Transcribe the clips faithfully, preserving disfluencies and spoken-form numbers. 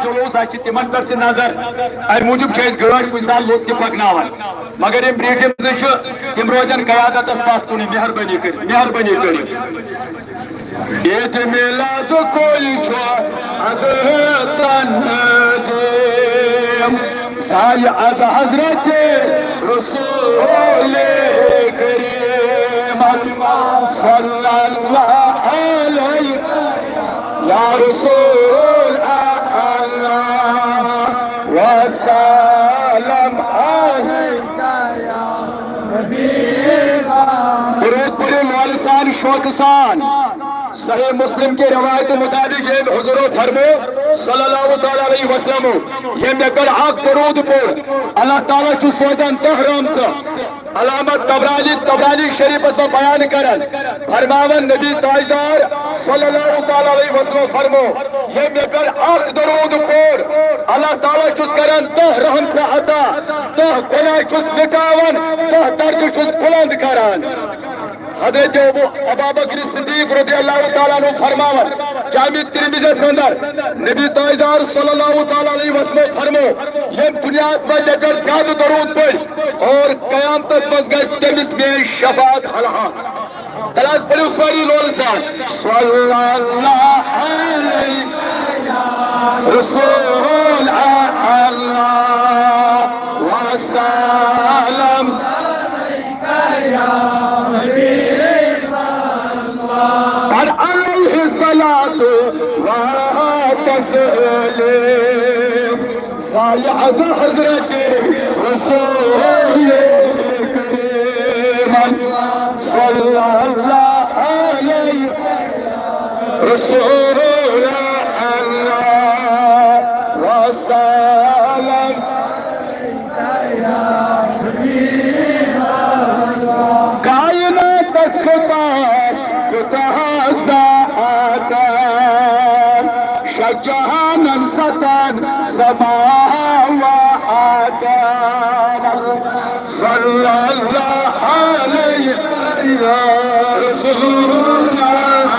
اوس، اَسہِ چھِ تِمن پٮ۪ٹھ تہِ نظر، اَمہِ موٗجوٗب چھِ أسۍ گٲڑۍ کُنہِ ساتہٕ لوٚت تہِ پَکناوان۔ مگر یِم برٛیٹھِم زٕ چھِ، تِم روزن قیادتس پتھ کُنٕے۔ مہربٲنی کٔرِتھ، مہربٲنی کٔرِتھ۔ عید میلاد کوئی چھُ از تنظیم، سایہِ از حضرت رسول کریم صلی اللہ علیہ، یا رسول اللہ وسلم علیہ۔ درود پٔرِو لولہٕ سان، شوقہٕ سان۔ صحیح مسلم کہِ روایتہِ مطابق ییٚمۍ حضورو فرمو صلی اللہ تعالیٰ علیہ وسلم، ییٚمۍ مےٚ پٮ۪ٹھ اکھ درود پوٚر، اللہ تعالیٰ چھُ سوزان دَہ رحمژٕ۔ علامہ طبرانی، طبرانی شریفس منٛز بیان کران، فرماوان نبی تاجدار صلی اللہ تعالیٰ علیہ وسلم فرمو، ییٚمۍ مےٚ پٮ۪ٹھ اکھ درود پوٚر، اللہ تعالیٰ چھُس کران دَہ رحمژٕ عطا، دَہ گۄناہ چھُس مٹاوان، دَہ درجہٕ چھُس بلند کران۔ حضرت ابو، ابا بکر صدیق رضی اللہ تعالیٰ عنہ فرماوان، جامع ترمذیس اندر نبی تاجدار صلی اللہ تعالیٰ علیہ وسلم فرمو، ییٚمۍ دُنیاہس منٛز مےٚ پٮ۪ٹھ زیادٕ درود پٔرۍ اور قیامتس منٛز گژھِ تٔمِس میٲنۍ شفاعت حلحان۔ تیٚلہِ حظ پٔرِو سٲری لولہٕ سان۔ صلی اللہ علیہ رسول اللہ وسلم۔ علیہ الصلاة و تسلیم۔ سایہِ از حضرت رسول کریم صلی اللہ علیہ، رسول اللہ وسلم۔ کائناتس کوتاہ، کوتاہ ذات، شجہانن ستن سماواتن۔ صلی اللہ علیہ یا رسول اللہ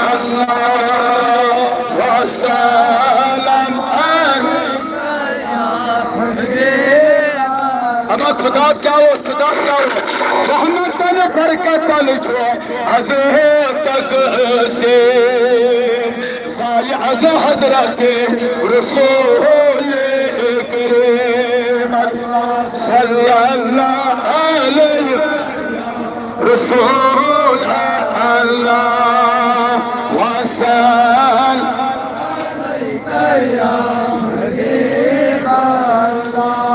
وسلم۔ اما خدا کیا اوس، خدا کیا اوس؟ رحمتن برکتن چھُ از تک سے۔ سایہِ از حضرت رسول کریم صلی اللہ علیہ، رسول اللہ وسلم۔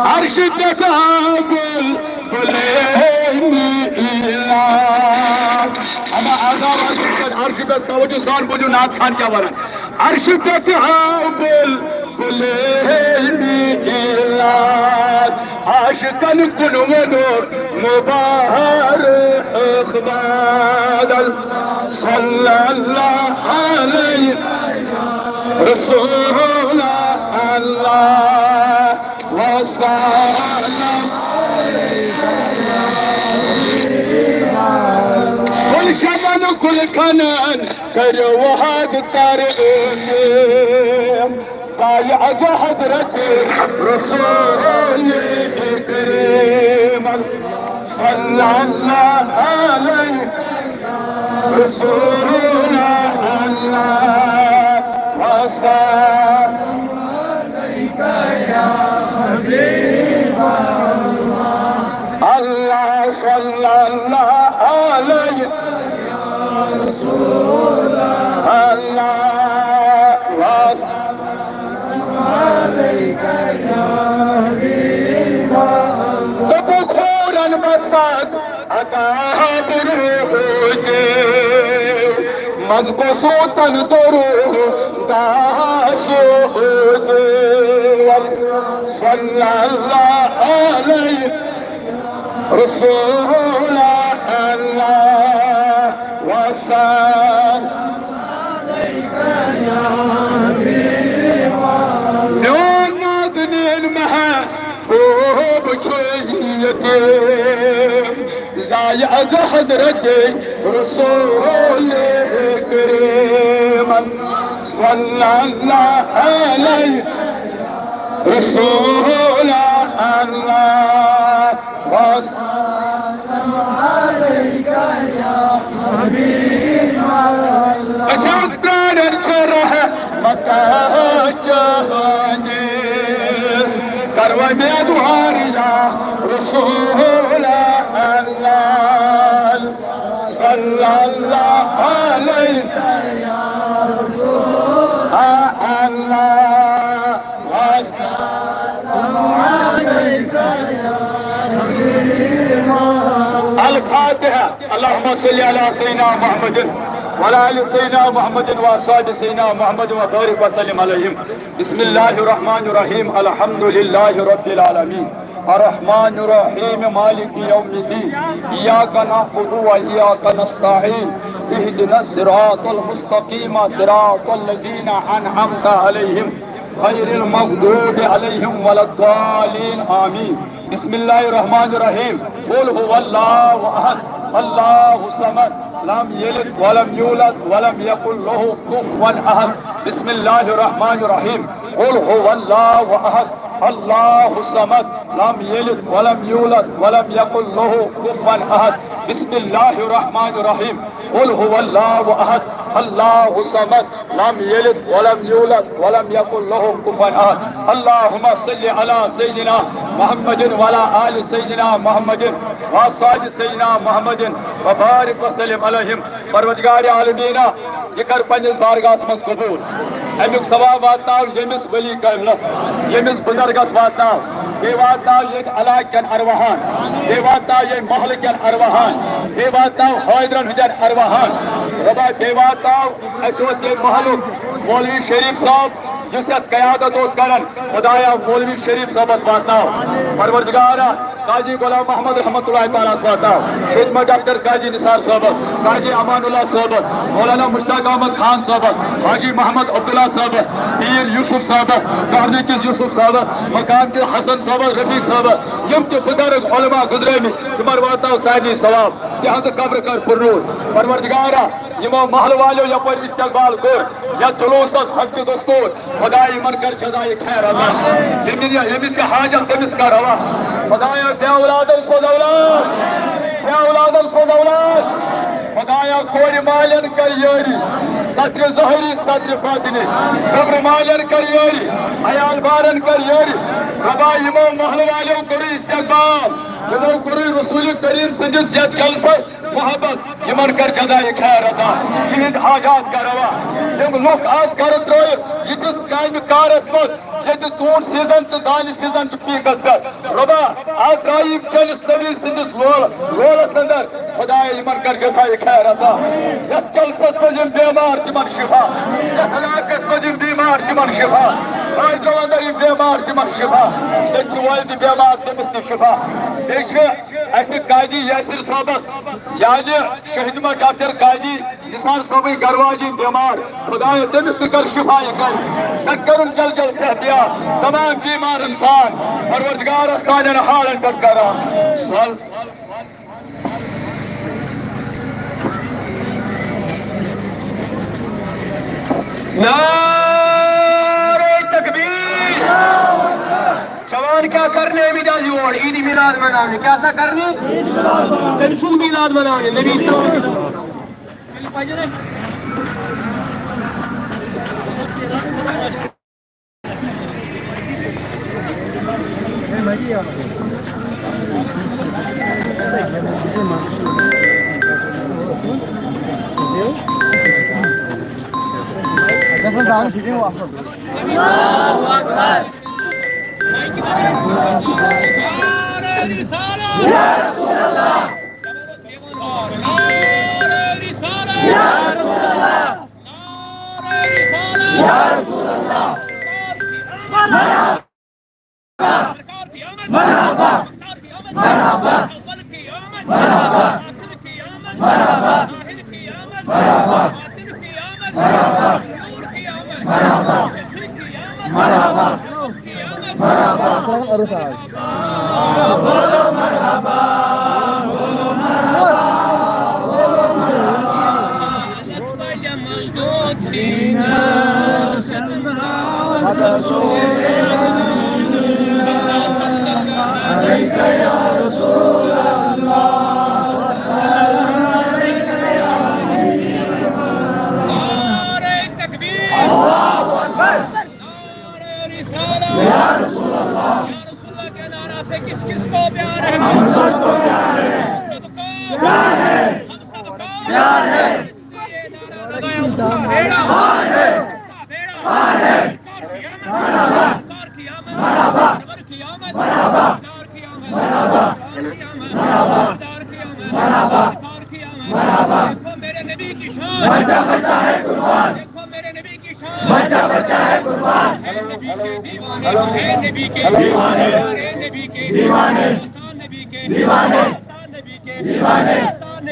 عرش پٮ۪ٹھ آو بُلبُلِ میٖلاد۔ اما عذاب عرش پٮ۪ٹھ، عرش پٮ۪ٹھ، توجہ سان بوٗزِو نعت خان کیٛاہ وَنان۔ عرش پٮ۪ٹھ آو بُلبُلِ میٖلاد، عاشقن کُن ووٚنُکھ مبارک بادل۔ صلی اللہ علیہ رسول اللہ وسلم۔ گلشنن گلخنن کٔرِو حظ ترمیم۔ سایہِ از حضرت رسول کریم صلی اللہ علیہ، رسول اللہ وسلم۔ اللہ صلی اللہ علیہ، اللہ وسلم۔ دوٚپُکھ حورن بسات عطا بروزِ، منٛز گوٚو سوٗتن دروٗ داہ سوزِ۔ صلی اللہ علیہ رسول اللہ وسلم۔ میون نازنین محبوب چھُ یتیم، زایہِ از حضرت رسول کریم صلی اللہ علیہ رسول اللہ، وسلم علیک یا حبیب اللہ۔ أسۍ حظ پرٛاران چھِ رحمت چٲنِس، کر وۄنۍ بیدوار یا رسول اللہ۔ صلی اللہ علیہ یا رسول اللہ۔ الفاتحة۔ اللهم صل على سيدنا محمد وعلى آل سيدنا محمد وأصحاب سيدنا محمد وبارك وسلم عليهم۔ بسم الله الرحمن الرحيم۔ الحمد لله رب العالمين۔ الرحمن الرحيم۔ مالك يوم الدين۔ إياك نعبد وإياك نستعين۔ اهدنا الصراط المستقيم، صراط الذين أنعمت عليهم، غير المغضوب عليهم ولا الضالين۔ آمين۔ بسم الله الرحمن الرحيم۔ قل هو الله أحد، الله الصمد، لم يلد ولم يولد ولم يكن له كفوا أحد۔ بسم الله الرحمن الرحيم۔ قل هو الله أحد، الله الصمد، لم يلد ولم يولد ولم يكن له كفوا أحد۔ بسم الله الرحمن الرحيم۔ قل هو الله أحد، الله الصمد، لم يلد ولم يولد ولم يكن له كفوا أحد۔ اللهم صل على سيدنا محمد وعلى آل سيدنا محمد وأصحاب سيدنا محمد وبارك وسلم عليهم۔ پروردگار عالمین، یہِ کر پننِس بارگاہس منٛز قبول۔ امیُک ثواب واتناو ییٚمِس ولی کٲملس، ییٚمِس بزرگس واتناو، بیٚیہِ واتناو ییٚتہِ علاقہٕ کٮ۪ن ارواحن، بیٚیہِ واتناو ییٚمہِ محلہٕ کٮ۪ن ارواحن، بیٚیہِ واتناو حٲضرن ہٕنٛدٮ۪ن ارواحن۔ رۄبا، بیٚیہِ واتناو، اسہِ اوس ییٚمہِ محلُک مولوی شریف صٲب، یُس یتھ قیادت اوس کران، خدایا، مولوی شریف صٲبس واتناو۔ پروردگارا، قاضی غلام محمد رحمت اللہ تعالیٰ ہس واتناو، شہید ڈاکٹر قاضی نثار صٲبس، قاضی امان اللہ صٲبس، مولانا مشتاق احمد خان صٲبس، حاجی محمد عبداللہ صٲبس، پیٖر یوسف صٲبس، کہرنہٕ کِس یوسف صٲبس، مقام کِس حسن صٲبس، رفیق صٲبس، یِم تہِ بزرگ علماء گزرٲمٕتۍ، تِمن واتناو سارنٕے ثواب، تِہنٛزٕ قبرٕ کر پُرنوٗر۔ پروردگارا، یِمو محلہٕ والیو یپٲرۍ استقبال کوٚر، یتھ جلوسس حسب دستور، خدایا، یِمن کر جزایہِ خیر عطا، ییٚمِس یہِ، ییٚمِس یہِ حاجت، تٔمِس کر روا۔ خدایا، بے اولادن سوز اولاد، بے اولادن سوز اولاد۔ خدایا، کورِ مالٮ۪ن کر یٲری، سترِ ظٲہری، سترِ باطنی، گوٚبرِ مالٮ۪ن کر یٲری، عیال بارن کر یٲری۔ رۄبا، یِمو محلہٕ والیو کوٚرُے استقبال، یِمو کوٚرُے رسول کریم سٕنٛدِس یتھ جلسس محبت، یِمن کر جزایہِ خیر عطا، یِہنٛدۍ حاجات کر روا۔ یِم لُکھ آز گرٕ ترٲوِتھ یِتھِس کامہِ کارس منٛز، ییٚتہِ ژوٗنٛٹھۍ سیزن تہٕ دانہِ سیزن چھُ پیٖکس پٮ۪ٹھ۔ رۄبا، آز درٛاے یِم چٲنِس نبی سٕنٛدِس لول-، لولس اندر۔ خدایا، یِمن کر جزایہِ خیر عطا۔ یتھ جلسس منٛز یِم بیمار، تِمن شفا۔ یتھ علاقس منٛز یِم بیمار، تِمن شفا۔ حٲضرو اندر یِم بیمار، تِمن شفا۔ ییٚتہِ چھُ وٲلۍ تہِ بیمار، تٔمِس تہِ شفا۔ بیٚیہِ چھِ اسہِ قاضی یاسر صٲبس، یعنی شہید ما ڈاکٹر قاضی نثار صٲبٕنۍ گرٕ واجِنۍ بیمار، خدایا، تٔمِس تہِ کر شفا، یہِ کر سکھ کرُن جل جل صحتیاب، تمام بیمار انسان، پروردگارا، سانٮ۪ن حالن پٮ۪ٹھ کر رحم۔ صل۔ نعرہ تکبیر۔ جوان کیا کرنے آمٕتۍ آز یور؟ عید میلاد مناونہِ۔ کیا سا کرنہِ؟ تٔمۍ سُنٛد میلاد مناونہِ، نبی صلی اللہ علیہ وسلم۔ یا رسول اللہ، یا رسول اللہ کے نعرہ سے کس کس کو پیار ہے؟ ہم سب کو پیار ہے۔ سب کو پیار ہے۔ ہم سب کو پیار ہے۔ اس لیے نعرہ لگایا، اس کا بیڑا پار ہے۔ اس کا بیڑا پار ہے۔ سرکار کی آمد، سرکار کی آمد، سرور کی آمد، سردار کی آمد، سردار کی آمد، سردار کی آمد، سردار کی آمد۔ دیکھو میرے نبی کی شان۔ بچہ بچہ ہے قربان۔ دیکھو میرے نبی کی شان۔ بچہ بچہ ہے قربان۔ ہے نبی کے دیوانے، ہم ہیں نبی کے دیوانے۔ ہمارے نبی کے دیوانے۔ نبی کے دیوانے۔ نبی کے دیوانے۔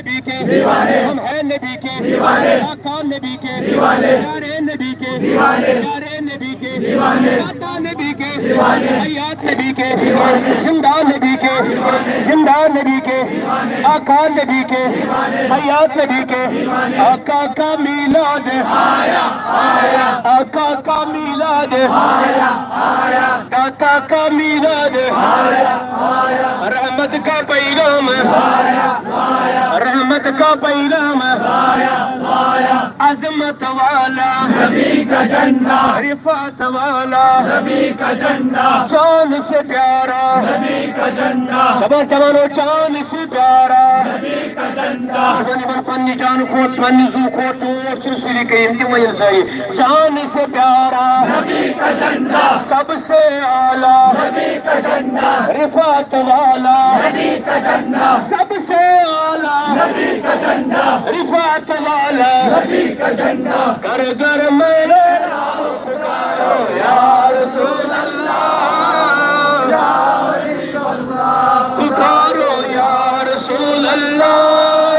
نبی کے دیوانے۔ ہم ہیں نبی کے دیوانے۔ آقا نبی کے دیوانے۔ پیارے نبی کے دیوانے۔ پیارے نبی کے دیوانے۔ آقا نبی کے دیوانے۔ حیات نبی کے دیوانے۔ زندہ نبی کے دیوانے۔ زندہ نبی کے دیوانے۔ آقا نبی کے دیوانے۔ حیات نبی کے دیوانے۔ آقا کا میلاد آیا، آیا۔ آقا کا میلاد آیا، آیا۔ داتا کا میلاد آیا، آیا۔ رحمت کا پیغام آیا، آیا۔ رحمت کا پیغام آیا، آیا۔ عظمت والا نبی کا جھنڈا، رفعت والا نبی کا جھنڈا، جان سے پیارا نبی کا جھنڈا۔ زبان چمانو جان سے پیارا نبی کا جھنڈا۔ زبان یمن پننہِ جان کھوت، پننہِ زو کھوت ٹوٹھ چھُ رسول کریم تہِ وۄنۍ سٲری۔ جان سے پیارا نبی کا جھنڈا۔ سب سے اعلیٰ نبی کا جھنڈا۔ رفعت والا نبی کا جھنڈا۔ سب سے اعلیٰ نبی کا جھنڈا۔ رفعت والا نبی کا جھنڈا۔ گھر گھر میں پکارو یا رسول اللہ۔ یا حبیب اللہ۔ پکارو یا رسول اللہ۔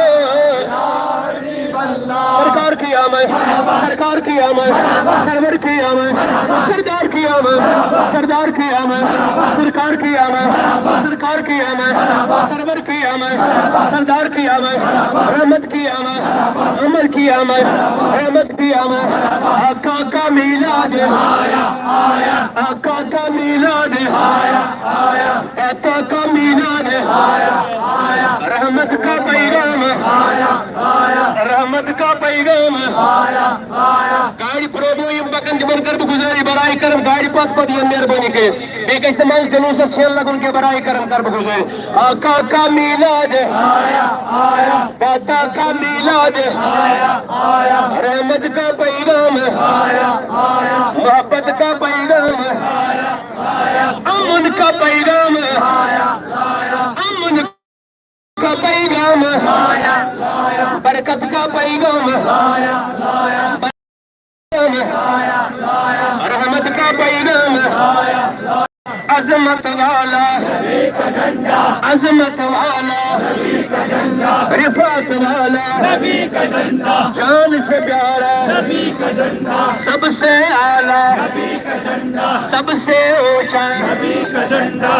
یا حبیب اللہ۔ سرکار کی آمد، سرکار کی آمد، سرور کی آمد، سردار کی آمد، سردار کی آمد، سرکار کی آمد، سرکار کی آمد، سرور کی آمد، سردار کی آمد، رحمت کی آمد، عمل کی آمد، رحمت کی آمد۔ آقا کا میلاد آیا، آقا کا میلاد آیا، آقا کا میلاد آیا، رحمت کا پیغام آیا، رحمت کا پیغام آیا۔ گاڑِ برونٛہہ برونٛہہ یِم پکان، تِمن کر بہٕ گُزٲرِش، برائے کرم گاڑِ پتہٕ پتہٕ یِن، مہربٲنی کٔرِتھ۔ بیٚیہِ گژھِ نہٕ منٛزٕ جلوٗسس شٮ۪ن لگُن کینٛہہ، برائے کرم کر بہٕ گُزٲرِش۔ آقا کا میلاد آیا، آیا۔ داتا کا میلاد آیا، آیا۔ رحمت کا پیغام آیا، آیا۔ محبت کا پیغام آیا، آیا۔ امن کا پیغام آیا، آیا۔ امن کا پیغام، برکت کا پیغام، رحمت کا پیغام۔ عظمت والا، عظمت والا، رفعت والا، جان سے پیارا، سب سے اعلیٰ، سب سے اونچا۔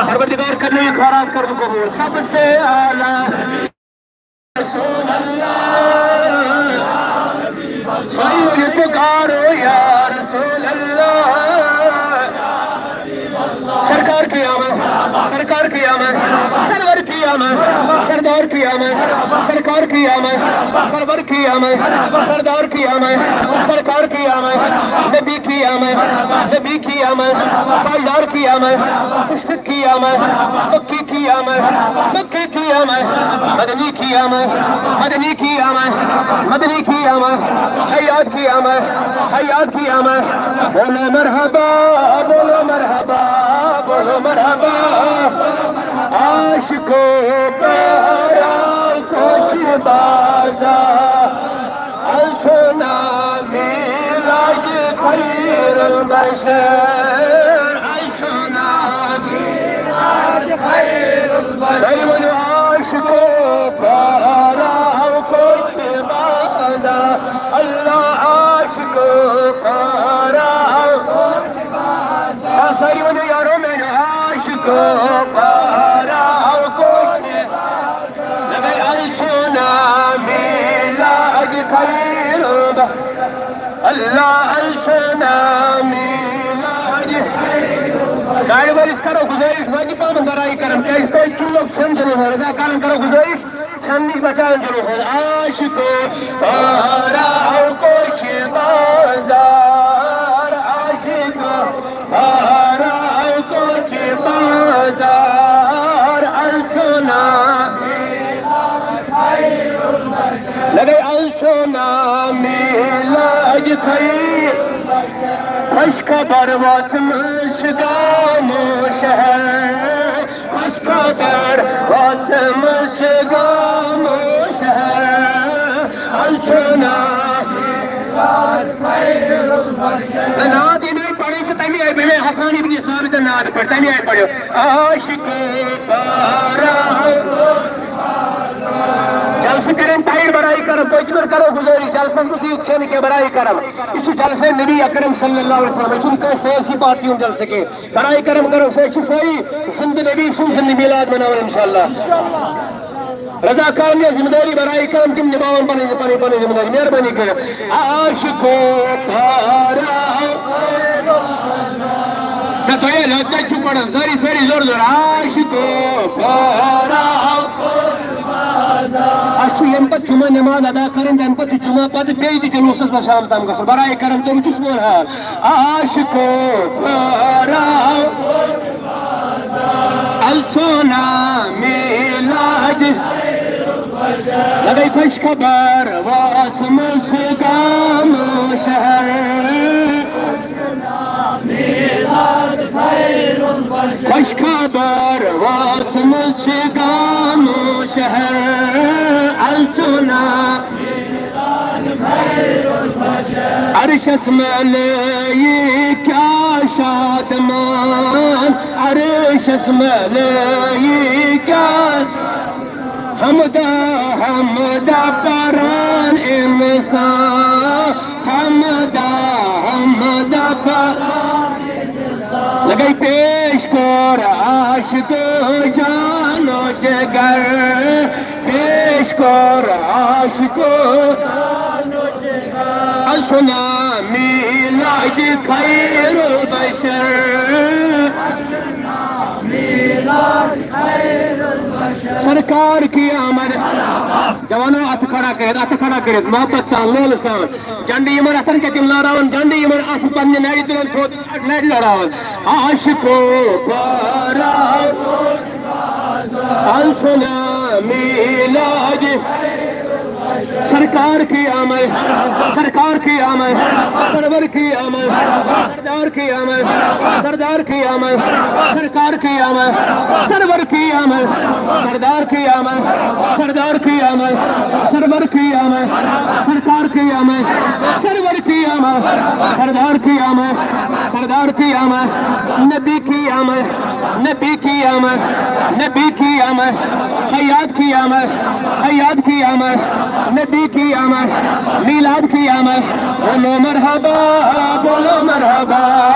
پروردگار کرنے خیرات کر قبول۔ سب سے اعلیٰ۔ رسول اللہ۔ ساری ونیو پکارو یا رسول اللہ۔ سرکار کی آمد، سرکار کی آمد، سرور کی آمد، سردار کی آمد، سرکار کی آمد، سرور کی آمد، سردار کی آمد، سرکار کی آمد، نبی کی آمد، نبی کی آمد، تاجدار کی آمد، مشفق کی آمد، مکی کی آمد، مکی کی آمد، مدنی کی آمد، مدنی کی آمد، مدنی کی آمد، حیات کی آمد، حیات کی آمد۔ بولو مرحبا، بولو مرحبا، بولو مرحبا۔ عاشقوں پیارا کچھ بازار، السنا میلاد خیر البشر، السنا میلاد خیر البشر۔ سٲری ؤنِو عاشقوں پیارا کچھ بازار، اللہ عاشقوں پیارا کچھ بازار۔ سٲری ؤنِو یارو میٛانیو عاشقوں پیارا کچھ لگے السنا میلاد خیر الب-، اللہ السنا میلاد۔ گاڑِ وٲلِس کرو گُزٲرِش، وۄنۍ پہم برائے کرم، کیٛازِ تۄہہِ چھُو لوٚگ سیوٚن جلوس، رضاکارن کرو گُزٲرِش، سیوٚن نِش بچاوُن جلوس۔ عاشقو پارا کچھ بازار، عاشقو پارا دار السنا لگے السنا میلاد خیر، خوش خبر واتمش گامو شہر، خوش خبر واتمش گامو شہر السنا۔ ناد ییٚمہِ آیہِ پَرٕنۍ چھِ، تَمہِ آیہِ، بیٚیہِ حسان ابن ثابتن ناد پَرِ، تَمہِ آیہِ پَرِو۔ عاشق پارا۔ جلسہٕ کَرن تیار برائے کرم، پٔتمہِ لَٹہِ کرو گُزٲرِش، جلسَس منٛز یہِ چھَنہٕ کینٛہہ برائے کرم۔ یہِ چھُ جلسہٕ نبی اکرم صلی اللہ علیہ وسلم، یہِ چھُنہٕ کانٛہہ سیٲسی پارٹی ہُنٛد جلسہٕ کینٛہہ۔ برائے کرم کرو، سُہ چھُ صحیح، زِندٕ نبی سُنٛد زِندٕ میلاد مناوان انشاءاللہ۔ رضاکارن یہِ ذمہ دٲری برائے کرم تِم نباوان پنٕنۍ، پنٕنۍ، پنٕنۍ ذمہ دٲری۔ مہربٲنی کٔرِتھ۔ عاشقو پارا۔ نہ، تۄہہِ ییٚلہِ تۄہہِ چھُو پران، سٲری، سٲری زورٕ زورٕ۔ عاشقو پارا۔ اَسہِ چھُ ییٚمہِ پتہٕ جمعہ نماز ادا کرٕنۍ، تَمہِ پتہٕ چھُ جمعہ پتہٕ بیٚیہِ تہِ جلوسس منٛز شام تام گژھُن۔ برائے کرم، تِم چھِ سون حال۔ عاشقو پارا۔ السونا میلاد۔ لگے خوش خبر واسمس گامو شہر۔ خوش خبر واسمس گامو شہر السنا۔ عرشس ملٲیی کیا شادمان، عرشس ملٲیی کیا۔ حمدا حمدا پران انسان، حمدا حمدا پران۔ لگے پیش کور عاشق جانو جگر، پیش کور عاشق۔ السنا میلاد خیر البشر۔ سرکار کی آمد۔ جوانو، اتھ کھڑا کٔرِتھ، اتھ کھڑا کٔرِتھ، محبت سان، لولہٕ سان۔ جنڈٕ یِمن اتھن کیٛاہ تِم لہراوان، جنڈٕ یِمن اتھ پننہِ نرِ تُلان تھوٚد، نرِ لہراوان۔ عاشقو پارا۔ السنا میلاد۔ سرکار کی آمد، سرکار کی آمد، سرور کی آمد، سردار کی آمد، سردار کی آمد، سرکار کی آمد، سرور کی آمد، سردار کی آمد، سردار کی آمد، سرور کی آمد، سرکار کی آمد، سرور کی آمد، سردار کی آمد، سردار کی آمد، نبی کی آمد، نبی کی آمد، نبی کی آمد، حیات کی آمد، حیات کی آمد، نبی کی آمد، میلاد کی آمد۔ بولو مرحبا، بولو مرحبا۔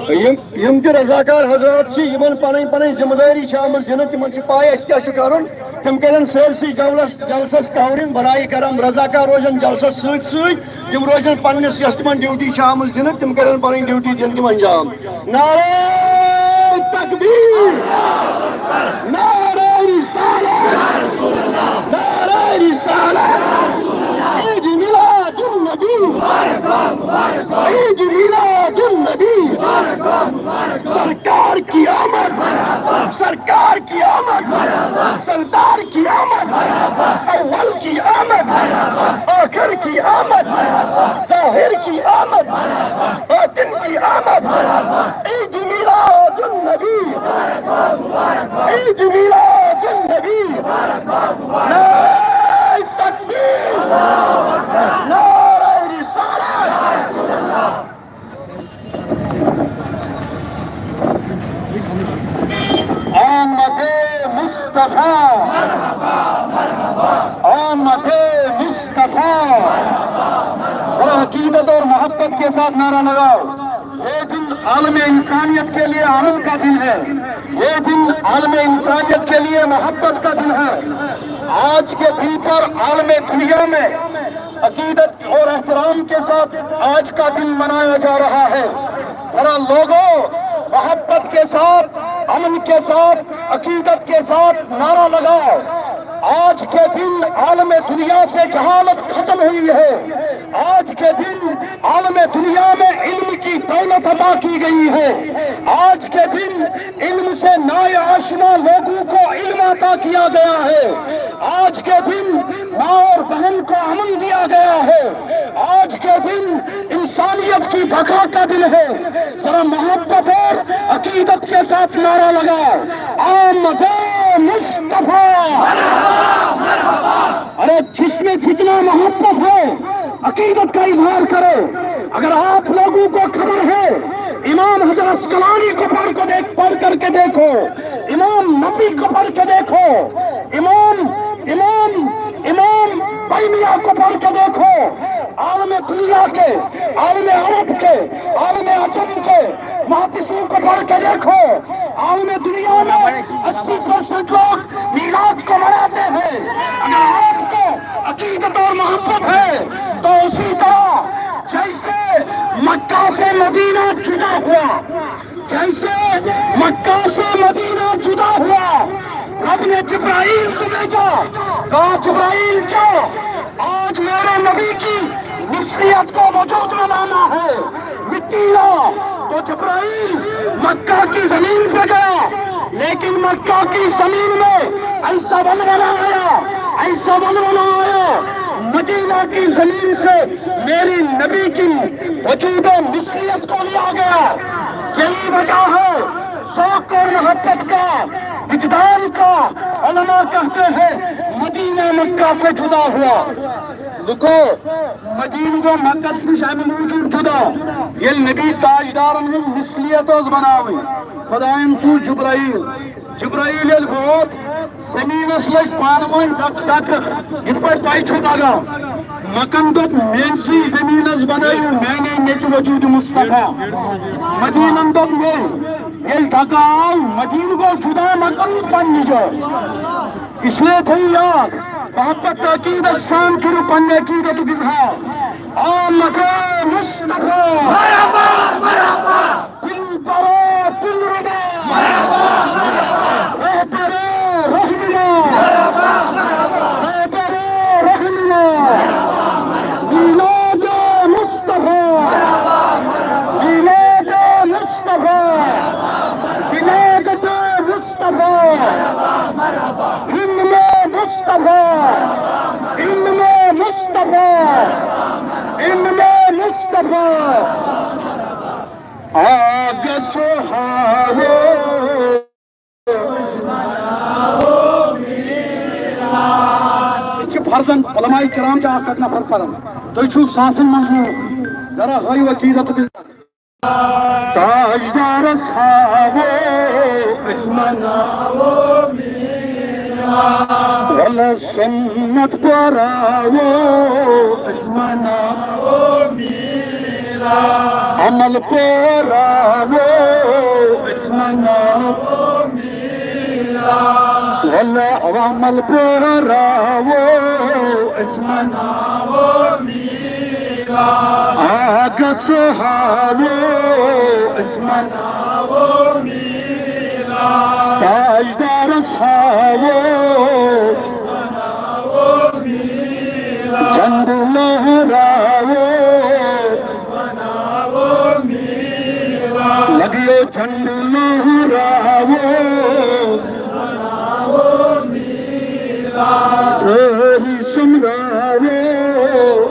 یِم، یِم تہِ رضاکار حضرات چھِ، یِمن پنٕنۍ پنٕنۍ ذمہٕ دٲری چھِ آمٕژ دِنہٕ، تِمن چھِ پاے اَسہِ کیٛاہ چھُ کرُن۔ تِم کرن سٲرسٕے جلس-، جلسس covering، برائے کرم رضاکار روزن جلسس سۭتۍ سۭتۍ۔ تِم روزن پننِس، یۄس تِمن ڈیوٹی چھِ آمٕژ دِنہٕ، تِم کرن پنٕنۍ ڈیوٹی، دِن تِم انجام۔ نعرہ تکبیر، نعرہ رسالت، نعرہ رسالت، عید میلاد النبی، عید میلاد النبی۔ سرکار کی آمد، سرکار کی آمد، سردار کی آمد، اول کی آمد، آخر کی آمد، ظاہر کی آمد، باطن کی آمد۔ عید میلاد النبی، عید میلاد النبی۔ نعرہ تکبیر، نعرہ رسالت۔ آمد مصطفیٰ، آمد مصطفیٰ۔ ذرا عقیدت اور محبت کے ساتھ نعرہ لگاؤ۔ یہ دن عالم انسانیت کے لیے امن کا دن ہے، یہ دن عالم انسانیت کے لیے محبت کا دن ہے۔ آج کے دن پر عالم دنیا میں عقیدت اور احترام کے ساتھ آج کا دن منایا جا رہا ہے۔ ذرا لوگوں، محبت کے ساتھ، امن کے ساتھ، عقیدت کے ساتھ نعرہ لگاؤ۔ آج کے دن عالم دنیا سے جہالت ختم ہوئی ہے۔ آج کے دن عالم دنیا میں علم کی دولت عطا کی گئی ہے۔ آج کے دن علم سے ناآشنا لوگوں کو علم عطا کیا گیا ہے۔ آج کے دن ماں اور بہن کو امن دیا گیا ہے۔ آج کے دن انسانیت کی بقا کا دن ہے۔ ذرا محبت اور عقیدت کے ساتھ نعرہ لگاؤ، آمد مصطفیٰ۔ ارے، جس میں جتنا محبت ہے، عقیدت کا اظہار کرے۔ اگر آپ لوگوں کو خبر ہے، امام حجر عسقلانی کو پڑھ کو دیکھ، پڑھ کر کے دیکھو، امام نووی کو پڑھ کے دیکھو، امام امام امام تیمیہ کو پڑھ کے دیکھو، عالم دنیا کے، عالم عرب کے، عالم عجم کے محدثوں کو پڑھ کے دیکھو۔ عالم دنیا میں اسی پرسنٹ لوگ میلاد کو مناتے ہیں۔ اگر آپ کو عقیدت اور محبت ہے تو اسی طرح جیسے مکہ سے مدینہ جدا ہوا، جیسے مکہ سے مدینہ جدا ہوا، رب نے جبرائیل کو بھیجا، کہا، جبرائیل جاؤ، آج میرے نبی کی مثلیت کو وجود میں لانا ہے، مٹی لاؤ۔ تو جبرائیل مکہ کی زمین پہ گیا، لیکن مکہ کی زمین میں ایسا ولولہ آیا، ایسا ولولہ آیا، مدینہ کی زمین سے میری نبی کی وجود مثلیت کو لیا گیا۔ یہی وجہ ہے ذوق اور محبت کا، وجدان کا۔ علماء کہتے ہیں مدینہ مکہ سے جدا ہوا۔ لوکو، مدینہ گو مکس نش امہِ موٗجوٗب جدا، ییٚلہِ نبی تاجدارن ہٕنٛز مثلیت ٲس بناوٕنۍ، خدایَن سوٗز جبرائیل۔ جبرائیل ییٚلہِ ووت، زٔمیٖنَس لٔج پانہٕ ؤنۍ دَکہٕ دَکہٕ، یِتھ پٲٹھۍ تۄہہِ چھُو لگان۔ مکن دوٚپ، "میٲنسٕے زٔمیٖنَس بنٲیِو میانے نیٚچہِ وجوٗد مصطفیٰ۔" مدیٖنَن دوٚپ، "مے۔" ییٚلہِ دَکہٕ آو، مدیٖنہٕ گوٚو جُدا، مکن روٗد پننہِ جایہِ۔ اس لیے تھٲیِو یاد، محبت تاکیٖد سان کٔرِو پننہِ عقیٖدتُک اظہار۔ آمد مصطفیٰ۔ دلبر دلربا۔ رہبر رہنما۔ رہبر رہنما۔ میلاد مصطفیٰ۔ میلاد مصطفیٰ۔ ولادت مصطفیٰ۔ علم مصطفیٰ۔ علم مصطفیٰ۔ علم مصطفیٰ۔ آگس ہارو۔ یہِ چھِ فرضن، علماء کرام چھِ اکھ اکھ نفر پران۔ تُہۍ چھِو ساسن منٛز لوٗکھ۔ ذرا ہٲیِو عقیدتُک اظہار۔ تاجدارس ہاوو أسۍ مناوو میٖلاد۔ وَلہٕ سُنت پراوو أسۍ مناوو میٖلاد۔ عمل پراوو أسۍ مناوو میٖلاد۔ وَلہٕ عمل پراوو أسۍ مناوو میٖلاد۔ آگس ہاوو أسۍ مناوو میٖلاد۔ تاجدارس ہاوو أسۍ مناوو میٖلاد۔ جھنڈٕ لہراوو أسۍ مناوو میٖلاد۔ لگیو جھنڈٕ لہراوو أسۍ مناوو میٖلاد۔ سٲری سوٚمبراوو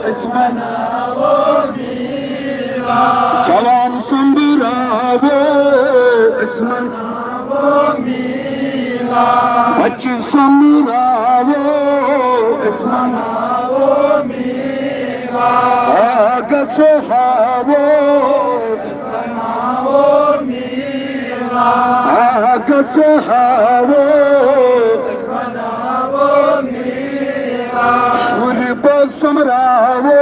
أسۍ مناوو میٖلاد۔ جوان سوٚمبراوو أسۍ مناوو میٖلاد۔ بچہٕ سوٚمبراوو أسۍ مناوو میٖلاد۔ آگس ہاوو أسۍ مناوو میٖلاد۔ آگس ہاوو أسۍ مناوو میٖلاد۔ شُرۍ بہٕ سوٚمبراوو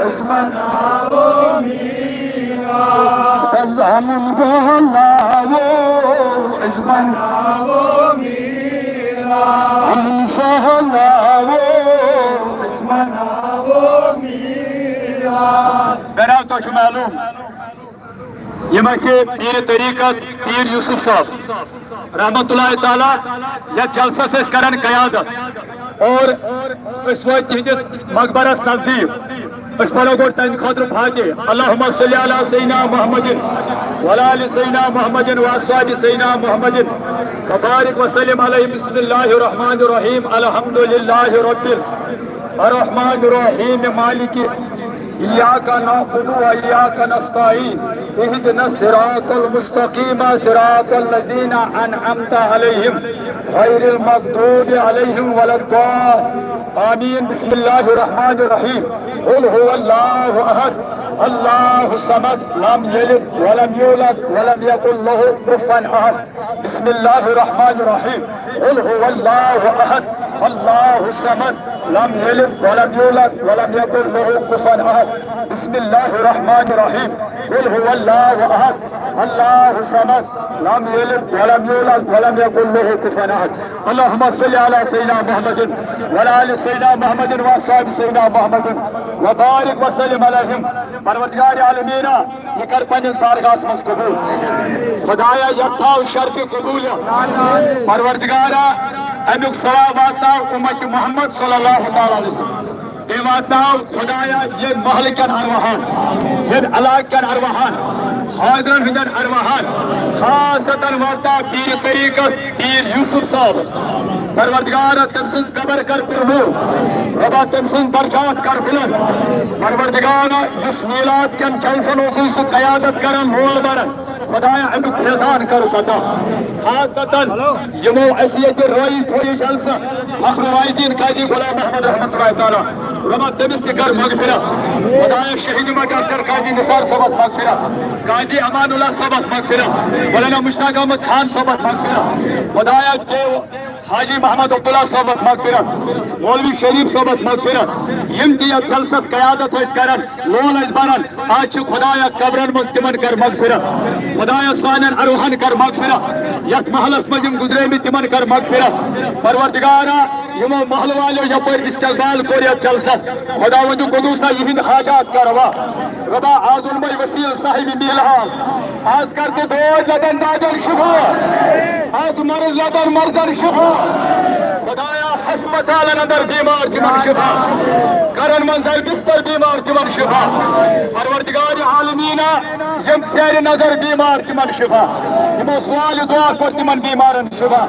أسۍ مناوو میٖلاد۔ تزامُن بہلاوو أسۍ مناوو میٖلاد۔ امُن پھہلاوو أسۍ مناوو میٖلاد۔ بہرحال، تۄہہِ چھُ معلوم، یِم ٲسۍ پیٖر طریٖقت پیٖر یوسف صٲب رحمت اللہ تعالیٰ یتھ جلسس ٲسۍ کران قیادت، اور أسۍ وٲتۍ تِہنٛدِس مقبرس نزدیٖک۔ أسۍ پرو گۄڈٕ تہنٛدِ خٲطرٕ فاتحہ۔ اللهم صل على سيدنا محمد وعلى آل سيدنا محمد وأصحاب سيدنا محمد وبارك وسلم عليه۔ بسم الله الرحمن الرحيم۔ الحمد لله رب ال-، الرحمن الرحيم۔ مالك، إياك نعبد وإياك نستعين۔ اهدنا الصراط المستقيم، صراط الذين أنعمت عليهم، غير المغضوب عليهم ولا الضالين۔ آمين۔ بسم الله الرحمن الرحيم۔ قل هو الله أحد، الله الصمد، لم يلد ولم يولد ولم يكن له كفوا أحد۔ بسم الله الرحمن الرحيم۔ قل هو الله أحد، الله الصمد، لم يلد ولم يولد ولم يكن له كفوا أحد۔ بسم الله الرحمن الرحيم۔ قل هو الله أحد، الله الصمد، لم يلد ولم يولد ولم يكن له كفوا أحد۔ اللهم صل على سيدنا محمد وعلى آل سيدنا محمد وأصحاب سيدنا محمد وبارك وسلم عليهم۔ پروردگار عالمینا، یہِ کر پننِس بارگاہس منٛز قبول۔ خدایا، یتھ تھاو شرفِ قبولیت۔ پروردگارا، امیُک ثواب واتناو امت محمد صلی اللہ تعالیٰ علیہ وسلم۔ بیٚیہِ واتناو خدایا، ییٚمہِ محلہٕ کٮ۪ن ارواحن، ییٚمہِ علاقہٕ کٮ۪ن ارواحن، حاضرن ہٕنٛدٮ۪ن ارواحن، خاص واتناو پیٖرِ طریٖقت، پیٖر یوسف صٲبس۔ پروردگارا، تٔمۍ سٕنٛز قبر کر پُرنوٗر۔ رۄبا، تٔمۍ سٕنٛز درجات کر بُلند۔ پروردگارا، یُس میلاد کٮ۪ن جلسن اوسُے سُہ قیادت کران، مول بران، خدایا، امیُک فیضان کر عطا۔ خاص یِمو اَسہِ ییٚتہِ رٲیِج تھوٚو یہِ جلسہٕ، فخر الواعظین قاضی غلام محمد رحمت اللہ تعالیٰ، رۄبا، تٔمِس تہِ کر مغفرت۔ خدایا، شہید مقدر قاضی نثار صٲبس مغفرت، قاضی امان اللہ صٲبس مغفرت، مولانا مشتاق احمد خان صٲبس مغفرت۔ خدایا، دیو حاجی محمد عبداللہ صٲبس مغفرت، مولوی شریف صٲبس مغفرت، یِم تہِ یتھ جلسس قیادت ٲسۍ کران، لول ٲسۍ بران، آز چھِ خدایا قبرن منٛز، تِمن کر مغفرت۔ خدایا، سانٮ۪ن ارواحن کر مغفرت، یتھ محلس منٛز یِم گُزریمٕتۍ، تِمن کر مغفرت۔ پروردگارا، یِمو محلہٕ والیو یپٲرۍ استقبال کوٚر یتھ جلسس، خداوند قدوسا، یِہنٛدۍ حاجات کر روا۔ رۄبا، آز اوٚن مےٚ وسیٖل صاحبِ میٖلاد۔ آز کر تہٕ دود لدن دادن شفا۔ آز مرض لدن مرضن شفا۔ خدایا، ہسپتالن اندر بیمار تِمن شفا۔ گرن منٛز در بستر بیمار تِمن شفا۔ پروردگار عالمینا، یِم زیر نظر بیمار تِمن شفا۔ یِمو سوال دعا کوٚر تِمن بیمارن شفا۔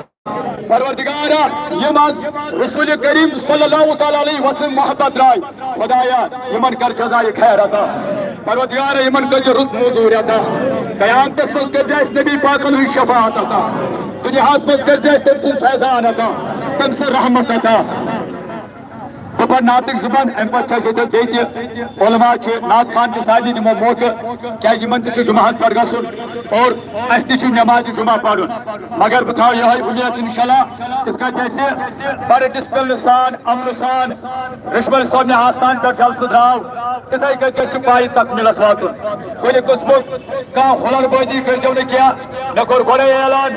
پروردگارا، یِم از رسول کریم صلی اللہ تعالیٰ علیہ وسلم محبت درٛاے، خدایا، یِمن کر جزائے خیر عطا۔ پروردگارا، یِمن کٔرزِ رٕژ موٚزوٗرۍ عطا۔ قیامتس منٛز کٔرزِ اَسہِ نبی پاکن ہٕنٛز شفاعت عطا۔ دُنیاہس منٛز کٔرزِ اَسہِ تٔمۍ سٕنٛز فیضان عطا، تٔمۍ سٕنٛز رحمت عطا۔ بہٕ پرٕ نعتٕکۍ زٕ بند، اَمہِ پتہٕ چھِ اَسہِ ییٚتٮ۪تھ بیٚیہِ تہِ علماء چھِ، نعت خوان چھِ، سارنٕے دِمو موقعہٕ، کیازِ یِمن تہِ چھُ جمعہس پٮ۪ٹھ گژھُن اور اَسہِ تہِ چھُ نمازِ جمعہ پرُن۔ مگر بہٕ تھاوٕ یِہوٚے اُمید، انشاءاللہ، یِتھ کٲٹھۍ اَسہِ بڑٕ ڈسپلنہٕ سان، امنہٕ سان، رشمل صٲبنہِ آستان پٮ۪ٹھ جلسہٕ درٛاو، تِتھے کٔنۍ گژھِ پایہِ تکمیلس واتُن۔ کُنہِ قٕسمُک کانٛہہ ہُلر بٲزی کٔرۍزیو نہٕ کینٛہہ، مےٚ کوٚر گۄڈے اعلان،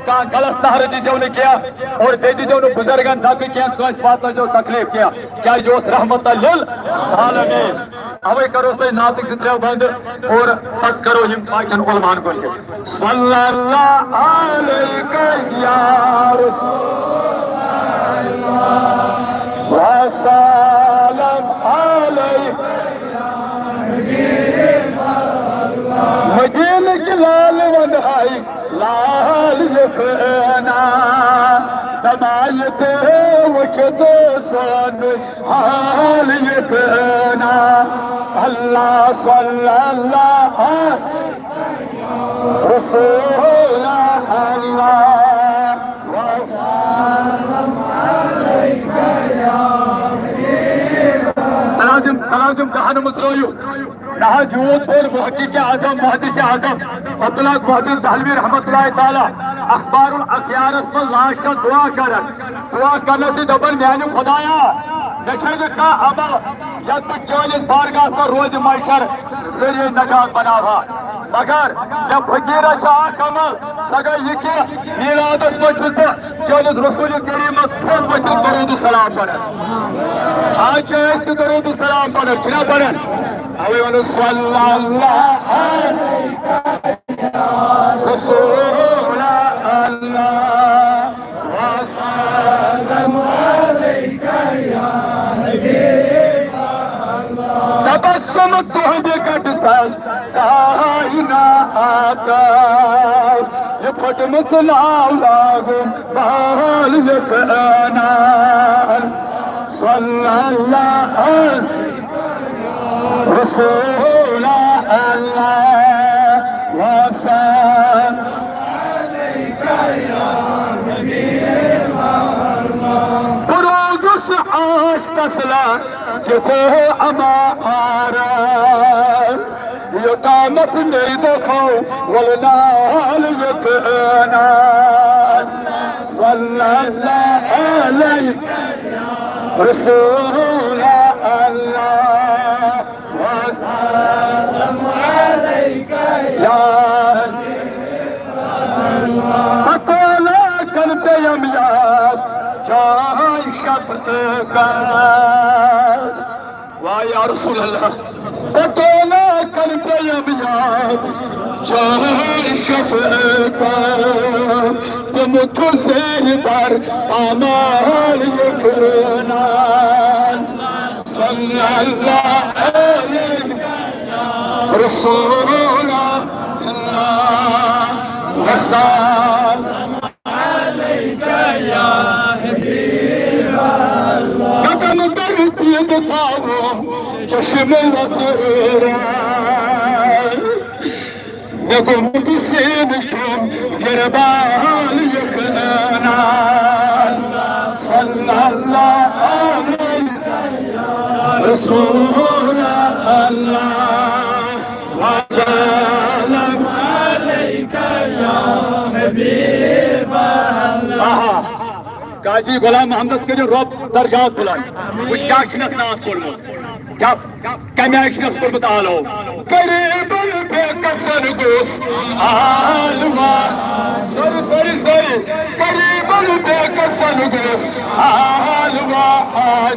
کانٛہہ غلط نعرٕ دیٖزیو نہٕ کینٛہہ، اور بیٚیہِ دیٖزیو نہٕ بُزرگن دھکہٕ کینٛہہ، کٲنٛسہِ واتنٲیزیو تکلیف کینٛہہ، کیازِ یہِ اوس رحمت للعالمین۔ اوے کرو أسۍ تۄہہِ نعتٕکۍ زٕ ترٛےٚ بند اور پتہٕ کرو یِم باقین علماہن کُن تہِ۔ صلی اللہ علیک یا رسول اللہ، وسلم علیک۔ مدینہٕ کہِ لال ونہٕ ہاے، لال یہِ کٲنا، دمایہِ تہٕ وٕچھِ تہٕ سون حال یہِ کٲنا۔ اللہ صلی اللہ رسول اللہ۔ تلازم، تلازم دہن مترٲیِو۔ نہ حظ، یوٗت بوٚڑ محقق اعظم، محدث اعظم، عبدالحق محدث دہلوی رحمتہ اللہ تعالیٰ اخبار الاخیارس منٛز لاسٹس دعا کران۔ دعا کرنس سۭتۍ دپان، میانہِ خدایا، مےٚ چھُنہٕ کانٛہہ عمل یتھ بہٕ چٲنِس بارگاہس منٛز روزِ محشر ذٔریعہٕ نجات بناوہا۔ مگر مےٚ فقیرس چھُ اکھ عمل، سۄ گٔے یہِ کہِ میلادس منٛز چھُس بہٕ چٲنِس رسول کریمس پھوٚت ؤتھِتھ درود السلام پران۔ آز چھِ أسۍ تہِ درود السلام پران، چھِنا پران؟ اوے ونو صلی اللہ علیہ رسول اللہ۔ وسلم علیک یا حبیب اللہ۔ تُہنٛدِ گٹہٕ ژل کائناتس، یہِ پھٔٹمٕژ ناو لاگُن بالغ انان۔ صلی اللہ علیہ رسول اللہ وسلم۔ بہٕ روزُس آستس لگِتھ امارا، یوٚتامتھ مےٚ دۄکھو وۄل نال یہِ کٲنا۔ صلی اللہ علیہ رسول اللہ وسلم علیک یا پتہ لگن پیم یاد چان شفقت۔ واہ یا رسول اللہ، پتہ لگن پیم یاد چان شفقت۔ تم چھُ زیر بر اعمال یقیناً۔ صلی اللہ علیہ رسول اللہ وسلم۔ قدم در دید تھاوو چشم وتران۔ مےٚ گوٚمُت سیٖنہٕ چھُم غربال یہِ کٕنان۔ صلی اللہ علیہ رسول اللہ وسلم علیک یا حبیب اللہ۔ آہا، قاضی غلام محمدس کٔرِو رۄب درجات بُلند۔ وٕچھ کیٛاہ چھُنس ناو کوٚرمُت، کیٛاہ کمہِ آیہِ چھُنس کوٚرمُت آلو؟ غریبن بے کسن گوٚژھ آلوا، سٲری، سٲری، سٲری، غریبن بے کسن گوٚژھ آلوا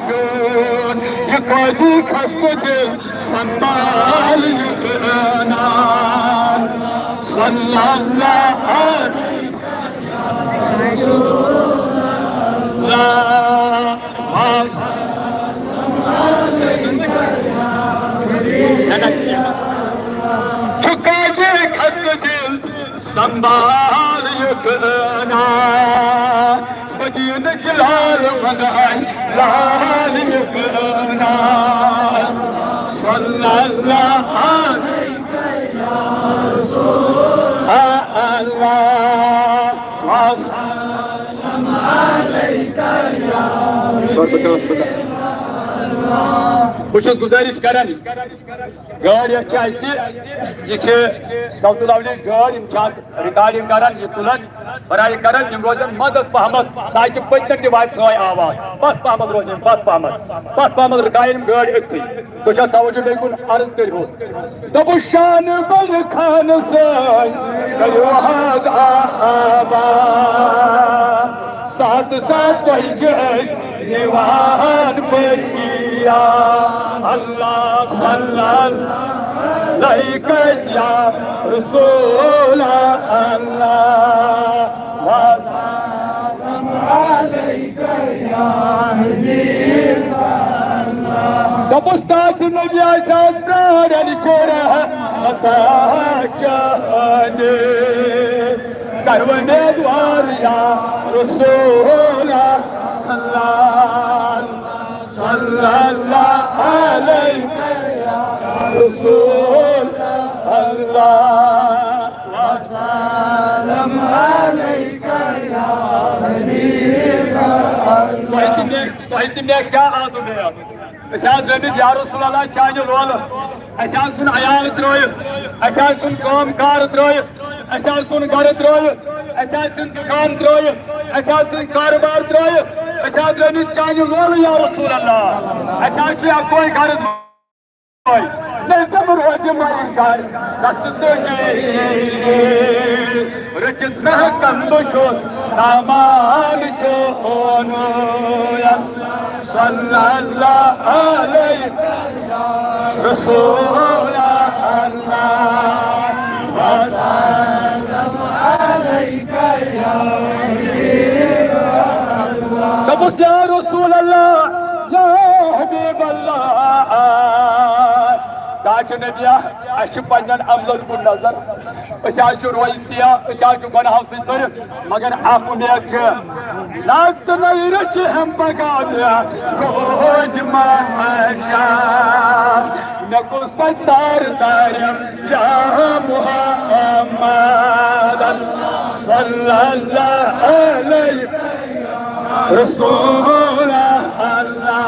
دیُن۔ یہِ قاضی خستہٕ دل سنبھال یہِ کٕنان۔ صلی اللہ علیہ وسلم۔ چھُ قاضی خستہٕ دل سنبھال یہِ کٕنان۔ مدینٕچ لال منگان لال یہِ کٕنان۔ صلی اللہ علیہ اللہ وسلم۔ بہٕ چھُس گُزٲرِش کران، گٲڑۍ یۄس چھِ اَسہِ، یہِ چھِ صوت العلیٕچ گٲڑۍ، یِم چھِ اَتھ ریکارڈنگ کران، یہِ تُلان، برائے کرم، یِم روزن منٛزس پہمتھ، تاکہِ پٔتۍ کِنۍ تہِ واتہِ سٲنۍ آواز۔ پتھ پہمتھ روزن، پتھ پہمتھ، پتھ پہمتھ رُکاوٕنۍ یِم گٲڑۍ أتھی۔ تُہۍ چھا توجہ بیٚیہِ کُن؟ عرض کٔرِو حظ۔ دوٚپُس شانہٕ بل خان سٲنۍ کٔرِو حق آباد۔ ساتھ ساتھ تۄہہِ چھِ أسۍ نِوان پٔکی۔ یا اللہ صلی اللہ علیک یا رسول اللہ۔ وسلم علیک یا حبیب اللہ۔ دوٚپُس تاج نبی آسہِ آز پرٛاران چھُ رحمت چانہِ۔ کر وۄنۍ وار یا رسول اللہ۔ صلی اللہ علیہ رسول اللہ۔ وسلم علیک یا حبیب اللہ۔ تۄہہِ تہِ مےٚ، تۄہہِ تہِ مےٚ کیٛاہ آسُن بیٚیہِ؟ أسۍ آسہٕ درٛٲمٕتۍ یا رسول اللہ چانہِ لولہٕ۔ اَسہِ آسہٕ سُنٛد عیال ترٛٲوِتھ، اَسہِ آسہٕ سُنٛد کٲم کار ترٛٲوِتھ، اَسہِ آسہٕ سُنٛد گرٕ ترٛٲوِتھ، اَسہِ آسہٕ سُنٛد دُکان ترٛٲوِتھ، اَسہِ آسہٕ سُنٛد کارٕبار ترٛٲوِتھ۔ أسۍ آسہٕ درٛٲمٕتۍ چانہِ لولہٕ یا رسول اللہ۔ اَسہِ آسہٕ چھُ اَکوے غرض۔ نظم روزِ معشر دستگیر، رٔچھِتھ محکم بہٕ چھُس دامان چون۔ صلی اللہ علیہ رسول اللہ۔ وسلم علیک یا حبیب اللہ۔ دوٚپُس یا رسول اللہ، یا حبیب اللہ، آ چھُ نبیا، اَسہِ چھُ پننٮ۪ن عملن کُن نظر۔ أسۍ حظ چھِ رویہِ سیاہ، أسۍ حظ چھِ گۄناہو سۭتۍ بٔرِتھ، مگر اکھ اُمید چھِ، نہ ژٕ نَے رٔچھِہَم پگاہ مےٚ روزِ محشر۔ مےٚ کُس تَتہِ تار تارٮ۪م یا محمد صلی اللہ علیہ رسول اللہ۔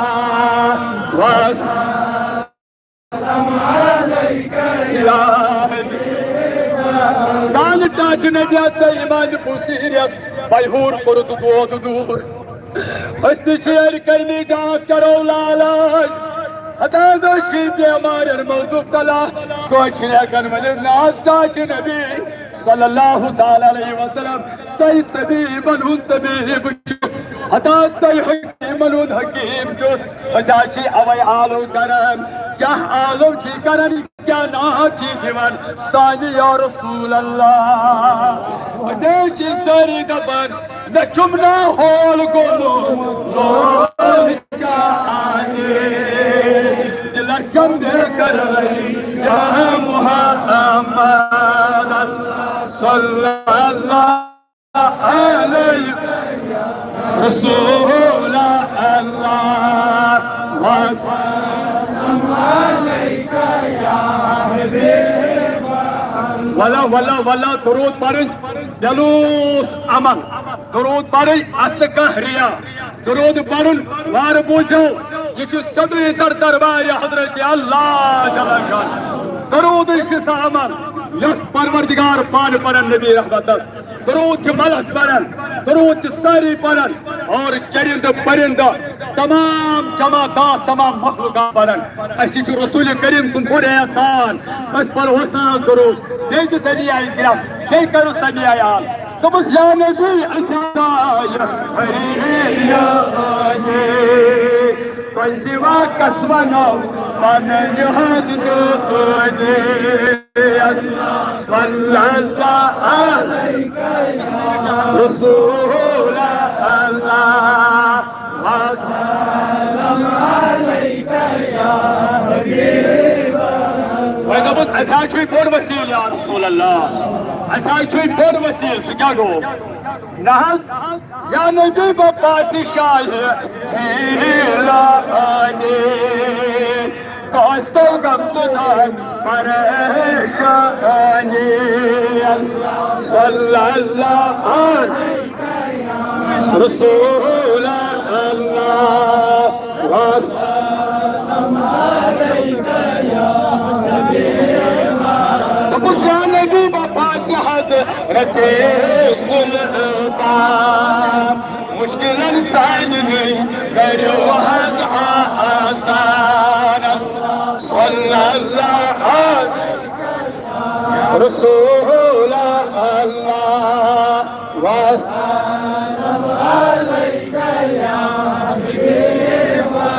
سانہِ ٹاٹھہِ نبی ژےٚ امام بصیرس بیہور کوٚرُتھ دود دوٗر۔ أسۍ تہِ چھِ ییٚلہِ کٔمی ڈاکٹرو لالاج، ہتاز چھِ بیمارن منٛز مبتلا۔ کٲنٛسہِ چھِ ہٮ۪کان ؤنِتھ نہ حظ ٹاٹھہِ نبی صلی اللہ تعالیٰ علیہ وسلم، تۄہہِ طبیبن ہُنٛد طبیب چھُ، ہتا تۄہہِ حکیمن ہُنٛد حکیم چھُ۔ أسۍ حظ چھِ اوے آلو کران، کیٛاہ آلو چھِ کران، کیٛاہ ناو چھِ دِوان سانہِ یا رسول اللہ۔ أسۍ حظ چھِ سٲری دپان، مےٚ چھُم نا ہول گوٚمُت، لول چاہے دلس چھم بے قراری یا محمد صلی اللہ علیہ رسول اللہ۔ ولا ولا ولا درود پرٕنۍ دلوس عمل، درود پرٕنۍ اتھ نہٕ کانٛہہ ریا۔ درود پرُن وارٕ بوٗزِو، یہِ چھُ سیوٚدُے در دربارِ حضرت اللہ جل شانہ۔ درودٕے چھِ سۄ عمل یۄس پروردگار پانہٕ پرن نبی رحمتس۔ درود چھِ ملک پران، درود چھِ سٲری پران، اور چرندٕ پرندٕ تمام جماعتات، تمام مخلوقات پران۔ اَسہِ چھُ رسول کریم سُنٛد بوٚڑ احسان، أسۍ پرہوس نہٕ آز درود۔ بیٚیہِ تہِ صحابہ کرام، بیٚیہِ کٔرٕس تَمی آیہِ حال۔ دوٚپُس، یا نبی، أسۍ آیہِ فریادِ، تۄہہِ سوا کس وَنو پنٕنۍ حظ دٲدِ۔ صلی اللہ علیہ رسول اللہ۔ وۄنۍ دوٚپُس، اَسہِ حظ چھُے بوٚڑ وسیٖل یا رسول اللہ، اَسہِ حظ چھُے بوٚڑ وسیٖل، سُہ کیٛاہ گوٚو؟ نہ حظ، یا نبی بہٕ پاسہِ شاہہِ جیلانی، کٲنٛسہِ تو غم تہٕ نہ پریشانی۔ صلی اللہ علیہ رسول اللہ۔ دوٚپُس، یا نبی بہٕ پاسہِ حضرت سلطان، مشکلن سانٮ۪ن کٔرِو حظ آسان۔ صلی اللہ علیہ رسول اللہ۔ وس-،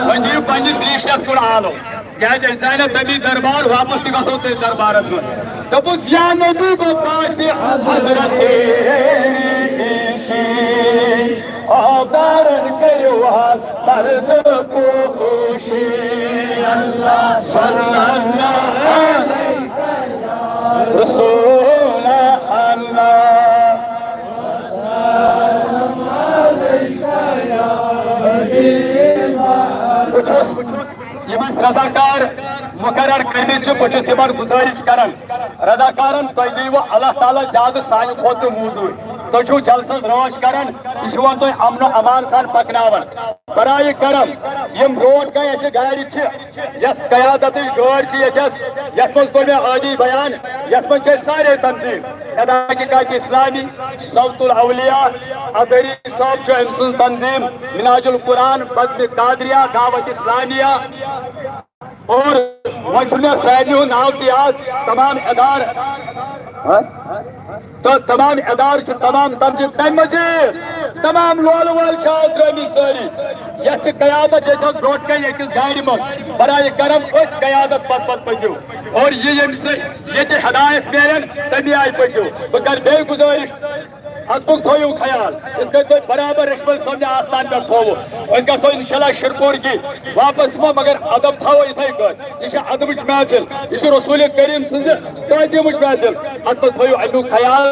وۄنۍ دِیِو پننِس ریٖشس کُن آلو۔ کیٛازِ أسۍ درٛاے نہ تَمی دربار، واپس تہِ گژھو تٔتھۍ دربارس منٛز۔ دوٚپُس، یا نبی بہٕ پاسہِ حضرت ریٖشی، آبدارن کٔرِو حظ پردٕ پوشی۔ اللہ صلی اللہ علیہ رسول اللہ۔ بہٕ چھُس، یِم اَسہِ رضاکار مُقرر کٔرمٕتۍ چھِ، بہٕ چھُس تِمن گُزٲرِش کران، رضاکارن، تُہۍ دِیِو اللہ تعالیٰ زیادٕ سانہِ کھۄتہٕ موٚزوٗرۍ۔ تُہۍ چھِو جلسس رٲچھ کران، یہِ چھُ وۄنۍ تُہۍ امن و امان سان پکناوان۔ برائے کرم، یِم برونٛٹھ کنہِ اَسہِ گاڑِ چھِ، یۄس قیادتٕچ گٲڑۍ چھِ ییٚتٮ۪س، یتھ منٛز کوٚر مےٚ ٲدی بیان، یتھ منٛز چھِ أسۍ سارے تنظیٖم، اداکہِ کاکہِ اسلامی، صوت الاولیاء، اظہری صٲب چھُ أمۍ سٕنٛز تنظیٖم، مناج القرآن، بزمِ قادریہ، دعوت اسلامیہ، اور وۄنۍ چھُ مےٚ سارنٕے ہُنٛد ناو تہِ یاد، تمام ادارٕ، ہہ؟ تہٕ تمام ادارٕ چھِ، تمام تنظیٖم، تَمہِ مٔزیٖد تمام لولہٕ وٲلۍ چھِ آز درٛٲمٕتۍ سٲری۔ یَتھ چھِ قیادت ییٚتہِ حظ برٛونٛٹھ کَنہِ أکِس گاڑِ منٛز، برائے کرم أتھۍ قیادت پتہٕ پتہٕ پٔکِو۔ اور یہِ ییٚمہِ سۭتۍ ییٚتہِ ہدایت میلن، تَمی آیہِ پٔکِو۔ بہٕ کَرٕ بیٚیہِ گُزٲرِش، ادبُک تھٲیِو خیال، یِتھ کٔنۍ تۄہہِ برابر ریٚشمٲلۍ صٲبنہِ آستان پٮ۪ٹھ تھوٚوُ۔ أسۍ گژھو انشاءاللہ شِرپوٗر کِنۍ واپس، مگر ادب تھاوو یِتھَے کٲٹھۍ۔ یہِ چھِ ادبٕچ محفل، یہِ چھِ رسول کریم سٕنٛزِ تعظیٖمٕچ محفل۔ اتھ منٛز تھٲیِو امیُک خیال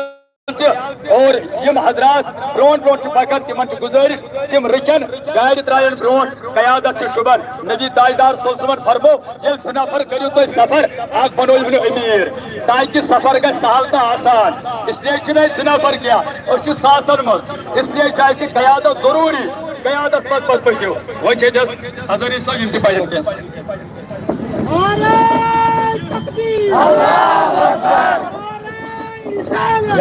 تہِ۔ اور یِم حضرات برونٛٹھ برونٛٹھ چھِ پکان، تِمن چھِ گُزٲرِش، تِم رُکن، گاڑِ ترٛاون برونٛٹھ، قیادت چھِ شوٗبان۔ نبی تاجدار صلی اللہ علیہ وسلمن فرموو، ییٚلہِ زٕ نفر کٔرِو تُہۍ سفر، اکھ بنٲیِو نہٕ أمیٖر، تاکہِ سفر گژھِ سہل تہٕ آسان۔ اس لیے چھِنہٕ أسۍ زٕ نفر کینٛہہ، أسۍ چھِ ساسن منٛز۔ اس لیے چھِ اَسہِ قیادت ضروٗری، قیادتس پتہٕ پتہٕ پٔکِو۔ وۄنۍ چھِ أسۍ حضرت صٲب یِم تہِ پرن کینٛہہ۔ نعرہ تکبیر۔ نعرہ رسالت۔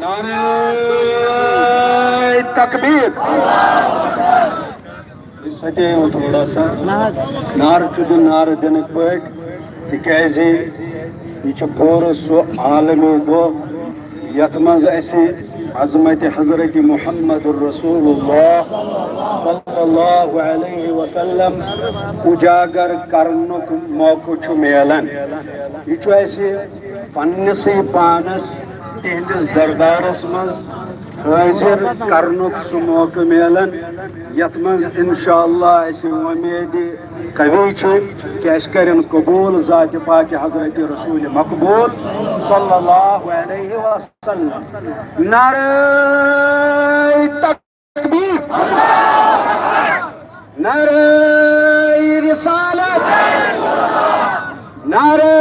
نعرہ تکبیر۔ أسۍ سَتییو تھوڑا سا۔ نعرٕ چھُ دیُن نعرٕ دِنٕکۍ پٲٹھۍ، تِکیٛازِ یہِ چھُ پوٗرٕ سُہ عالمی دۄہ یَتھ منٛز اَسہِ عظمت حضرت محمد رسول اللہ صلی اللہ علیہ وسلم اُجاگر کرنُک موقعہٕ چھُ میلان۔ یہِ چھُ اَسہِ پننِسٕے پانَس تِہنٛدِس دربارس منٛز حٲضِر کرنُک سُہ موقعہٕ میلان، یَتھ منٛز انشاءاللہ اَسہِ وۄمید قوی چھِ کہ اَسہِ کرن قبول ذاتِ پاکِ حضرت رسول مقبول صلی اللہ علیہ وسلم۔ نعرہ تکبیر، نعرہ رسالت، نعرہ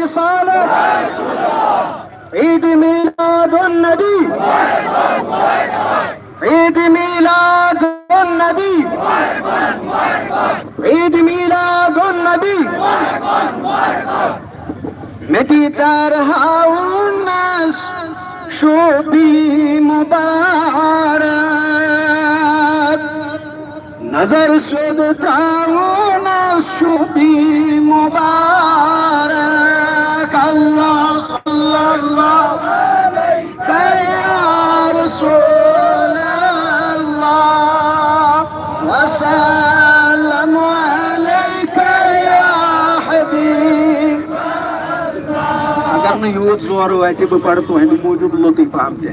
رسالت، عید میلاد النبی، عید میلاد النبی، عید میلاد النبی۔ مےٚ دیٖدار ہاوُنس شوٗبی مُبارک، نظر سیوٚد ترٛاوُنس شوٗبی مُبارک۔ اللہ صلی اللہ علیہ یا رسول اللہ، وسلم علیک یا حبیب۔ اگر نہٕ یوٗت زورٕ واتہِ، بہٕ پرٕ تُہنٛدِ موٗجوٗب لطیفہٕ ہم تہِ۔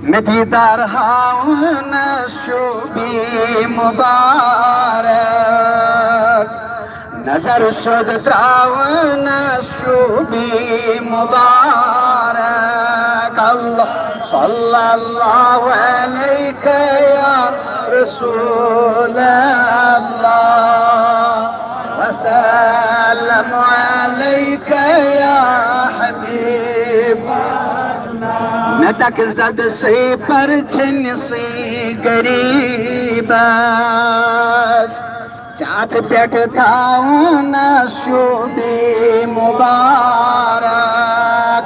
مےٚ دیٖدار ہاوُن شوٗبی مُبارک، نظر سیوٚد ترٛاوُن شوٗبی مُبارک۔ اللہ صلی اللہ علیک یا رسول اللہ، وسلم علیک یا حبیب۔ مےٚ تک زد سے پرژھنۍ سٕے غریٖبس، ژےٚ اَتھ پٮ۪ٹھ تھاوُن شوٗبی مُبارک۔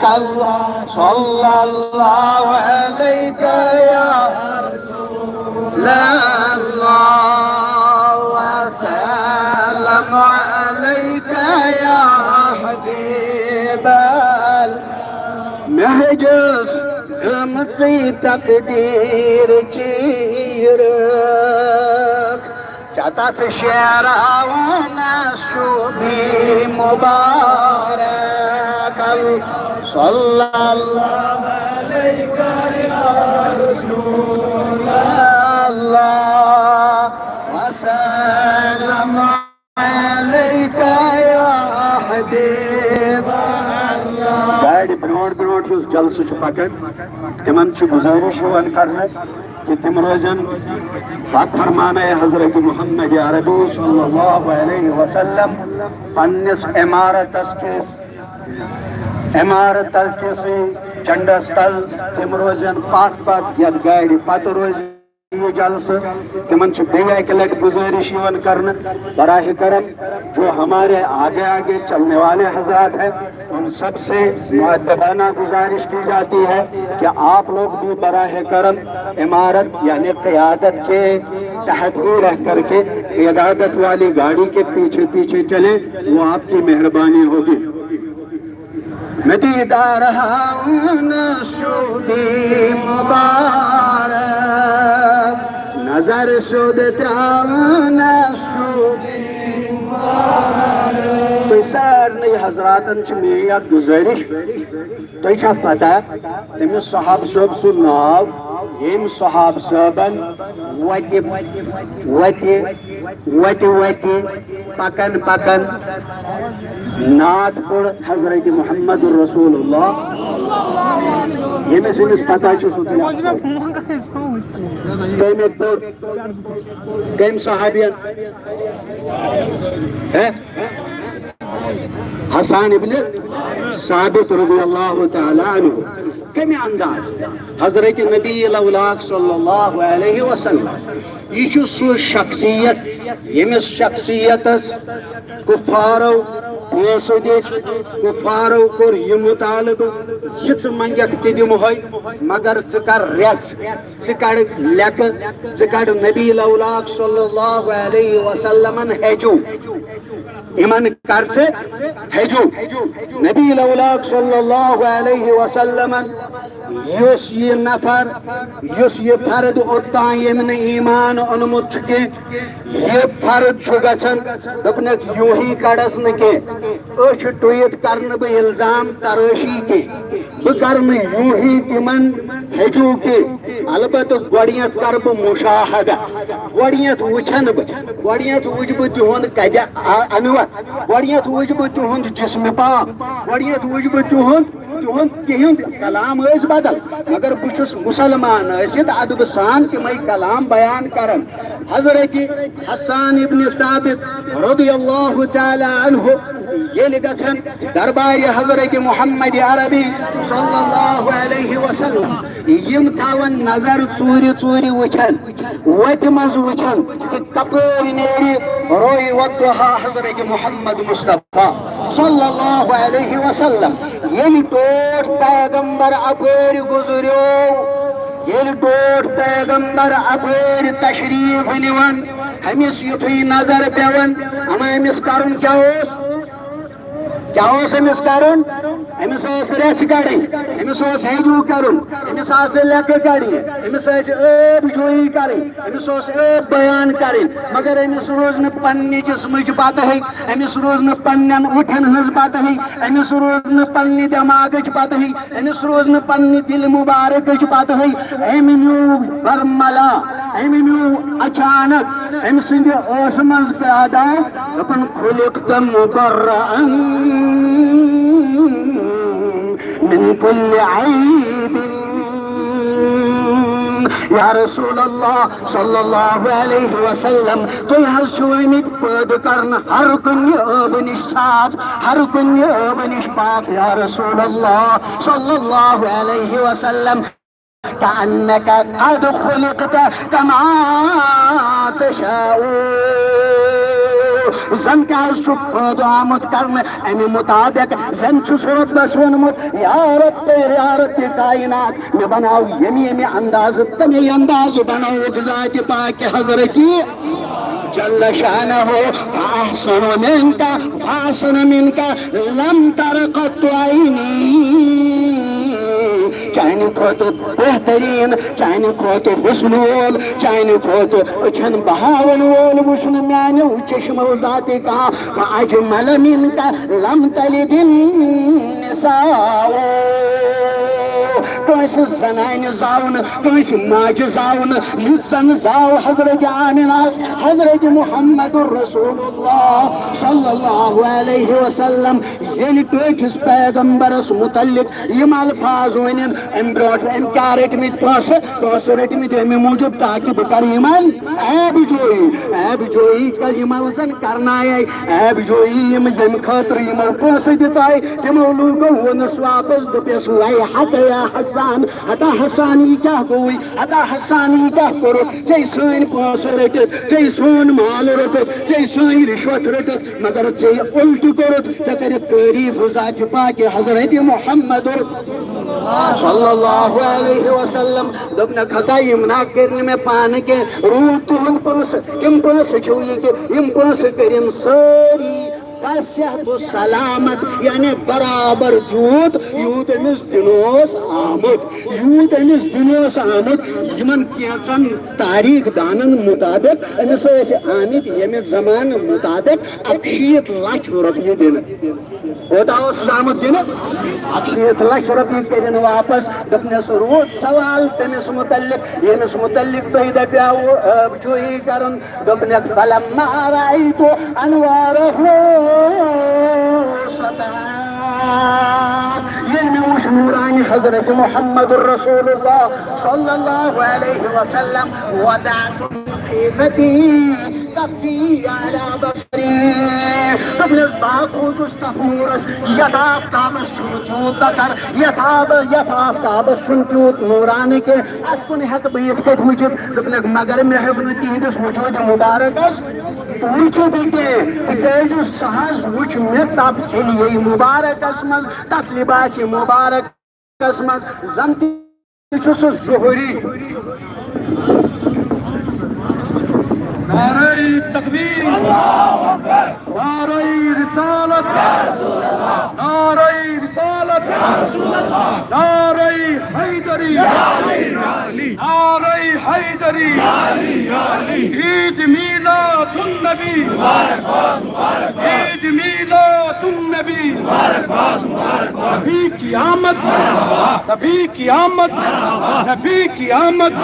اللہ صلی اللہ علیک یا رسول اللہ، وسلم علیک یا حبیب اللہ۔ مےٚ ہیٚجس گٔمژٕے تقدیٖر چیٖرٕکھ، ژےٚ تتھ شیراوُن شوٗبی مُبارک۔ صلی اللہ علیک یا رسول اللہ، وسلم علیک یا حبیب اللہ۔ گاڑِ برونٛٹھ برونٛٹھ یُس جلسہٕ چھُ پکان، تِمن چھِ گُزٲرِش یِوان کرنہٕ کہ تِم روزن پتھ فرمانَے حضرت محمد عربی صلی اللہ علیہ وسلم پننِس عمارتس کِس، عمارتس کِسٕے جنڈس تل۔ تِم روزن پتھ پتھ، یتھ گاڑِ پتہٕ روزِ یہِ جلسہٕ۔ تِمن چھِ بیٚیہِ اکہِ لٹہِ گُزٲرِش یِوان کرنہٕ، براہ کرم جو ہمارے آگے آگے چلنے والے حضرات ہیں، ان سب سے مؤدبانہ گزارش کی جاتی ہے کہ آپ لوگ بھی براہ کرم عمارت یعنی قیادت کے تحت ہی رہ کر کے قیادت والی گاڑی کے پیچھے پیچھے چلیں، وہ آپ کی مہربانی ہوگی۔ مےٚ دیٖدار ہاوُن شوٗبی مُبارک، نظر سیوٚد ترٛاوُن شوٗبی مُبارک۔ سارنٕے حضراتن چھِ میٲنۍ اکھ گُزٲرِش، تۄہہِ چھا پتہ تٔمِس صحابہٕ صٲب سُنٛد ناو، ییٚمۍ صحابہٕ صٲبن وتہِ وتہِ وتہِ وتہِ پکن پکن نعت پوٚر حضرت محمد رسول اللہ، ییٚمِس أمِس پتہ چھُ سُہ تہِ۔ تٔمۍ پوٚر کٔمۍ صحابین؟ ہے؟ حسان ابن ثابت رضی اللہ تعالیٰ عنہ۔ کمہِ انداز؟ حضرت نبی لولاک صلی اللہ علیہ وسلم، یہِ چھُ سُہ شخصیت، ییٚمِس شخصیتس کفارو پونٛسہٕ دِتھ، کفارو کوٚر یہِ مطالبہٕ، یہِ ژٕ منٛگکھ تہِ دِمہوے، مگر ژٕ کر رٮ۪ژ، ژٕ کڑ لیٚکہٕ، ژٕ کڑ نبی لولاک صلی اللہ علیہ وسلمن ہیٚجو۔ یِمن کر ژٕ ہیٚجو۔ نبی لولاک صلی اللہ علیہ وسلمن یُس یہِ نفر، یُس یہِ فرد اوٚتام ییٚمۍ نہٕ ایمان اوٚنمُت چھُ کینٛہہ، یہِ فرد چھُ گژھان، دوٚپنکھ، یوٗہی کڑس نہٕ کینٛہہ، أچھ ٹُوِتھ کرنہٕ بہٕ الزام ترٲشی کینٛہہ، بہٕ کرٕ نہٕ یوٗہی تِمن ہیٚجو کینٛہہ۔ البتہٕ گۄڈٕنیتھ کرٕ بہٕ مشاہدہ، گۄڈٕنیتھ وٕچھن بہٕ، گۄڈٕنیتھ وٕچھٕ بہٕ تِہُنٛد کدِ آ-، انوت، گۄڈٕنیتھ وٕچھٕ بہٕ تِہُنٛد جسم پاک، گۄڈٕنیتھ وٕچھٕ بہٕ تِہُنٛد، تِہُنٛد، تِہُنٛد کلام ٲسۍ بدل، مگر بہٕ چھُس مُسلمان ٲسِتھ ادبہٕ سان تِمے کلام بیان کران۔ حضرت حسان ابن ثابت رضی اللہ تعالیٰ عنہ ییٚلہِ گژھن دربارِ حضرت محمد عربی صلی اللہ علیہ وسلم، یِم تھاون نظر ژوٗرِ ژوٗرِ وٕچھن، وتہِ منٛز وٕچھن کہِ کپٲرۍ نیرِ روے والضحیٰ حضرت محمد مصطفیٰ صلی اللہ علیہ وسلم۔ ییٚلہِ ٹوٹھ پیغمبر اپٲرۍ گُزریو، ییٚلہِ ٹوٹھ پیغمبر اپٲرۍ تشریف نِوان، أمِس یُتھُے نظر پٮ۪وان، اما أمِس کرُن کیٛاہ اوس؟ کیٛاہ اوس أمِس کرُن؟ أمِس اوس رٮ۪ژھ کڑٕنۍ، أمِس اوس ہیٚجو کرُن، أمِس آسہٕ لیٚکہٕ کڑنہِ، أمِس ٲسۍ عٲب جویی کرٕنۍ، أمِس اوس عٲب بیان کرٕنۍ، مگر أمِس روٗز نہٕ پننہِ جسمٕچ پتہٕے، أمِس روٗز نہٕ پننٮ۪ن اوٚٹھن ہٕنٛز پتہٕے، أمِس روٗز نہٕ پننہِ دٮ۪ماغٕچ پتہٕے، أمِس روٗز نہٕ پننہِ دِلہِ مُبارکٕچ پتہٕے۔ أمۍ نیوٗ برملا، أمۍ نیوٗ اچانک أمۍ سٕنٛدِ ٲسہٕ منٛز پیدا، دَپان، "خُلِقْتَ مُبَرَّأً مِنْ كُلِّ عَيْبٍ۔" یا رسول اللہ صلی اللہ علیہ وسلم، تُہۍ حظ چھِو آمٕتۍ پٲدٕ کرنہٕ ہر کُنہِ عٲبہٕ نِش صاف، ہر کُنہِ عٲبہٕ نِش پاک۔ یا رسول اللہ صلی اللہ علیہ وسلم، كأنك قد خلقت كما تشاء۔ زن تہِ حظ چھُ پٲدٕ آمُت کرنہٕ اَمہِ مُطابق، زن چھُس رۄبس ووٚنمُت، یا رب، یا رب کائنات، مےٚ بناو ییٚمہِ ییٚمہِ اندازٕ، تَمے اندازٕ بنووُکھ ذاتِ پاکِ حضرتی جل شانہ، فأحسن منك، فأحسن منك لم تر قط عيني۔ چانہِ کھۄتہٕ بہتریٖن، چانہِ کھۄتہٕ حُسن وول، چانہِ کھۄتہٕ أچھن بہاون وول وُچھ نہٕ میانیو چشمو ذاتِ کانٛہہ۔ فأجمل منك لم تلد النساء۔ کٲنٛسہِ زنانہِ زاو نہٕ، کٲنٛسہِ ماجہِ زاو نہٕ، یُتھ زن زاو حضرت آمنہس حضرت محمد رسول اللہ صلی اللہ علیہ وسلم۔ ییٚلہِ ٹٲٹھِس پیغمبرس متعلق یِم الفاظ ؤنِن، امہِ برونٛٹھ أمۍ کیٛاہ رٔٹۍ مٕتۍ پونٛسہٕ؟ پونٛسہٕ رٔٹۍ مٕتۍ اَمہِ موٗجوٗب تاکہِ بہٕ کرٕ یِمن عیب جویی، عیب جویی کر-، یِمو زن کرنایے عیب جویی، یِم ییٚمہِ خٲطرٕ یِمو پونٛسہٕ دِژے، تِمو لوٗکو ووٚنُس واپس، دوٚپُس، "ویحک یا حسان، ہتا حسان، یہِ کیٛاہ گوٚوُے؟ ہتا حسان، یہِ کیٛاہ کوٚرُتھ؟ ژےٚ سٲنۍ پونٛسہٕ رٔٹِتھ، ژےٚ سون مال روٚٹُتھ، ژےٚ سٲنۍ رِشوت رٔٹِتھ۔" مگر ژےٚ الٹہٕ کوٚرُتھ، ژےٚ کٔرِتھ تعریٖف ذاتِ پاکِ حضرت محمد صلی اللہ علیہ وسلم۔ دوٚپنکھ، ہتا یِم نا کٔرۍ نہٕ مےٚ پانہٕ کینٛہہ، روٗد تُہُنٛد پونٛسہٕ، تِم پونٛسہٕ چھِو یہِ کہِ یِم پونٛسہٕ کٔرِن سٲری صحت و سلامت، یعنی برابر تیوٗت یوٗت أمِس دِنہٕ اوس آمُت، یوٗت أمِس دِنہٕ اوس آمُت۔ یِمن کینٛژن تاریخ دانن مُطابق أمِس ٲسۍ آمٕتۍ ییٚمہِ زمانہٕ مُطابق اَکشیٖتھ لچھ رۄپیہِ دِنہٕ۔ کوٗتاہ اوس آمُت دِنہٕ؟ اَکشیٖتھ لچھ رۄپیہِ کٔرِن واپس۔ دوٚپنَس، روٗد سوال تٔمِس مُتعلِق، ییٚمِس مُتعلِق تۄہہِ دَپیاوُ، آبجویی کَرُن۔ دوٚپنَکھ، فلما رأیت انوارہ سطعت۔ ییٚلہِ مےٚ وُچھ نوٗرانہِ حضرت محمد رسول اللہ صلی اللہ علیہ وسلم، وضعت خیمتی کفی علی بصری۔ دوٚپنَس، بہٕ ہا کھوٗژُس تَتھ نوٗرَس، یَتھ آفتابَس چھُنہٕ تیوٗت تَژَر، یَتھ آب-، یَتھ آفتابَس چھُنہٕ تیوٗت نوٗرانہٕ کینٛہہ۔ اَتھ کُن ہٮ۪کہٕ بہٕ یِتھ پٲٹھۍ وٕچھِتھ؟ دوٚپنَکھ، مگر مےٚ ہیوٚک نہٕ تِہِنٛدِس وجوٗدِ مُبارکَس وٕچھِتھٕے کینٛہہ، تِکیٛازِ سُہ حظ وٕچھ مےٚ تَتھ حلیہِ مُبارکَس منٛز، تَتھ لِباسِ مُبارکَس منٛز، زَن تہِ چھُ سُہ ظہوٗری۔ نعرہ تکبیر، نعرہ رسالت، نعرہ رسالت، نعرہ حیدری، نعرہ حیدری، عید میلاد النبی، عید میلاد النبی، نبی کی آمد، نبی کی آمد، نبی کی آمد،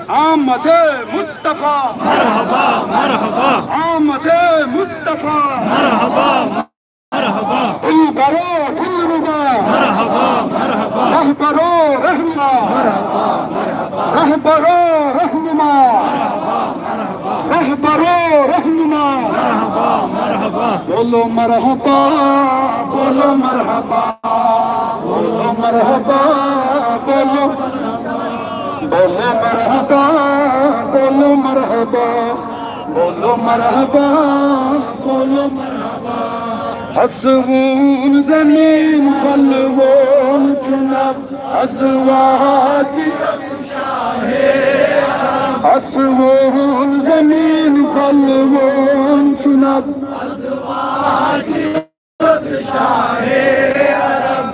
آمد مصطفیٰ، مرحبا، مرحبا۔ آمد مصطفیٰ، مرحبا، مرحبا۔ دلبرو دلربا، مرحبا، مرحبا۔ رہبرو رہنما، مرحبا، مرحبا۔ رہبرو رہنما، مرحبا، مرحبا۔ رہبرو رہنما، مرحبا، مرحبا۔ بولو مرحبا، بولو مرحبا، بولو مرحبا، بولو، بولو مرحبا، بولو مرحبا، بولو مرحبا، بولو مرحبا۔ آسمون زمین پھلوون چُنب از وادی، آسمون زمین پھلوون چُنب۔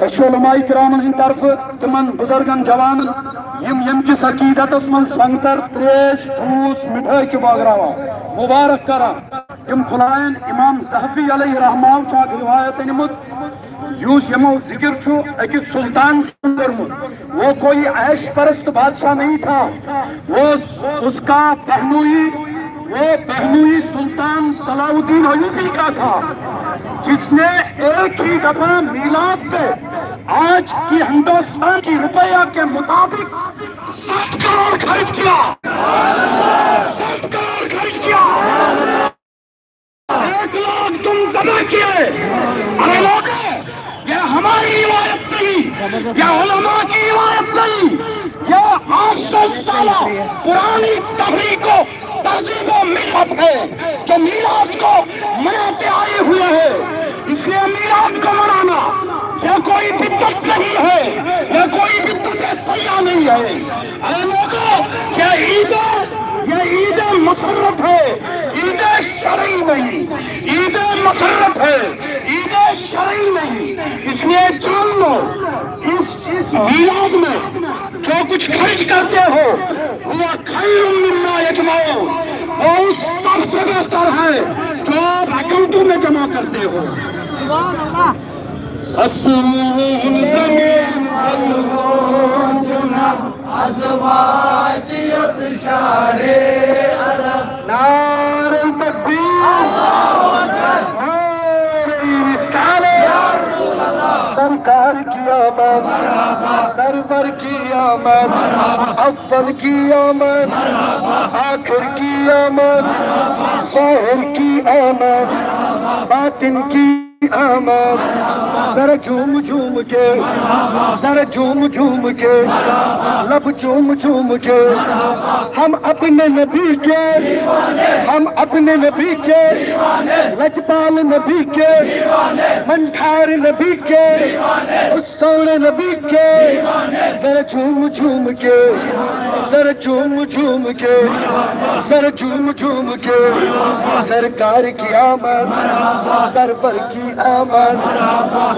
أسۍ چھِ علماء کرامن ہٕنٛدِ طرفہٕ تِمن بُزرگن جوانن، یِم ییٚمہِ کِس عقیٖدتس منٛز سنگتر، تریش، جوٗس، مِٹھٲے چھِ بٲگراوان، مُبارک کران۔ تِم خدایَن، امام ذہبی علیہ رحمہ چھُ اکھ روایت أنمٕژ، یُس یِمو ذِکِر چھُ أکِس سُلطان سُنٛد کوٚرمُت۔ وہ کوئی عیش پرست بادشاہ نہیں تھا، وہ اس کا بہنوئی، وہ بہنوئی سلطان صلاح الدین ایوبی کا تھا، جس نے ایک ہی دفعہ میلاد پہ آج کی ہندوستان کی روپیہ کے مطابق سات کروڑ خرچ کیا، سات کروڑ خرچ کیا۔ ایک لاکھ تم ذبح کیے۔ ارے لوگوں، یہ ہماری روایت نہیں، یہ علماء کی روایت نہیں، یہ آٹھ سو سالہ پرانی تحریک و تہذیب و ملت ہے، جو میراث کو مناتے آئے ہوئے ہیں۔ اس لیے میراث کو منانا یہ کوئی بدعت نہیں ہے، یہ کوئی بدعت سیاح نہیں ہے۔ اے لوگوں، یہ عید، یہ عید مسرت ہے، عید شرعی نہیں، عید مسرت ہے، عید شرعی نہیں۔ اس لیے جان لو، اس میلاد میں جو کچھ خرچ کرتے ہو، هو خیر مما یجمعون، وہ اس سب سے بہتر ہے جو آپ اکاؤنٹوں میں جمع کرتے ہو۔ سبحان اللہ۔ آسمون زمین پھلوون چُنب از وادی شاہ عرب۔ نعرہ تکبیر، نعرہ رسالت، سرکار کی آمد، سرور کی آمد، اول کی آمد، آخر کی آمد، ظاہر کی آمد، باطن کی آمد۔ ذرا جھوم جھوم کے، ذرا جھوم جھوم کے، لب چوم چوم کے، ہم اپنے نبی کے، ہم اپنے نبی کے، لجپال نبی کے، منٹھار نبی کے، اس سونے نبی کے، ذرا جھوم جھوم کے، ذرا جھوم جھوم کے، ذرا جھوم جھوم کے، سرکار کی آمد، سرور کی آمد،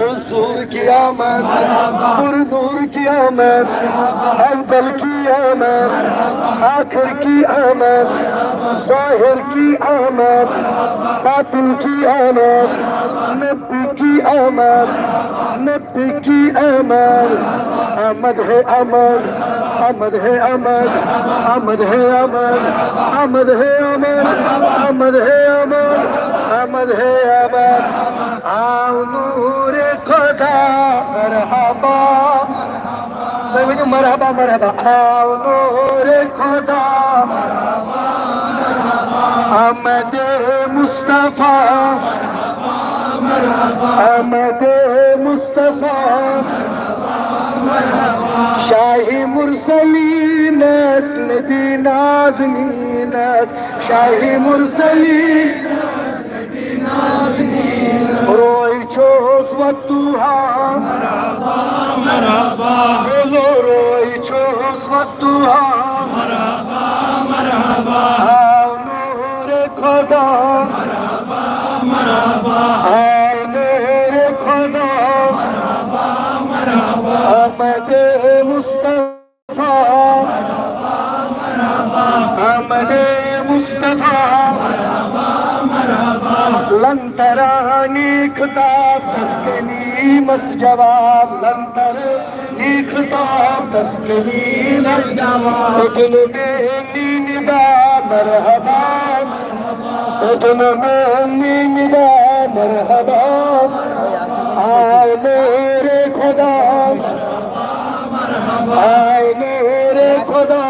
حضور کی آمد، پر نور کی آمد، اول کی آمد، آخر کی آمد، ظاہر کی آمد، باطن کی آمد، نبی کی آمد، نبی کی آمد۔ آمد ہے آمد، آمد ہے آمد، آمد ہے آمد، آمد ہے آمد، آمد ہے آمد، آمد ہے آمد۔ آو نور خدا، مرحبا۔ تُہۍ ؤنِو مرحبا، مرحبا۔ آو نور خدا، آمد مصطفیٰ، آمد مصطفیٰ، شاہ مرسلین است، نبی نازنین است، شاہ مرسلین۔ روی چھوس وتوہا، مرحبا، مرحبا۔ بولو، روی چھوس وتوہا، مرحبا، مرحبا۔ آو نور خدا، مرحبا، مرحبا۔ آو نور خدا، مرحبا، مرحبا۔ آمد مصطفیٰ، آمد مصطفیٰ، لن ترانی خطاب تسکنی مس جواب، لن ترانی خطاب تسکنی مس جواب۔ اذن منی ندا، مرحبا، اذن منی ندا، مرحبا۔ آو نور خدا، آو نور خدا،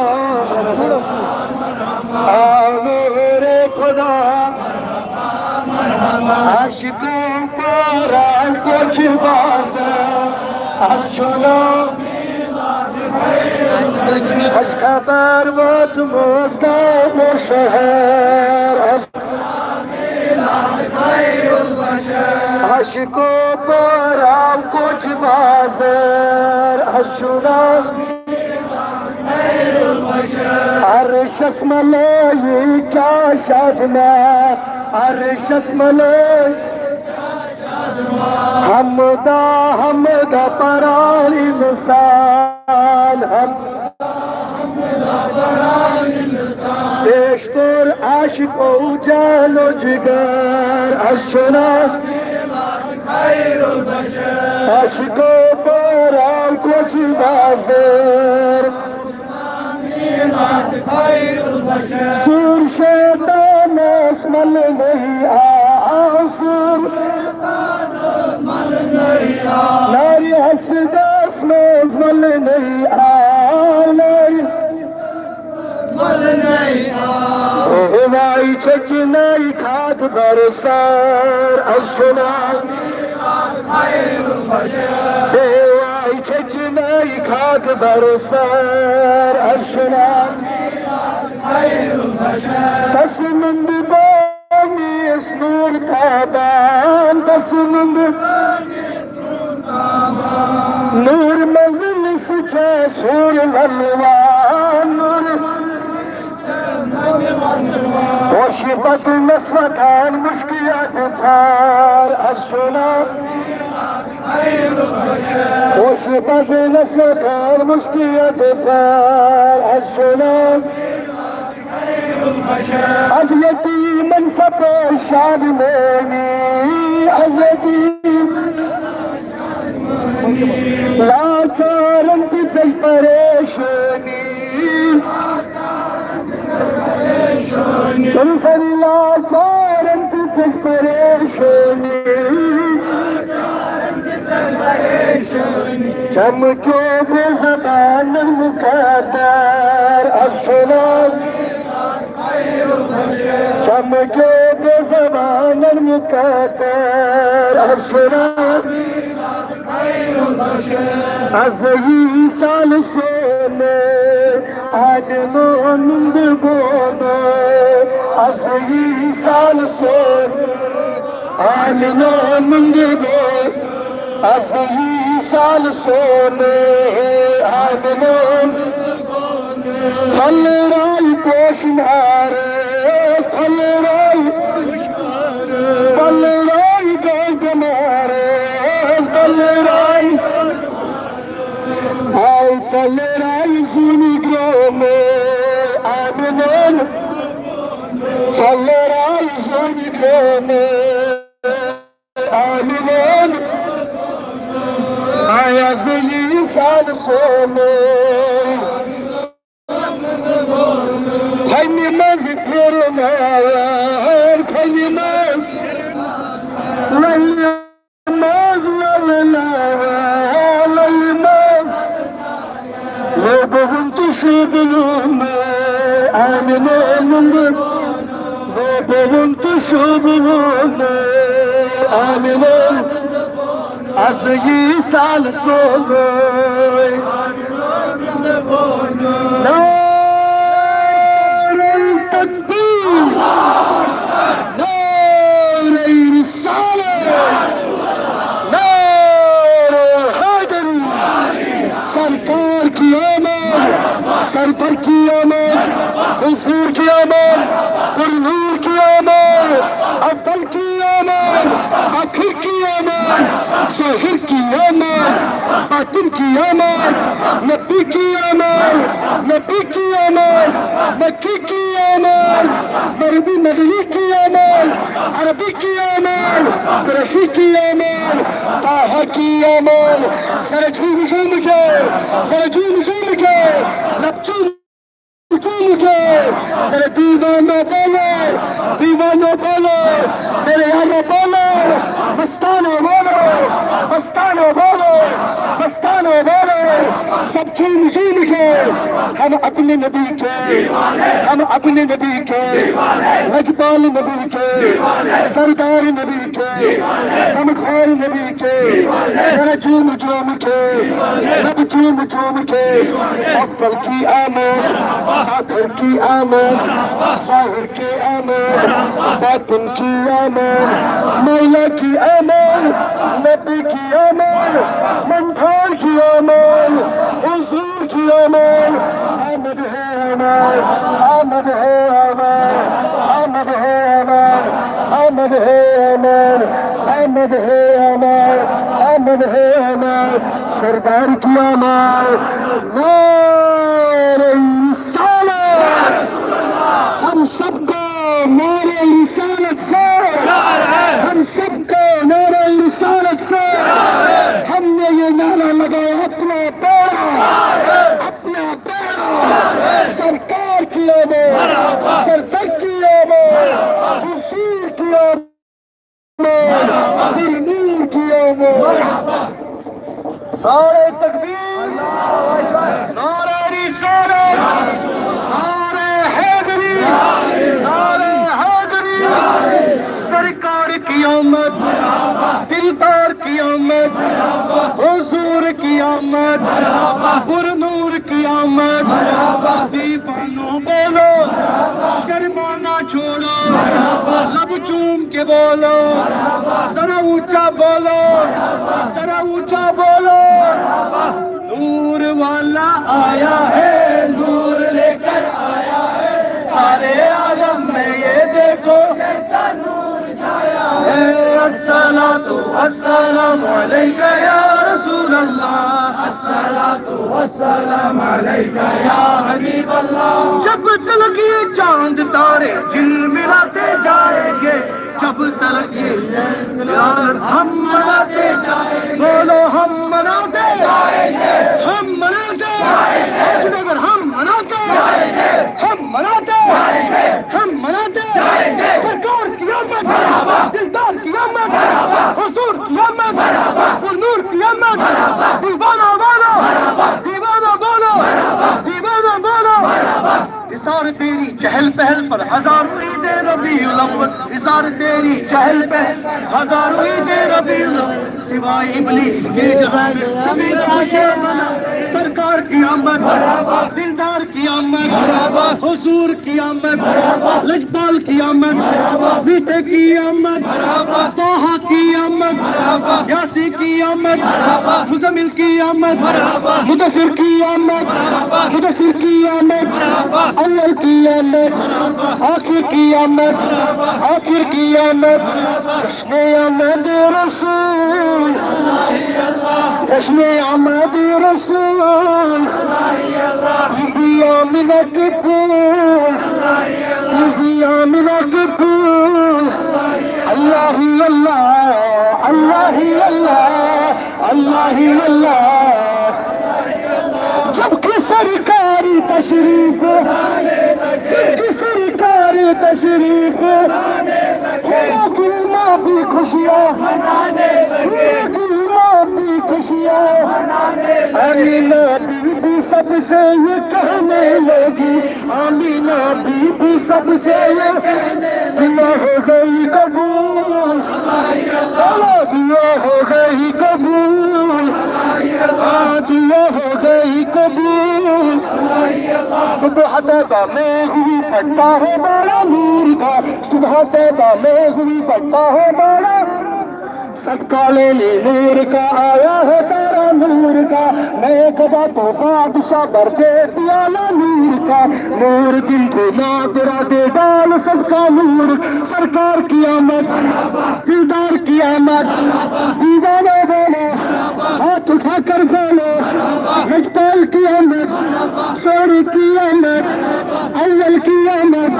آو نور خدا۔ عاشقوں پارا کچھ باز، از چنا خوش خبر واتموز گام و شہر۔ عاشقوں پارا کچھ باز، از چنا عرشس ملائکہ شادمان، عرشس ملائکہ۔ حمدا، حمدا پران انسان، حمدا۔ پیش کور عاشقو جان و جگر، از چنا عاشقو پارا کچھ باز۔ سور شیطانس مل نہیں آو، سور ناری حسدس منٛز مل نہیں آو، ناری وای چچنای کھاد برسر از چنا۔ وای چچنای کھاد برسر از چنا۔ پسمند بانی اس نور تابان، پسمند نور مجلس چس ہور ولوان، نور خوش بدنس وتان مشکیات پار از چنا۔ خوش بدنس وتان مشکیات پار از چنا۔ از یتیمن سپر شاد مینی، از یتیم لاچارن تیژ پریشانی۔ تم سری لاچارن تیژ پریشانی۔ چمکے بے زبان مقدر از چنا۔ چمکے بے زبان مقدر از چنا۔ از یی سال سونے آدنو نند گونے، از یی سال سونے آدنو نند گونے، از یی سال سونے آمنون، پھلرائی پوشنارس، پھلرائی، پھلرائی گو بیمارس، پھلرائی آئی، پھلرائی زونی گروم آمنون، پھلرائی زونی گروم آمنون، آیا زلی سال سونے۔ خنہِ منٛز پھیرناوان، خنہِ منٛز، لَلہِ منٛز وَلناوان، لَلہِ منٛز۔ لوبوُن تہٕ شوٗبوُن آمنون۔ لوبوُن تہٕ شوٗبوُن آمنون۔ از یی سال سوگوے۔ نعرہ تکبیر، نعرہ رسالت، نعرہ حیدری۔ سرکار کی آمد، سرور کی آمد، حضور کی آمد، پرنور کی آمد، اول کی آمد، آخر کی آمد، ظاہر کی آمد، باطن کی آمد، نبی کی آمد، نبی کی آمد، مکی کی آمد، مروی مدنی کی آمد، عربی کی آمد، قریشی کی آمد، طاہر کی آمد۔ سر جھوم جھوم کے، سر جھوم جھوم کے، لب چوم چوم کے، سر دیوانو بولو، دیوانو بولو، میرے یارو بولو، مستانو بولو، مستانو بولو، مستانو بولو۔ سب جھوم جھوم کے، ہم اپنے نبی کے، ہم اپنے نبی کے، لجپال نبی کے، سردار نبی کے، غمخوار نبی کے، سر جھوم جھوم کے، سب جھوم جھوم کے۔ اول کی آمد، آخر کی آمد، ظاہر کی آمد، باطن کی آمد، مولا کی آمد، نبی کی آمد، منتھان کی آمد، حضور کی آمد۔ آمد ہے آمد، آمد ہے آمد، آمد ہے آمد، آمد ہے آمد، آمد ہے آمد، آمد ہے آمد۔ سردار کی آمد، نعرہ رسالت۔ ہم سب کو نعرہ رسالت سے، ہم سب کو نعرہ رسالت سے، ہم نے یہ نعرہ لگایا، اپنا بیڑا، اپنا بیڑا۔ سرکار کی آمد، سرور کی آمد، حضور کی آمد، پرنور کی آمد۔ نعرہ تکبیر، نعرہ رسالت، نعرہ حیدری، نعرہ حیدری۔ سرکار کی آمد، دلدار کی آمد، حضور کی آمد، پرنور کی آمد۔ دیوانو بولو، شرمانا چھوڑو، لب چوم کے بولو، ذرا اونچا بولو، ذرا اونچا بولو۔ نور والا آیا ہے، نور لے کر آیا ہے، سارے عالم میں یہ دیکھو کیسا نور چھایا ہے۔ الصلاۃ والسلام علیک یا رسول اللہ، الصلاۃ والسلام علیک یا حبیب اللہ۔ جب تلک یہ چاند تارے جھلملاتے جائیں گے، جب تلک یہ چاند ہم مناتے جائیں گے۔ بولو، ہم مناتے جائیں گے، ہم مناتے جائیں گے۔ اگر ہم مناتے جائیں گے، ہم مناتے جائیں گے، ہم مناتے جائیں گے۔ سرکار کی آمد، مرحبا۔ دلدار کی آمد، مرحبا۔ حضور کی آمد، مرحبا۔ حضور کی آمد، مرحبا۔ دیوانہ بولو، مرحبا۔ دیوانہ بولو، مرحبا۔ دیوانہ بولو، مرحبا۔ نثار تیری چہل پہل پر ہزاروں عید ربیع الاول، نثار تیری چہل پہل، ہزاروں عید ربیع الاول۔ سوائے ابلیس کے جہاں میں سبھی کا دشمن۔ سرکار کی آمد، دلدار کی آمد، حضور کی آمد، لجپال کی آمد، میٹھے کی آمد، طٰہٰ کی آمد، یاسین کی آمد، مزمل کی آمد، مدثر کی آمد، مدثر کی آمد، اول کی آمد، آخر کی آمد، آخر کی آمد، جشن آمد رسول، جشن آمد رسول، بی بی آمنہ کے پھول، بی بی آمنہ کے پھول۔ اللہ ہی اللہ، اللہ ہی اللہ، اللہ ہی اللہ۔ جب کہ سرکار تشریف، جب کہ سرکار تشریف، ہوگی ماں بھی خوشیاں، ہوگی ماں بھی خوشیاں۔ آمینہ بی بی سب سے یہ کہنے لگی، آمینہ بی بی سب سے یہ کہنے لگی، دعا ہو گئی قبول، دعا ہو گئی قبول، دعا ہو گئی قبول۔ صبح طیبہ میں ہوئی بٹا ہے بڑا نور کا، صبح طیبہ میں ہوئی بٹا ہے بڑا۔ صدقہ لینے نور کا آیا ہے تارا نور کا، میں گدا تو بادشاہ بھر دے پیالہ نور کا۔ نور دل کو نادرا دے ڈال صدقہ نور۔ سرکار کی آمد، دلدار کی آمد، دیوانے بولو، ہاتھ اٹھا کر بولو، لجپال کی آمد، سوری کی آمد، اول کی آمد،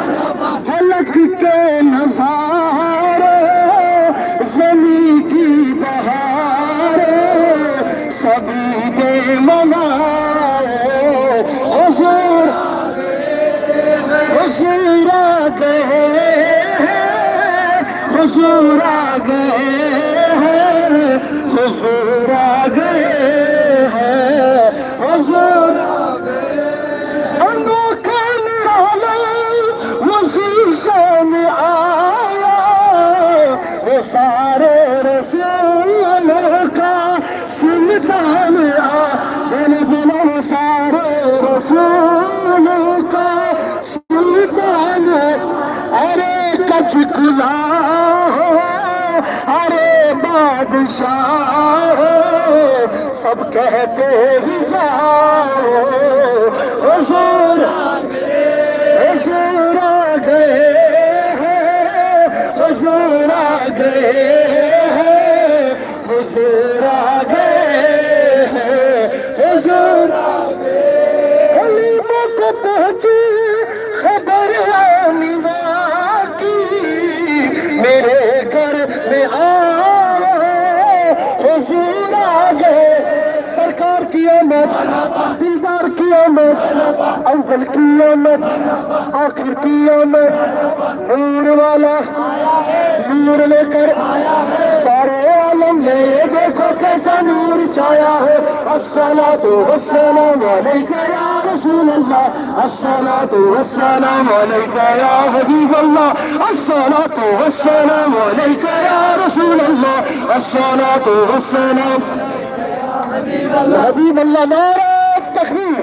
فلک کے نظارے، زمین کی بہاریں، سبھی دے منائے۔ حضور، حضور آ گئے ہیں، حضور آ گئے ہیں، حضور آ گئے ہیں، حضور آ گئے۔ انوکھا نرالا وہ ذیشان آیا، وہ سارے رسولوں کا سلطان آ، بولو، بولو، وہ سارے رسولوں کا سلطان۔ ارے کچکلا ہو، ارے بادشاہ ہو، سب کہتے ہی جاؤ، حضور، حضور آ گئے ہیں، حضور آ گئے ہیں، حضور آ گئے ہیں، حضور آ گئے۔ حلیمہ کو پہنچی خبر آمنہ کی، میرے گھر میں آؤ، حضور آ گئے۔ سرکار کی آمد، دلدار کی آمد، اول کی آمد، آخر کی آمد، نور والا نور لے کر سارے عالم میں، یہ دیکھو کیسا نور چھایا ہے۔ الصلاۃ والسلام علیک یا رسول اللہ، الصلاۃ والسلام علیک یا حبیب اللہ، الصلاۃ والسلام علیک یا رسول اللہ، الصلاۃ والسلام۔ حبیب اللہ، نعرہ تکبیر،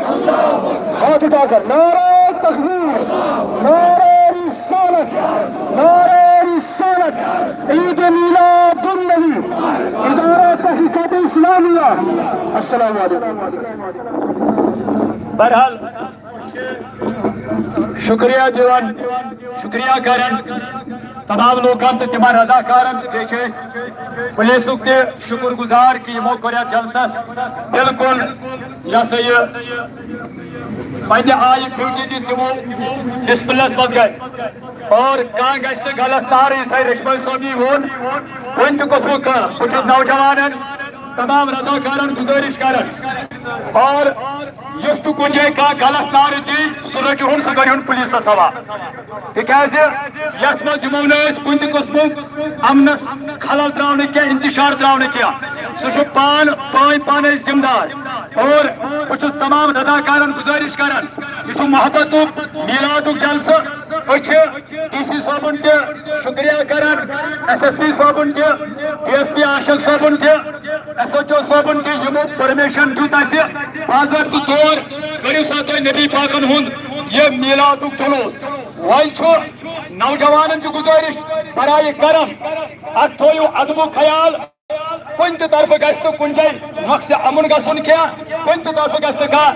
ہاتھ اٹھا کر نعرہ تکبیر، نعرہ رسالت، نعرہ رسالت، عید میلاد النبی، ادارہ تحقیقات اسلامیہ۔ السلام علیکم۔ بہرحال، شکریہ دیوان، شکریہ کرن تمام لوکن تہٕ تِمن رضاکارن، تہٕ بیٚیہِ چھِ أسۍ پولیسُک تہِ شکر گزار کہ یِمو کوٚر یتھ جلسس بالکل، یہ ہسا یہ پننہِ آیہِ ڈیوٹی دِژ یِمو ڈسپلنس منٛز گژھِ۔ اور کانٛہہ گژھِ نہٕ غلط نعرٕ، یُس تۄہہِ ریشمٲلۍ صٲبی ووٚن، کُنہِ تہِ قٕسمُک کانٛہہ۔ بہٕ چھُس نوجوانن، تمام رضاکارن گزٲرِش کران، اور یُس تہِ کُنہِ جایہِ کانٛہہ غلط نعرٕ دی، سُہ رٔٹِہُن، سُہ کٔرِہُن پُلیٖسَس حوالہٕ۔ تِکیٛازِ یَتھ منٛز دِمو نہٕ أسۍ کُنہِ تہِ قٕسمُک امنس خلل ترٛاونہٕ کینٛہہ، انتشار ترٛاونہٕ کینٛہہ۔ سُہ چھُ پان، پانہٕ پانے ذمہٕ دار۔ اور بہٕ چھُس تمام رضاکارن گزٲرِش کران، یہِ چھُ محبتُک میلادُک جلسہٕ، أسۍ چھِ ڈی سی صٲبُن تہِ شُکریہ کران، ایس ایس پی صٲبُن تہِ، ڈی ایس پی عاشق صٲبُن تہِ، ایس ایچ او صٲبُن تہِ، یِمو پرمیشن دیُت اَسہِ باضٲبطہٕ طور، کٔرِو سا تُہۍ نبی پاکن ہُنٛد یہِ میٖلادُک جلوس۔ وۄنۍ چھُ نوجوانن تہِ گُزٲرِش، برائے کرم، اتھ تھٲیِو ادبُک خیال۔ کُنہِ تہِ طرفہٕ گژھِ نہٕ کُنہِ جایہِ نۄقصِ امُن گژھُن کینٛہہ، کُنہِ تہِ طرفہٕ گژھِ نہٕ کانٛہہ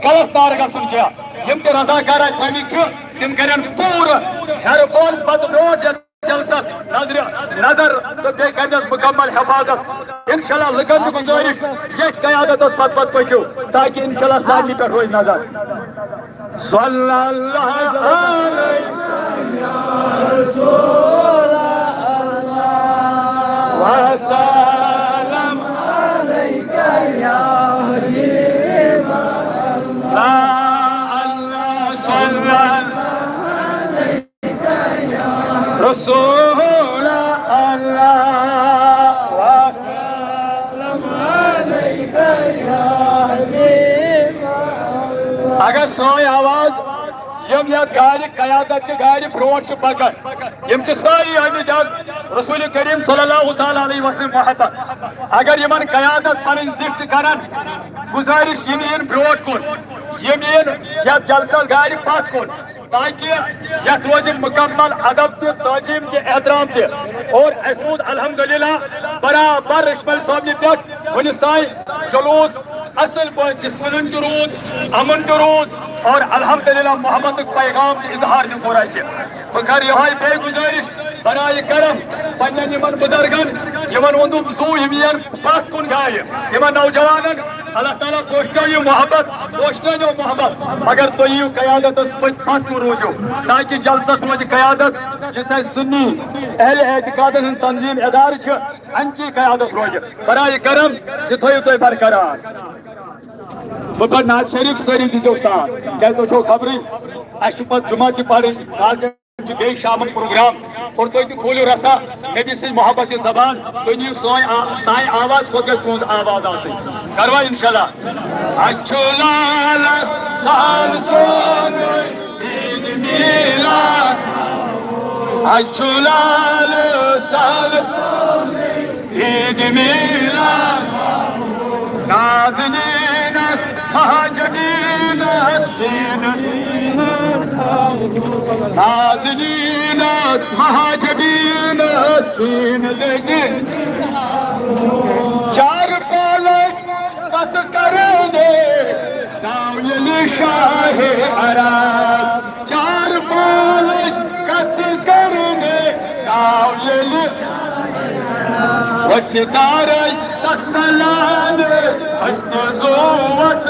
غلط کار گژھُن کینٛہہ۔ یِم تہِ رضاکار اَسہِ تھٲومٕتۍ چھِ، تِم کرن پوٗرٕ ہیرٕ بۄن پتہٕ برونٛٹھ یَتھ جلسس نظرِ نظر تہٕ بیٚیہِ کرنس مُکمل حفاظت۔ انشاءاللہ لُکن چھِ گُزٲرِش، ییٚتھۍ قیادتس پتہٕ پتہٕ پٔکِو، تاکہِ انشاءاللہ سارنٕے پٮ۪ٹھ روزِ نظر۔ صلی اللہ علیہ وسلم۔ اللہ، اللہ، صلی اللہ۔ رسول اللہ، وسلم علیک یا حبیب اللہ۔ اگر سٲنۍ آواز، یِم یتھ گاڑِ قیادت چھِ، گاڑِ برونٛٹھ چھِ پکان، یِم چھِ سٲری آمٕتۍ از رسول کریم صلی اللہ تعالیٰ علیہ وسلم محبت۔ اگر یِمن قیادت پنٕنۍ زِٹھ چھِ کران، گُزٲرِش، یِم یِن برونٛٹھ کُن، یِم یِن یتھ جلسس گاڑِ پتھ کُن، تاکہ یتھ روزِ مکمل ادب تہِ، تعظیم تہِ، احترام تہِ۔ اور اسہِ روٗد الحمدللہ برابر رشمل صٲبنہِ پٮ۪ٹھ وُنِس تام جلوس اصل پٲٹھۍ، ڈسپلن تہِ روٗد، امن تہِ روٗد، اور الحمدللہ محبتُک پیغام تہِ اظہار تہِ کوٚر اسہِ۔ بہٕ کرٕ یِہوٚے بیٚیہِ گُزٲرِش، برائے کرم، پننٮ۪ن یِمن بُزرگن، یِمن ووٚنُم زُو، یِم یِن پتھ کُن گاڑِ، یِمن نوجوانن، اللہ تعالیٰ پوشنٲیِو محبت، پوشنٲیِو محبت، مگر تُہۍ یِیِو قیادتس پٔتۍ پتھ کُن روٗزِو، تاکہ جلسس روزِ قیادت، یُس اسہِ سُنی اہل اعتقادن ہُنٛد تنظیم ادارٕ چھِ، امچی قیادت روزِ۔ برائے کرم، یہِ تھٲیِو تُہۍ برقرار۔ بہٕ پرٕ نعت شریف، سٲری دیٖزیو ساتھ، کیازِ تۄہہِ چھو خبرٕے، اسہِ چھُ پتہٕ جمعہ تہِ پرٕنۍ، کالچن چھُ بیٚیہِ شامن پروگرام، اور تُہۍ تہِ کھوٗلِو رسا نبی سٕنٛز محبت زبان، تُہۍ نِیِو سٲنۍ آ-، سانہِ آواز کھۄتہٕ گژھِ تُہنٛز آواز آسٕنۍ۔ کروا انشاءاللہ؟ اَتہِ چھُ لالس سال سونُے عید میٖلاد، اَتہِ چھُ لالس سال عید میٖلاد، نازنیٖنس مہاجبیٖنس سیٖنہٕ، نازنیٖنس مہاجبیٖنس سیٖنہٕ دٔگِتھ۔ چار پالٕچ کتھ کرو دے، ساو ییٚلہِ شاہ عرب۔ چار پالٕچ کتھ کرو دے، ساو ییٚلہِ وستارے تسلان ہست زوت،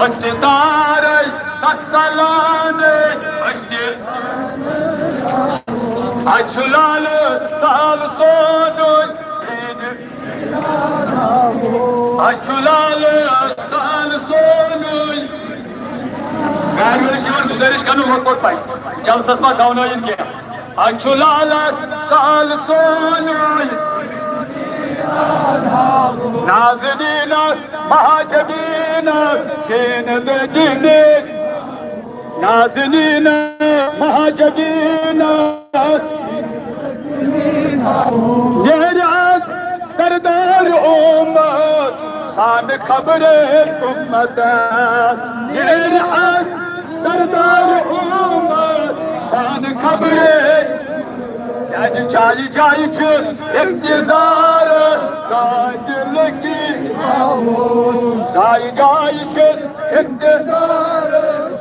وستارے تسلان ہست۔ اَتہِ چھُ لالہٕ سال سونُے عید، اَتہِ چھُ لالہٕ سال سونُے۔ گاڑِ وٲلۍ چھِ یِوان گُزٲرِش کرنہٕ، وۄنۍ کوٚت پَکہِ؟ جلسس ما گونٲیِن کینٛہہ؟ اَتہِ چھُ لالس سال سونُے، نازنیٖنس مہاجبیٖنس سیٖنہٕ دٔدِمٕتۍ۔ نازنیٖنس مہاجبیٖنس نیرِ از سردار عمر خان خبرے تُمتس۔ نیرِ از سردار عمر خان خبرے۔ کیازِ جایہِ جایہِ چھُ انتظار قاتل کی، جایہِ جایہِ چھُ انتظار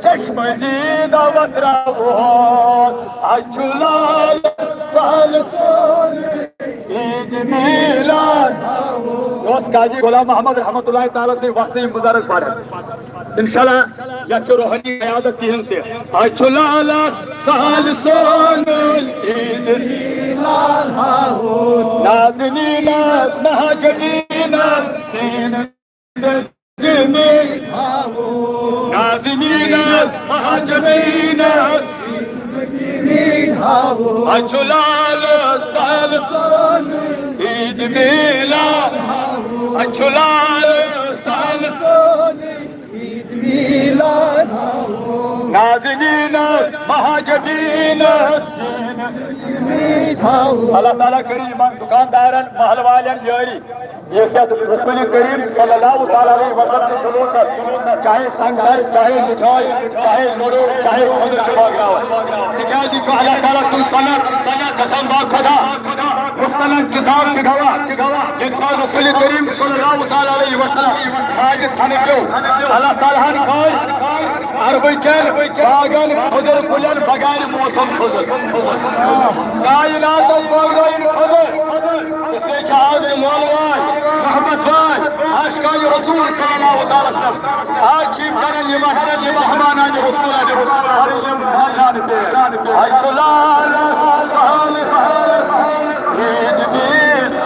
چشمہ دیدہ وتراوان۔ اَتہِ چھُ لال سال سون عید میٖلاد۔ یہِ اوس قاضی غلام محمد رحمتہ اللہ تعالیٰ سٕنٛدِ وقتہٕ یِم بُزرگ پران۔ انشاءاللہ یتھ چھِ روحٲنی قیادت تِہنٛز تہِ۔ اَتہِ چھُ لالس سال سون عید میٖلاد۔ نازنیٖنس مہاجبیٖنس سیٖنہٕ دِمٕتۍ۔ نازنیٖنس مہاجبیٖنس اَتہِ چھُ لال سال سون عید میٖلاد۔ اَتہِ چھُ لال سال سون عید میٖلاد۔ نازنیٖنس مہاجبینس۔ اللہ تعالیٰ کٔرِن یِمن دُکاندارن، محلہٕ والٮ۪ن یٲری، یُس یتھ رسول کریم صلی اللہ تعالیٰ علیہ وسلم سٕنٛدِ جلوٗسس، چاہے سنگتر، چاہے مِٹھٲے، چاہے لڈو، چاہے کھٔزٕر چھِ بٲگراوان۔ تِکیازِ یہِ چھُ اللہ تعالیٰ سُنٛد سنت، قسم با خدا، مستند کتاب چھِ گواہ، ییٚمہِ ساتہٕ رسول کریم صلی اللہ تعالیٰ علیہ وسلم ماجہِ تھنہٕ پیوٚو، اللہ تعالیٰ ہن کھٲج عربہٕ کٮ۪ن باغن کھٔزٕر کُلٮ۪ن بغیر موسم کھٔزٕر۔ کائناتن بٲگرٲوِن کھٔزٕر۔ اس لیے چھِ آز تہِ مول واے، محبت واے، عاشقان رسول صلی اللہ تعالیٰ وسلم۔ آز چھِ یِم کران یِمن مہمانان رسول، رسول ہر یِم مہمان پیر۔ آز چھُ لال عید بین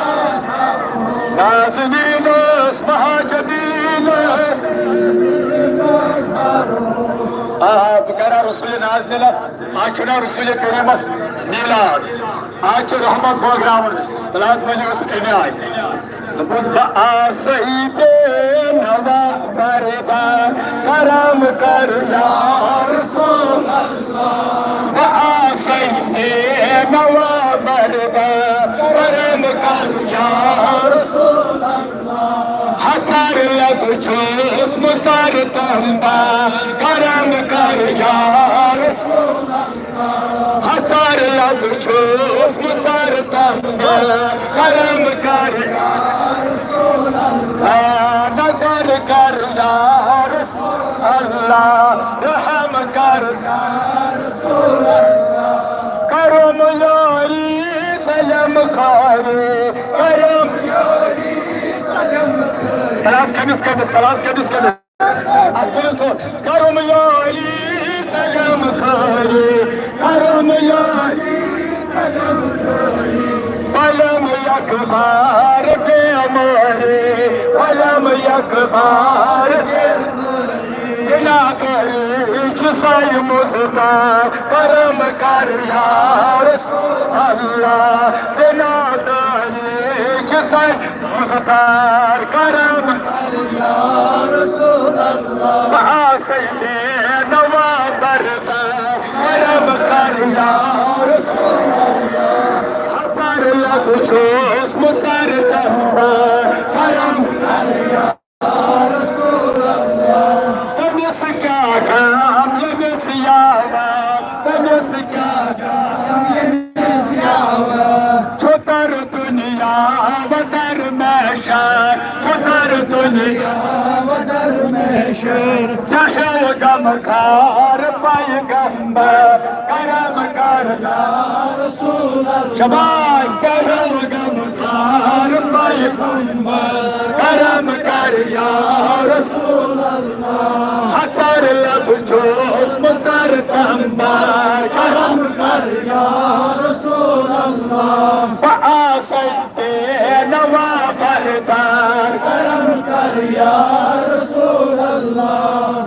نازنینس مہاجدینس۔ آ، بہٕ کرا رسول نازنینس، آز چھُنہ رسول کریمس میلاد، آز چھُ رحمت بٲگراوُن۔ تہٕ حظ ؤنِو أسۍ اَمہِ آیہِ۔ دوٚپُس، بہٕ آسَے بے نوا بردار، کرم کر یا رسول اللہ۔ بہٕ آسَے بے نوا بردار، کرم کر یا رسول اللہ۔ ہزار لَتہٕ چھُس مُژر تمبا، کرم کر یا رسول اللہ۔ ہزار لَتہٕ چھُس مُژر تمبا، کرم کر۔ آ، نظر کر یا رسول اللہ، رحم کر۔ کرم یاری سلم کاری، کرم یاری سلم کاری۔ تلاش کٔمِس کٔمِس، تلاش کٔمِس کٔمِس؟ اَتھ تُلِو تھوٚد۔ کرم یاری سلم کاری، کرم یاری سلم کاری۔ بلم یک بار بیماری، بلم یک بار بیماری۔ بنا کری چھ سائی مستار، کرم کر یا رسول اللہ۔ بنا کری چھ سائی مستار، کرم کر یا رسول اللہ۔ بہا سیدے نوا بردار، کرم کر یا رسول اللہ۔ ہزار لَتہٕ چھُس مُژر تمبا، کرم کر یا رسول اللہ۔ تٔمِس کیٛاہ غم ییٚمِس یاوار، تٔمِس کیٛاہ غم ییٚمِس یاوار۔ چھُ تر دُنیا و در محشر، چھُ تر دُنیا و در محشر۔ ژےٚ ہیوٗ غم خار پیغمبر، کرم کر یا رسول اللہ۔ شاباش، کرم کر یا پیغمبر، کرم کر یا رسول اللہ۔ ہزار لَتہٕ چھُس مُژر تمبا، کرم کر یا رسول اللہ۔ بہٕ آسَے بے نوا بردار، کرم کر یا رسول اللہ۔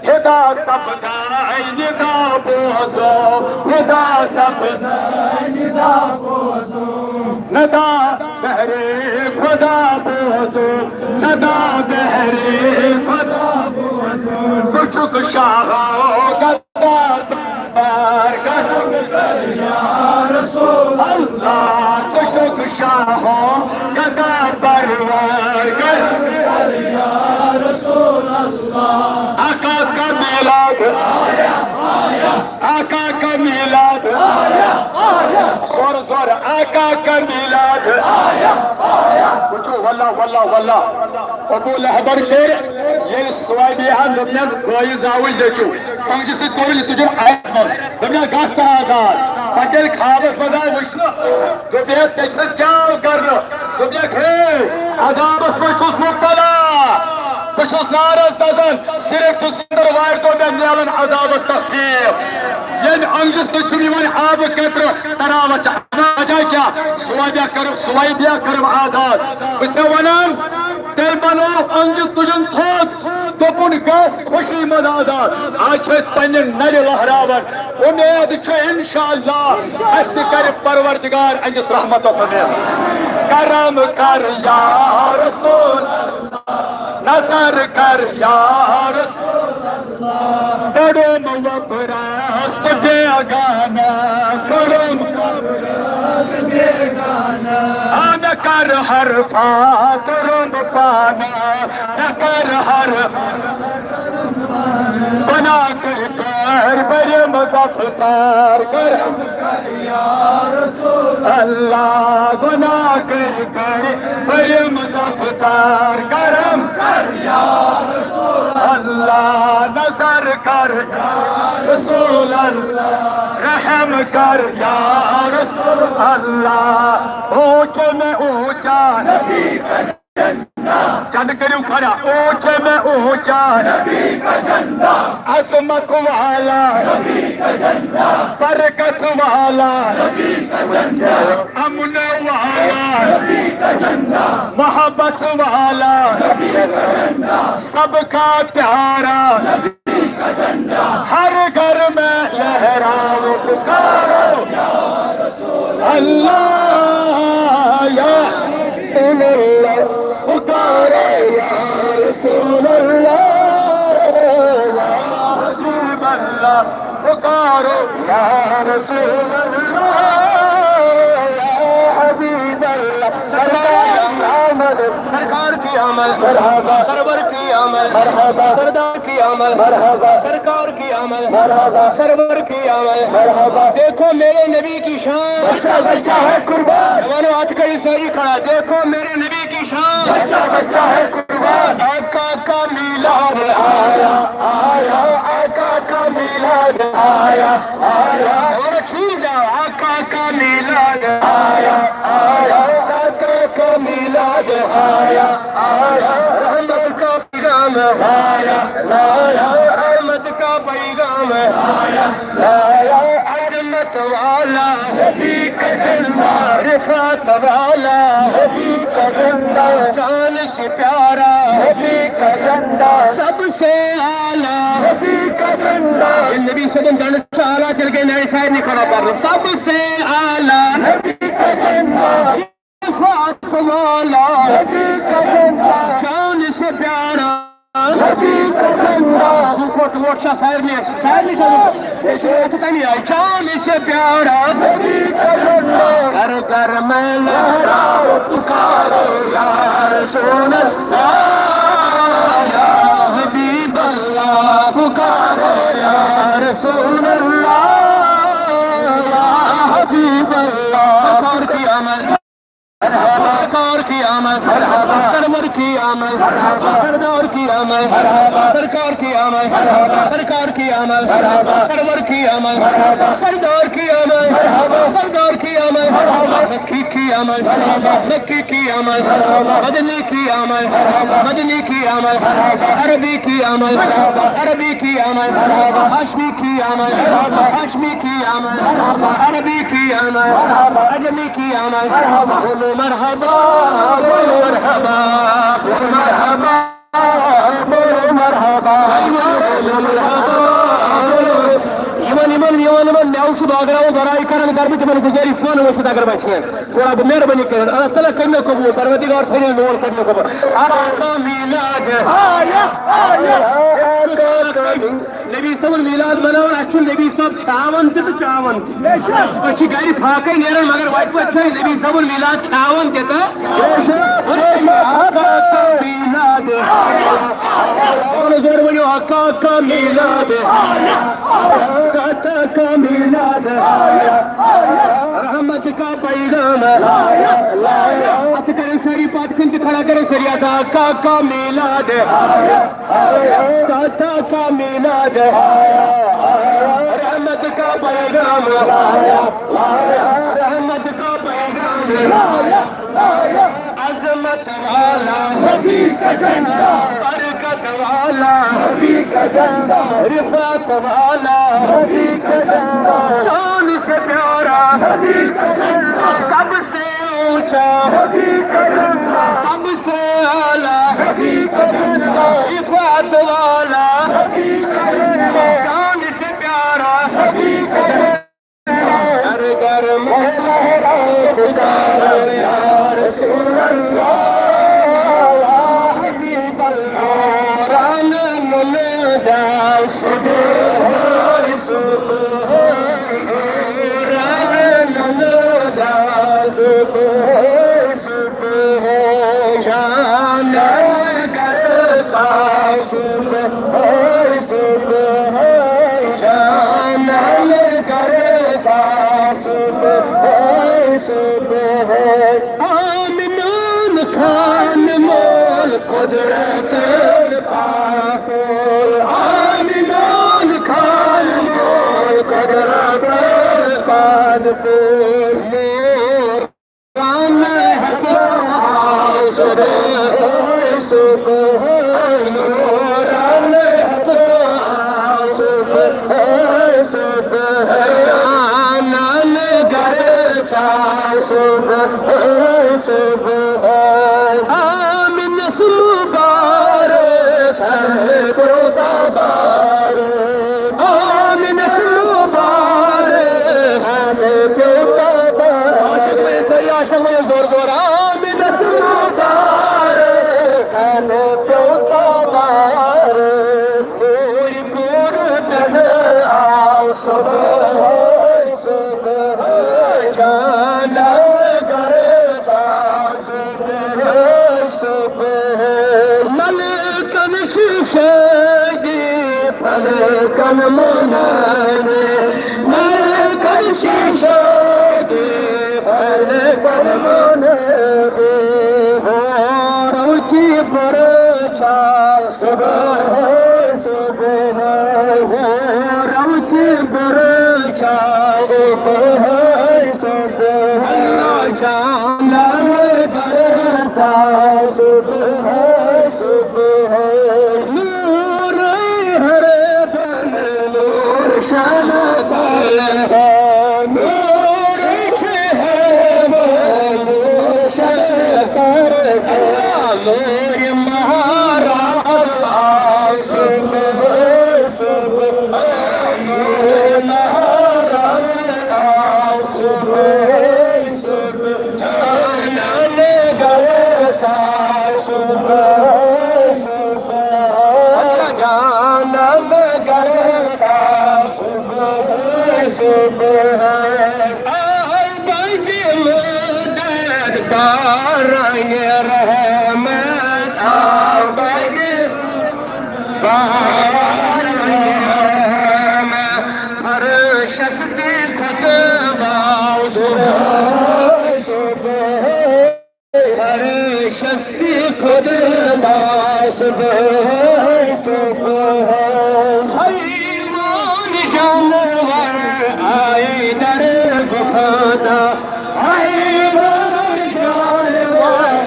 ہدا سپدے ندا بوزو، ہدا سپدے ندا بوزو۔ ندا بہر خدا بوزو، صدا بہر خدا بوزو۔ ژٕ چھُکھ شاہ گدار بار کرم کر یا رسول اللہ۔ ژٕ چھُکھ شاہ گدار پروار کرم کر یا رسول اللہ۔ آقا کا میلاد، آقا کا میلاد، زور زور، آقا کا میلاد۔ وٕچھِو، واللہ، واللہ، واللہ، ابو لہبن کٔر ییٚلہِ صوبیاہن دوٚپنس، بٲیِس زاوٕج نیٚچوٗ، أنٛگجہِ سۭتۍ کوٚرُن یہِ تُجُن آیس منٛز۔ دوٚپنس، گژھ ژٕ آزاد۔ پتہٕ ییٚلہِ خوابس منٛز آو وٕچھنہٕ، دوٚپ، ہے، ژےٚ چھِ سۭتۍ کیٛاہ آو کرنہٕ؟ دوٚپنکھ، ہے، عذابس منٛز چھُس مبتلا، بہٕ چھُس نارس دزان، صرف چھُس أنٛدر وارِ دۄہ مےٚ میلان عذابس تخفیف۔ ییٚمہِ أنٛگجہِ سۭتۍ چھُم یِوان آبہٕ قطرٕ، تراوت چھِ۔ وجہ کیٛاہ؟ صوبیا کٔرٕم، صوبیا کٔرٕم آزاد۔ بہٕ چھَس وَنان، تٔمۍ بنوو أنٛگجہِ تُجُن تھوٚد، دوٚپُن، گژھ خوشی منٛز آزاد۔ آز چھِ أسۍ پننہِ نرِ لہراوان۔ اُمید چھِ انشاءاللہ اَسہِ تہِ کرِ پروردگار أہنٛدِس رحمتس سۭتۍ۔ کرم کر یا رسول، نظر کر یا رسول، کڑم وپرست بیگانس، کڑم آن کر حرفات رمب پانا، نہ کر ہر گناہ کر کر برم دفتار کر۔ اللہ گناہ کر کر برم دفتار کرم۔ اللہ نظر کر رسول اللہ، رحم کر یا رسول اللہ۔ اونچے میں اونچا نبی کا جھنڈا۔ چند کریو کھڑا۔ اونچے میں اونچا نبی کا جھنڈا۔ عظمت والا نبی کا جھنڈا۔ برکت والا نبی کا جھنڈا۔ امن والا نبی کا جھنڈا۔ محبت والا نبی کا جھنڈا۔ سب کا پیارا نبی ہر گھر میں لہراؤ پکارو، اللہ یا رسول اللہ، پکارو یا رسول اللہ، یا حبیب اللہ، پکارو یا رسول اللہ، یا حبیب اللہ۔ سرکار کی آمد، سرکار کی آمد، مرحبا۔ سرور کی آمد، مرحبا۔ سردار کی آمد، مرحبا۔ سرکار کی آمد، مرحبا۔ سرور کی آمد، مرحبا۔ دیکھو میرے نبی کی شان۔ بچہ بچہ ہے قربان۔ جوانو، ہاتھ کھڑی ساری کھڑا۔ دیکھو میرے نبی کی شان۔ بچہ بچہ ہے قربان۔ آقا کا میلاد آیا، آیا۔ آقا کا میلاد آیا، آیا۔ اور چھوم جاؤ۔ آقا کا میلاد آیا، آیا۔ آقا کا میلاد آیا، آیا۔ رحمت کا پیغام لایا، لایا۔ رحمت کا پیغام لایا، لایا۔ عظمت والا نبی کا جھنڈا، رفعت والا نبی کا جھنڈا، جان سے پیارا نبی کا جھنڈا، سب سے اعلیٰ نبی کا جھنڈا۔ ییٚلہِ نبی صٲبُن جنڈٕ چھُ اعلیٰ، تیٚلہِ گٔے نرِ سارنٕے کھڑا کرنہٕ۔ سب سے اعلیٰ نبی کا جھنڈا۔ رفعت والا نبی کا جھنڈا۔ جان سے پیارا نبی کا جھنڈا۔ سُہ کوٚٹ ووٹ چھا سارنٕے اَسہِ؟ سارنٕے چھا؟ أسۍ چھِ تَمی آیہِ۔ جان سے پیارا نبی کا جھنڈا۔ گھر گھر میں لہراؤ پکارو یا رسول اللہ، یا حبیب اللہ، پکارو یا رسول اللہ، یا حبیب اللہ۔ سرکار کی آمد، مرحبا۔ سرکار کی آمد، مرحبا۔ سرور کی آمد، مرحبا۔ سردار کی آمد، مرحبا۔ سرکار کی آمد، مرحبا۔ سرکار کی آمد، مرحبا۔ سرور کی آمد، مرحبا۔ سردار کی آمد، مرحبا۔ سردار کی آمد، مرحبا۔ مکی کی آمد، مرحبا۔ مکی کی آمد، مرحبا۔ مدنی کی آمد، مرحبا۔ مدنی کی آمد، مرحبا۔ عربی کی آمد، مرحبا۔ عربی کی آمد، مرحبا۔ ہاشمی کی آمد، مرحبا۔ ہاشمی کی آمد، مرحبا۔ عربی کی آمد، مرحبا۔ عجمی کی آمد، مرحبا۔ بولو مرحبا، بولو مرحبا، بولو مرحبا، بولو مرحبا، بولو مرحبا۔ یِمن، یِمن، یِمن، یِمن مےٚ چھُ بٲگراوُن برایہِ کرم، کر بہٕ تِمن گُزٲرِش پانہٕ ؤسِتھ اگر بچہِ ہن۔ تھوڑا بہٕ مہربٲنی کٔرِتھ، اللہ تعالیٰ کٔرِو مےٚ قبوٗل، پروردگار تھٲیِو میون کرنہٕ قبوٗل۔ آقا کا میلاد۔ آیا، آیا۔ آقا کا میلاد۔ نبی صٲبُن میلاد مناوان، اَسہِ چھُ نبی صٲب کھیاوان تہِ تہٕ چاوان تہِ۔ أسۍ چھِ گرِ فاقے نیران، مگر وتہِ وتہِ چھُ اَسہِ نبی صٲبُن میلاد کھیاوان تہِ تہٕ۔ آقا کا میلاد۔ پانہٕ زورٕ ؤنِو، آقا کا میلاد۔ آقا کا میلاد۔ رحمت کا پیغام۔ اتھ کٔرِو سٲری پتھ کُن تہٕ کھڑا کٔرِو سٲری اتھ۔ آقا کا میلاد۔ آقا کا میلاد۔ رحمت کا پیغام۔ رحمت کا پیغام۔ عظمت والا نبی کا جھنڈا، برکت والا نبی کا جھنڈا، رفعت والا نبی کا جھنڈا، جان سے پیارا نبی کا جھنڈا، سب سے اونچا نبی کا جھنڈا، سب سے اعلیٰ نبی کا جھنڈا، رفعت والا، جان سے پیارا، ہر گھر میں لہرا پکارا، یا رسول اللہ، حبیب اللہ، رن نمدا صبح، صبح، رن نمدا صبح، صبح، جان کرتا صبح، صبح، جانان کرتا صبح، صبح۔ آمنان خان مول قدرت پاک، آمنان خان مول قدرت پاک۔ آمنس مبارک ہے پیوتا بار، آمنس مبارک ہے پیوتا بار۔ عاشق میں صحیح، عاشق میں زور زور۔ آمنس مبارک ہے پیوتا بار، نور پور تن آو صبح، صبح، جانا گھر صبح، صبح۔ ملکن شیشگی پلکن منانے، ملکن شیشگی پلکن منانے۔ ہو روکی برچا صبح، صبح، ہو روکی برچا صبح، صبح۔ اللہ جان برسا صبح، صبح۔ نور ہر بن نور شان پر ہے، نور شہر نور شہر پر ہے، نور مہاراج صبح، صبح، نور مہاراج صبح، صبح۔ جانان گرتا صبح، صبح۔ جانان گرتا صبح، صبح۔ آو بنگ مدد دارنگ رحمت، آو بنگ دارنگ رحمت۔ ہر شخص خود باز، ہر شخص خود باز۔ حیوان جانور آئے در گفادا، حیوان جانور آئے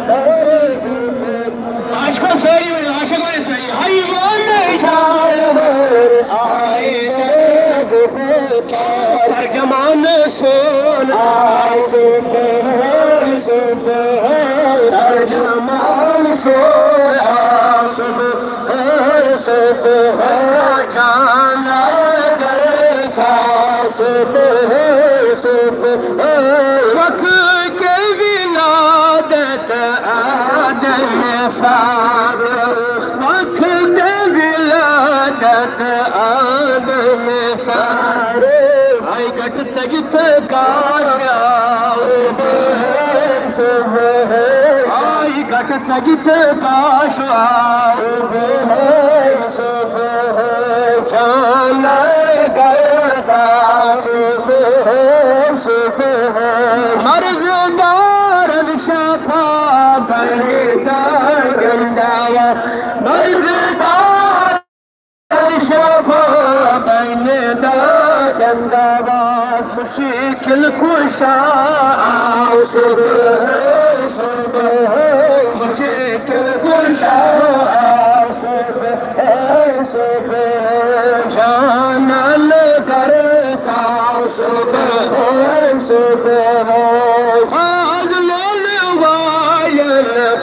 در گفادا۔ عاشقو سٲری ؤنِو، عاشق ؤنِو سٲری۔ حیوان جانور آئے ترجمان سون آئے صبح، صبح۔ ترجمان سون آئے صبح، صبح۔ جانا گرتا صبح، صبح۔ وقت ولادت آدم سار، وقت ولادت آدم سار۔ آئی گٹ سجت کاشا، آئی گٹ سجت کاشا۔ جانا گرتا صبح، صبح۔ مرض دار شفا بنتا گنداوا، مرض دار شفا بنتا گنداوا۔ مشکل کشا آو صبح، صبح۔ مشکل کشا آو صبح، صبح۔ جانان گرتا صبح، صبح۔ آز لولوائن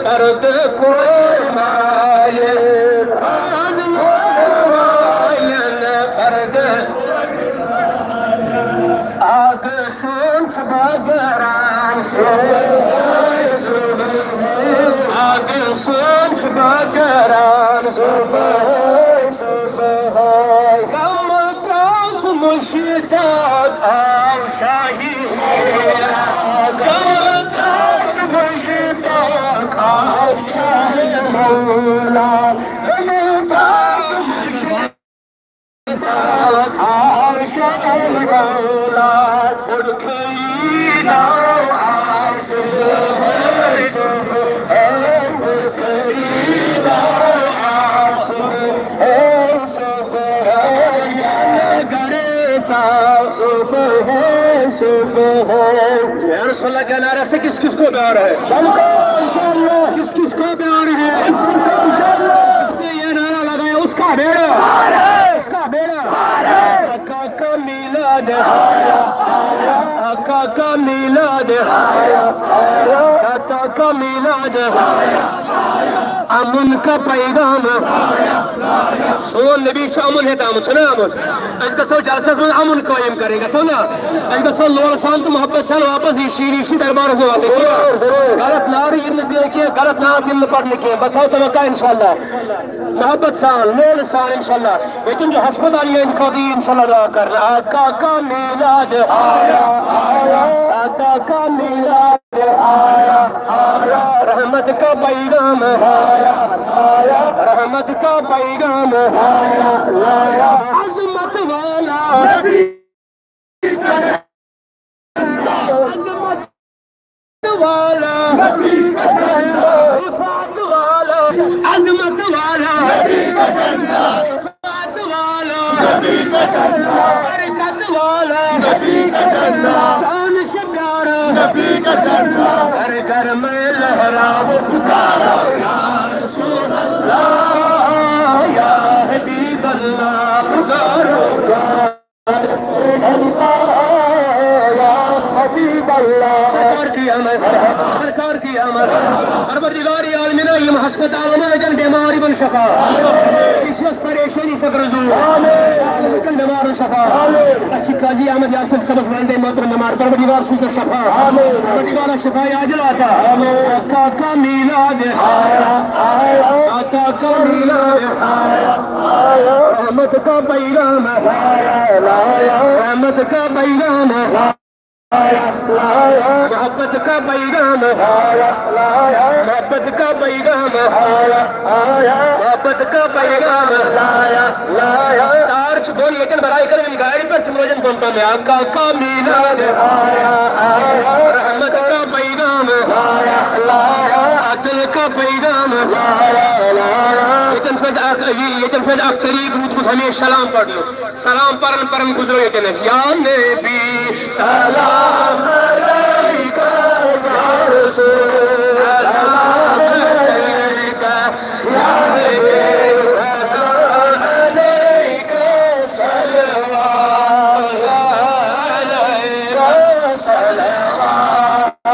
پرد کومائن، کران صبح صبح، اَکھ سونٛچھ بہٕ کران صبح صبح۔ غمہٕ کاس مُشتاق آو شاہی ہیرا، غمہٕ کاس مُشتاق آو شاہی ہیرا، غمہٕ کاس مُشتاق یا رسول اللہ کا نعرہ سے کس کس کو پیار ہے؟ کس کس کو پیار ہے؟ جس نے یہ نعرہ لگایا، اس کا بیڑا، اس کا بیڑا۔ آقا کا میلاد، آقا کا میلاد، آقا کا میلاد۔ امن کا پیغام۔ سون نبی چھُ امن ہیٚتھ آمُت، چھُنہ آمُت؟ أسۍ گژھو جلسس منٛز امن قٲیِم کرٕنۍ، گژھو نا؟ أسۍ گژھو لولہٕ سان تہٕ محبت سان واپس یہِ شیٖرِتھ شیٖرِتھ دربارس منٛز واتٕنۍ۔ ضروٗر، ضروٗر۔ غلط نعرٕ یِنہٕ دِنہٕ کینٛہہ، غلط نعت یِنہٕ نہٕ پرنہٕ کینٛہہ۔ بہٕ تھاوٕ توقع انشاءاللہ۔ محبت سان، لولہٕ سان انشاءاللہ۔ ییٚتٮ۪ن چھُ ہسپتال، یِہنٛدِ خٲطرٕ یی انشاءاللہ دعا کرنہٕ۔ آقا کا میلاد آیا، آیا۔ آقا کا میلاد آیا، آیا۔ رحمت کا پیغام آیا، آیا۔ رحمت کا پیغام آیا، آیا۔ عظمت والا، عظمت والا، رفعت والا، عظمت والا، رفعت والا، برکت والا، شان سے پیارا، ہر گھر میں لہرا وہ پکارا، یا رسول اللہ، یا حبیب اللہ، پکارو، یا رسول اللہ، یا حبیب اللہ۔ سرکار کی آمد، سرکار کی آمد۔ پروردگار عالمین، یِم ہسپتالن منٛز اَتٮ۪ن بٮ۪مار یِمن شفا۔ یُس یۄس پریشٲنی سکھ رزو۔ لُکن بٮ۪مارن شفا۔ اَسہِ چھِ قاضی احمد یاسر صٲبس ونان، محترم بٮ۪مار، پروردگار سوٗزتن شفا۔ پروردگار شفا عاجل عطا۔ آقا کا میلاد آیا، آقا کا میلاد آیا۔ رحمت کا پیغام لایا، لایا۔ رحمت کا پیغام لایا، لایا۔ محبت کا پیغام لایا، لایا۔ محبت کا پیغام لایا، لایا۔ محبت کا پیغام لایا، لایا۔ تار چھُ بۄن ییٚتٮ۪ن برایہِ کرم یِم گاڑِ پٮ۪ٹھ تِم روزن بۄن پہم۔ آقا کا میلاد آیا، آیا۔ رحمت کا پیغام لایا، لایا۔ عدل کا پیغام لایا، لایا۔ ییٚتٮ۪ن چھُ اَسہِ اکھ عجیٖب، ییٚتٮ۪ن چھُ اَسہِ اکھ طریٖقہٕ روٗدمُت ہمیشہِ سلام پرنُک۔ سلام پران پران گزرو ییٚتٮ۪ن أسۍ۔ یا نبی سلام علیکہ، یا رسول سلام علیکہ، یا حبیب سلام علیکہ، صلوات علیکہ، صلوات علیکہ، صلوات علیکہ۔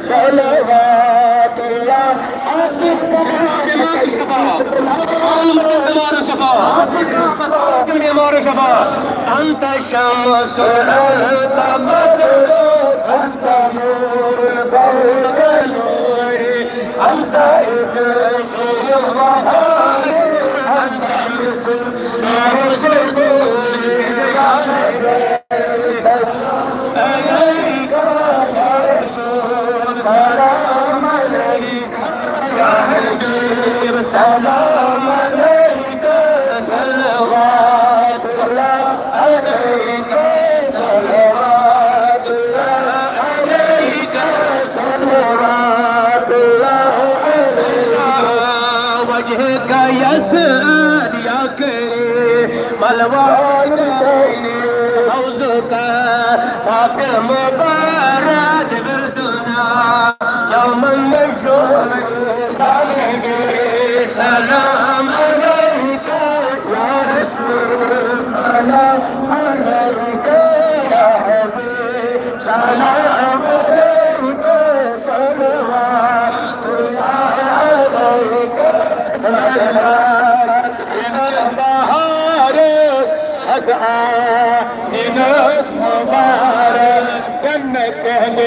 صلوات اللہ۔ بیمار شفا۔ بیمار شفا۔ انت شمس، انت بدر، انت نور فوق نور، انت عز الوهاب، انت عز الوهاب۔ عليك يا رسول، سلام عليك يا حبيب، سلام عليك، صلوات الله عليك، صلوات الله عليك، الوالدین، حوض کا ساقی مبارک وردنا، یوم نشور طالب، سلام علیک یا رسول، سلام علیک یا حبیب، سلام علیک، صلوات علیک، صلوات. بہارس حض آمنس مبارک، جنت تہندِ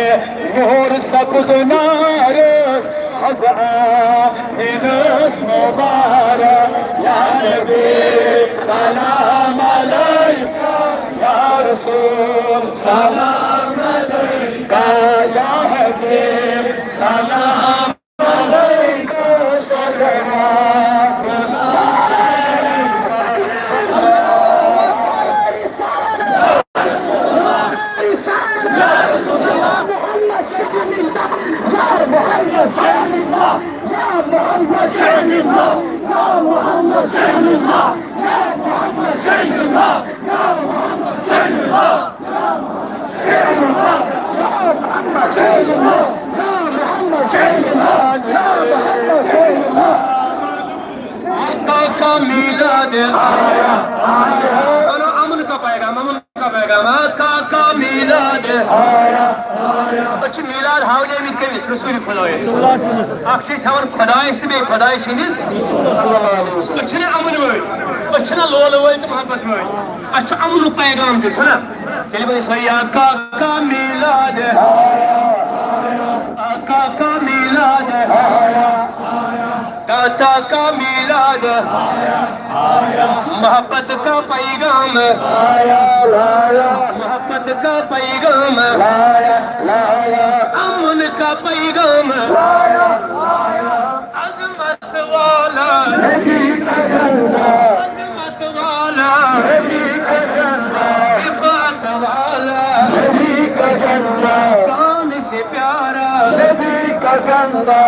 نور سبز نارس، حض آمنس مبارک. یا نبی سلام علیک، یا رسول سلام علیک، یا حبیب سلام علیک، صلوات. محمد شاہ اللہ، یا محمد شاہ اللہ، یا محمد شاہ اللہ، یا محمد شاہ اللہ، یا محمد شاہ اللہ، یا محمد شاہ اللہ. آقا کا میلاد آیا، آیا. چلو، امن کا پیغام، امن کا پیغام. آقا کا میلاد آیا، آیا. أسۍ چھِ میلاد ہاونٲومٕتۍ کٔمِس؟ رسول خدایس. اکھ چھِ أسۍ ہاوان خدایس تہٕ بیٚیہِ خدایہِ سٕنٛدِس. أسۍ چھِنہٕ امن وٲلۍ، أسۍ چھِنہٕ لولہٕ وٲلۍ تہٕ محبت وٲلۍ. اَسہِ چھُ امنُک پیغام تہِ، چھُنہ؟ ییٚلہِ وۄنۍ سۄ یا کا کا میلاد، آقا کا میلاد، داتا کا میلاد، محبت کا پیغام، محبت کا پیغام، امن کا پیغام. عظمت والا نبی کا جھنڈا، عظمت والا نبی کا جھنڈا، رفعت والا نبی کا جھنڈا، شان سے پیارا نبی کا جھنڈا.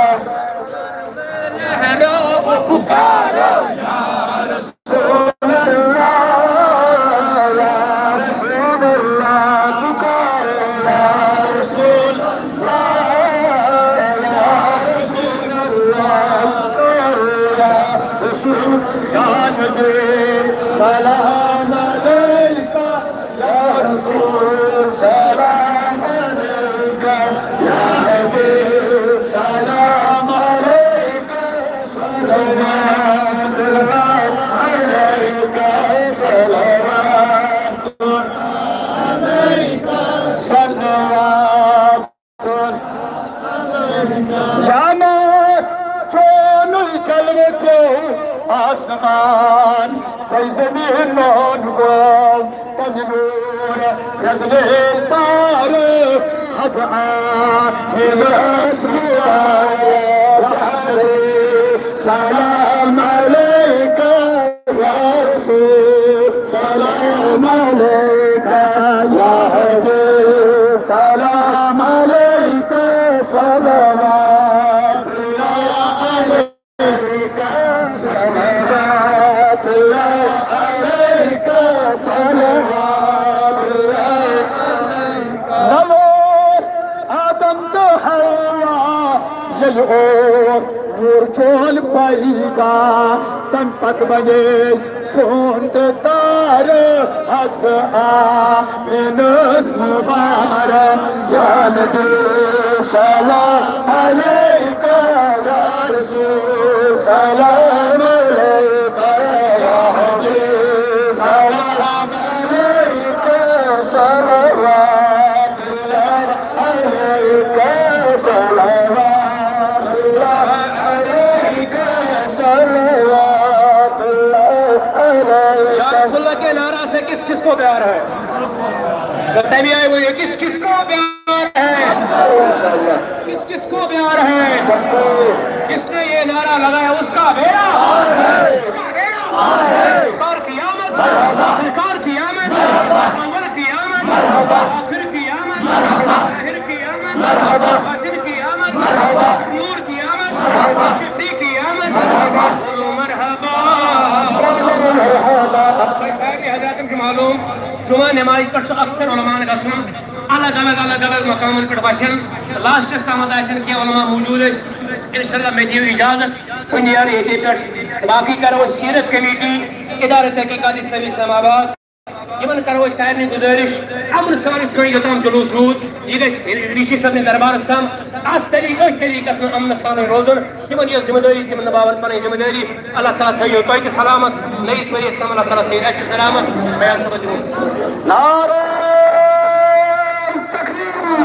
لہرا و پکارا، یا رسول اللہ، یا رسول اللہ، پکارا، یا رسول اللہ، یا رسول اللہ، یا رسول، یا نبی سلام علیک، یا رسول سلام علیک، یا نبی سلام علیک، صلوات علیک، صلوات علیک، صلوات. قیامت چون جلوہ کو آسمان، تُہۍ زمین مون گوٚو تَمہِ نوٗر پرٛزنٲوۍ تارٕ. حض آمنس مبارک، سلام علیک یا رسول، سلام علیک یا حبیب، سلام علیک، صلوات علیک، صلوات علیک، صلوات علیک. نہ اوس آدم تہٕ حوا، ییٚلہِ اوس نوٗر چون پیدا، تَمہِ پتہٕ بنے سون تہٕ تارٕ. حض آمنس مبارک، یا نبی سلام علیک، یا رسول سلام علیک، یا حبیب سلام علیک، صلوات علیک، صلوات علیک، صلوات علیک. یا رسول اللہ کے نعرہ سے کس کس کو پیار ہے؟ تو تبھی آئے وہ، یہ کس کس کو پیار ہے؟ کس کس کو پیار ہے؟ جس نے یہ نعرہ لگایا، اس کا بیڑا، اس کا بیڑا پار. قیامت، سرکار قیامت، اول قیامت، آخر قیامت، ظاہر قیامت، باطن قیامت، نور قیامت، شفیع قیامت. بولو مرحبا. معلوم، جمعہ نمازِ پٮ۪ٹھ چھُ اکثر علماءن گژھُن، الگ الگ الگ الگ مقامن پٮ۪ٹھ وَسن۔ لاسٹس تامَتھ آسن کینٛہہ علماء موجود، أسۍ انشاءاللہ مےٚ دِیِو اجازت، بہٕ نیرٕ ییٚتے پٮ۪ٹھ۔ باقٕے کرو أسۍ سیرت کمیٹی، ادارہ تحقیقات اسلامی اسلام آباد، یِمن کرو أسۍ سارنٕے گُزٲرِش، امن سان یِتھ کٔنۍ یوٚتام جلوس روٗد، یہِ گژھِ ریٖشی صٲبنِس دربارس تام۔ اتھ طریقہٕ، أتھۍ طریقس منٛز امن سان روزُن، تِمن یۄس ذمہٕ دٲری تِمن نباوَن پنٕنۍ ذمہٕ دٲری، اللہ تعالیٰ تھٲیِو تۄہہِ تہِ سلامت، نٔیِس ؤریَس تام اللہ تعالیٰ تھٲیِو اَسہِ تہِ سلامت۔ بیٚیہِ آسہِ صٲبَس دِیُن۔ نعرہ تکبیر،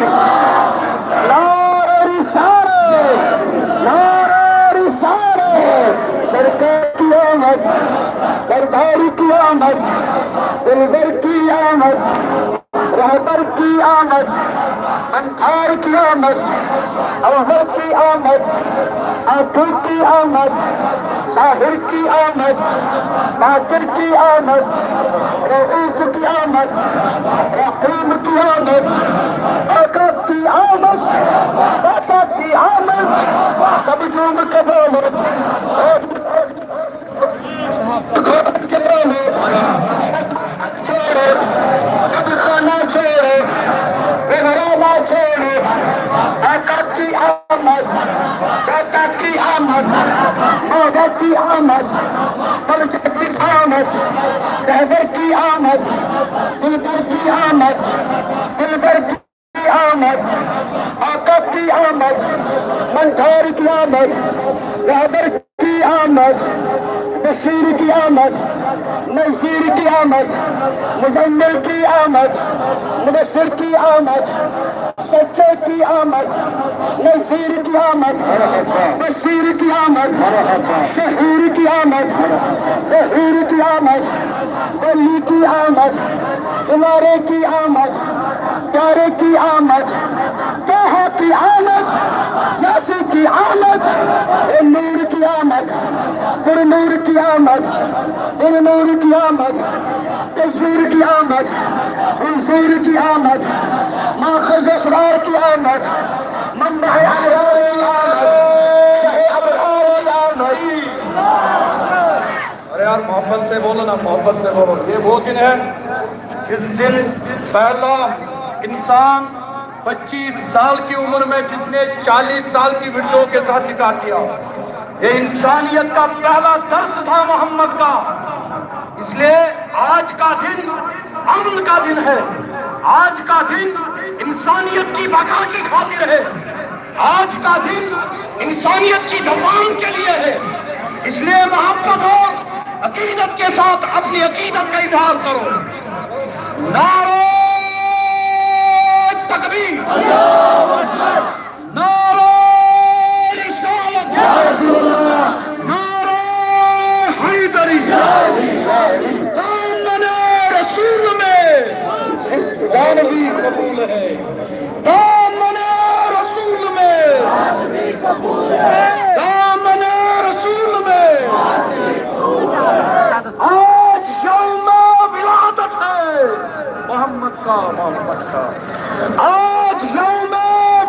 نعرہ رسالت، نعرہ رسالت، سرکار کی آمد، سردار کی آمد، دلبر کی آمد، رہبر کی آمد، انصار کی آمد، اول کی آمد، آخر کی آمد، ظاہر کی آمد، باطن کی آمد، رؤوف کی آمد، رحیم کی آمد، آقا کی آمد، داتا کی آمد، سب جوم قبول۔ دکان کے پانے چھوڑو، قبرخانہ چھوڑو، بگڑانا چھوڑو۔ آقا کی آمد، داتا کی آمد، مولا کی آمد، بلجت کی آمد، رہبر کی آمد، دلبر کی آمد، دلبر کی آمد، آقا کی آمد، منظار کی آمد، رہبر کی آمد، بشیر کی آمد، نذیر کی آمد، مزمل کی آمد، مبشر کی آمد، سچے کی آمد، نذیر کی آمد، بشیر کی آمد، شہور کی آمد، ظہور کی آمد، ولی کی آمد، کنارے کی آمد، پیارے کی آمد، طٰہٰ کی آمد، یاسین کی آمد، اے نور کی آمد، پر نور کی آمد، پر نور کی آمد، تجور کی آمد، حضور کی آمد، ماخذ اسرار کی آمد، منبع انوار کی آمد، شہ ابرار کی آمد۔ ارے یار، محبت سے بولو نا، محبت سے بولو۔ یہ وہ دن ہے جس دن پہلا انسان پچیس سال کی عمر میں جس نے چالیس سال کی وڈیو کے ساتھ نکاح کیا، یہ انسانیت کا پہلا درس تھا محمد کا۔ اس لیے آج کا دن امن کا دن ہے، آج کا دن انسانیت کی بقا کی خاطر ہے، آج کا دن انسانیت کی دوام کے لیے ہے۔ اس لیے محبت اور عقیدت کے ساتھ اپنی عقیدت کا اظہار کرو۔ نعرہ تکبیر، نعرہ رسالت، نعرہ حیدری، دامن رسول میں جان بھی قبول ہے، دامن رسول میں، دامن رسول میں۔ آج یوم ولادت ہے محمد کا، محمد کا۔ آج یوم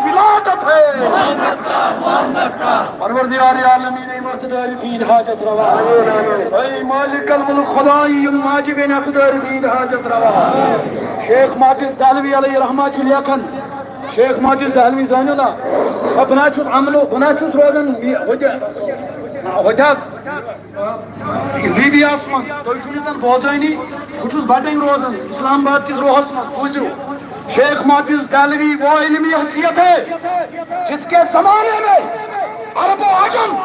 ولادت ہے محمد کا، محمد کا۔ پروردگار عالمین، اے مقصد عارفین حاجت روا۔ اے مالک الملک خدائی، یم واجب اقدار دین حاجت روا۔ شیخ ماجد دہلوی علیہ رحمہ چھُ لیکھان، شیخ ماجد دہلوی زٲنِو نا، بہٕ نہ چھُس امنو، بہٕ نہ چھُس روزان یہِ ہوٚتہِ، ہوٚتہِ حظ لیبیاہس منٛز، تُہۍ چھِو نہٕ زن بوزٲنی، بہٕ چھُس بٹن روزان اسلام آباد کِس روحس منٛز، بوٗزِو۔ شیخ ماجد دہلوی وہ علمی حیثیت ہے جس کے زمانے میں عرب و عجم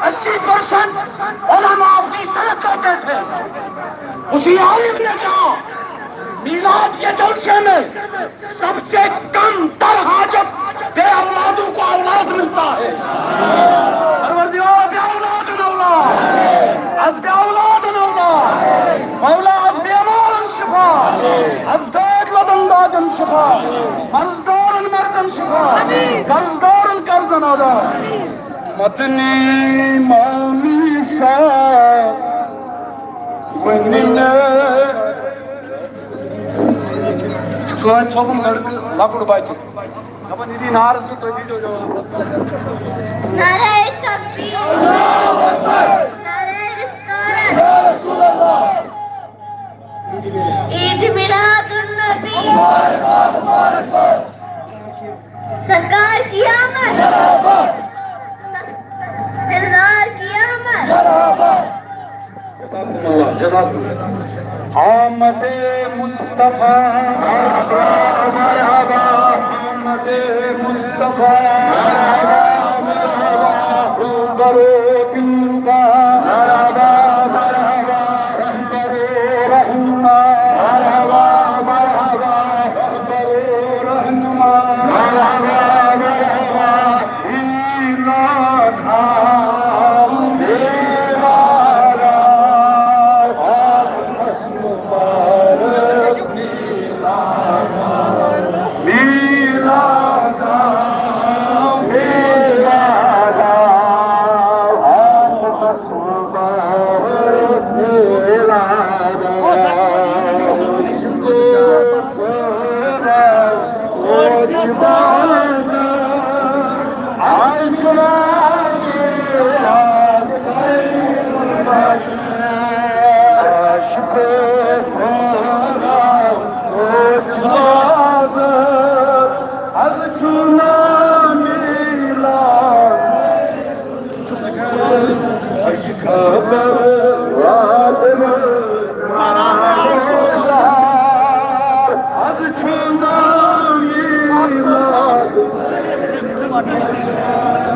اسی پرسنٹ علماء اپنی سڑک کرتے تھے۔ اسی عالم نے کہا، میلاد کے جلسے میں سب سے کم تر حاجت بے اولادوں کو اولاد ملتا ہے۔ پروردگار، بے اولاد اولاد، از بے اولاد اولاد، مولا از بیمارن شفا، از داد لدن دادن شفا، مرضدارن مرضن شفا، قرضدارن قرضن ادا۔ مدنی مامی سا ونی نہ۔ چھُ کٲنٛسہِ ژھوٚپُن لٔڑکہٕ، لۄکُٹ بچہِ۔ دَپان، یہِ دی نعرٕ زٕ، تُہۍ دیٖزیو جواب۔ نعرہ تکبیر۔ نعرہ رسالت۔ یا رسول اللہ۔ جزاک اللہ۔ آمد مصطفیٰ، مرحبا، مرحبا۔ آمد مصطفیٰ، مرحبا، مرحبا۔ روبرو پیروں کا، مرحبا، مرحبا۔ رہبر رہنما، مرحبا، مرحبا۔ رہبر رہنما، مرحبا، مرحبا۔ میلاد، میلاد، میلاد، میلاد۔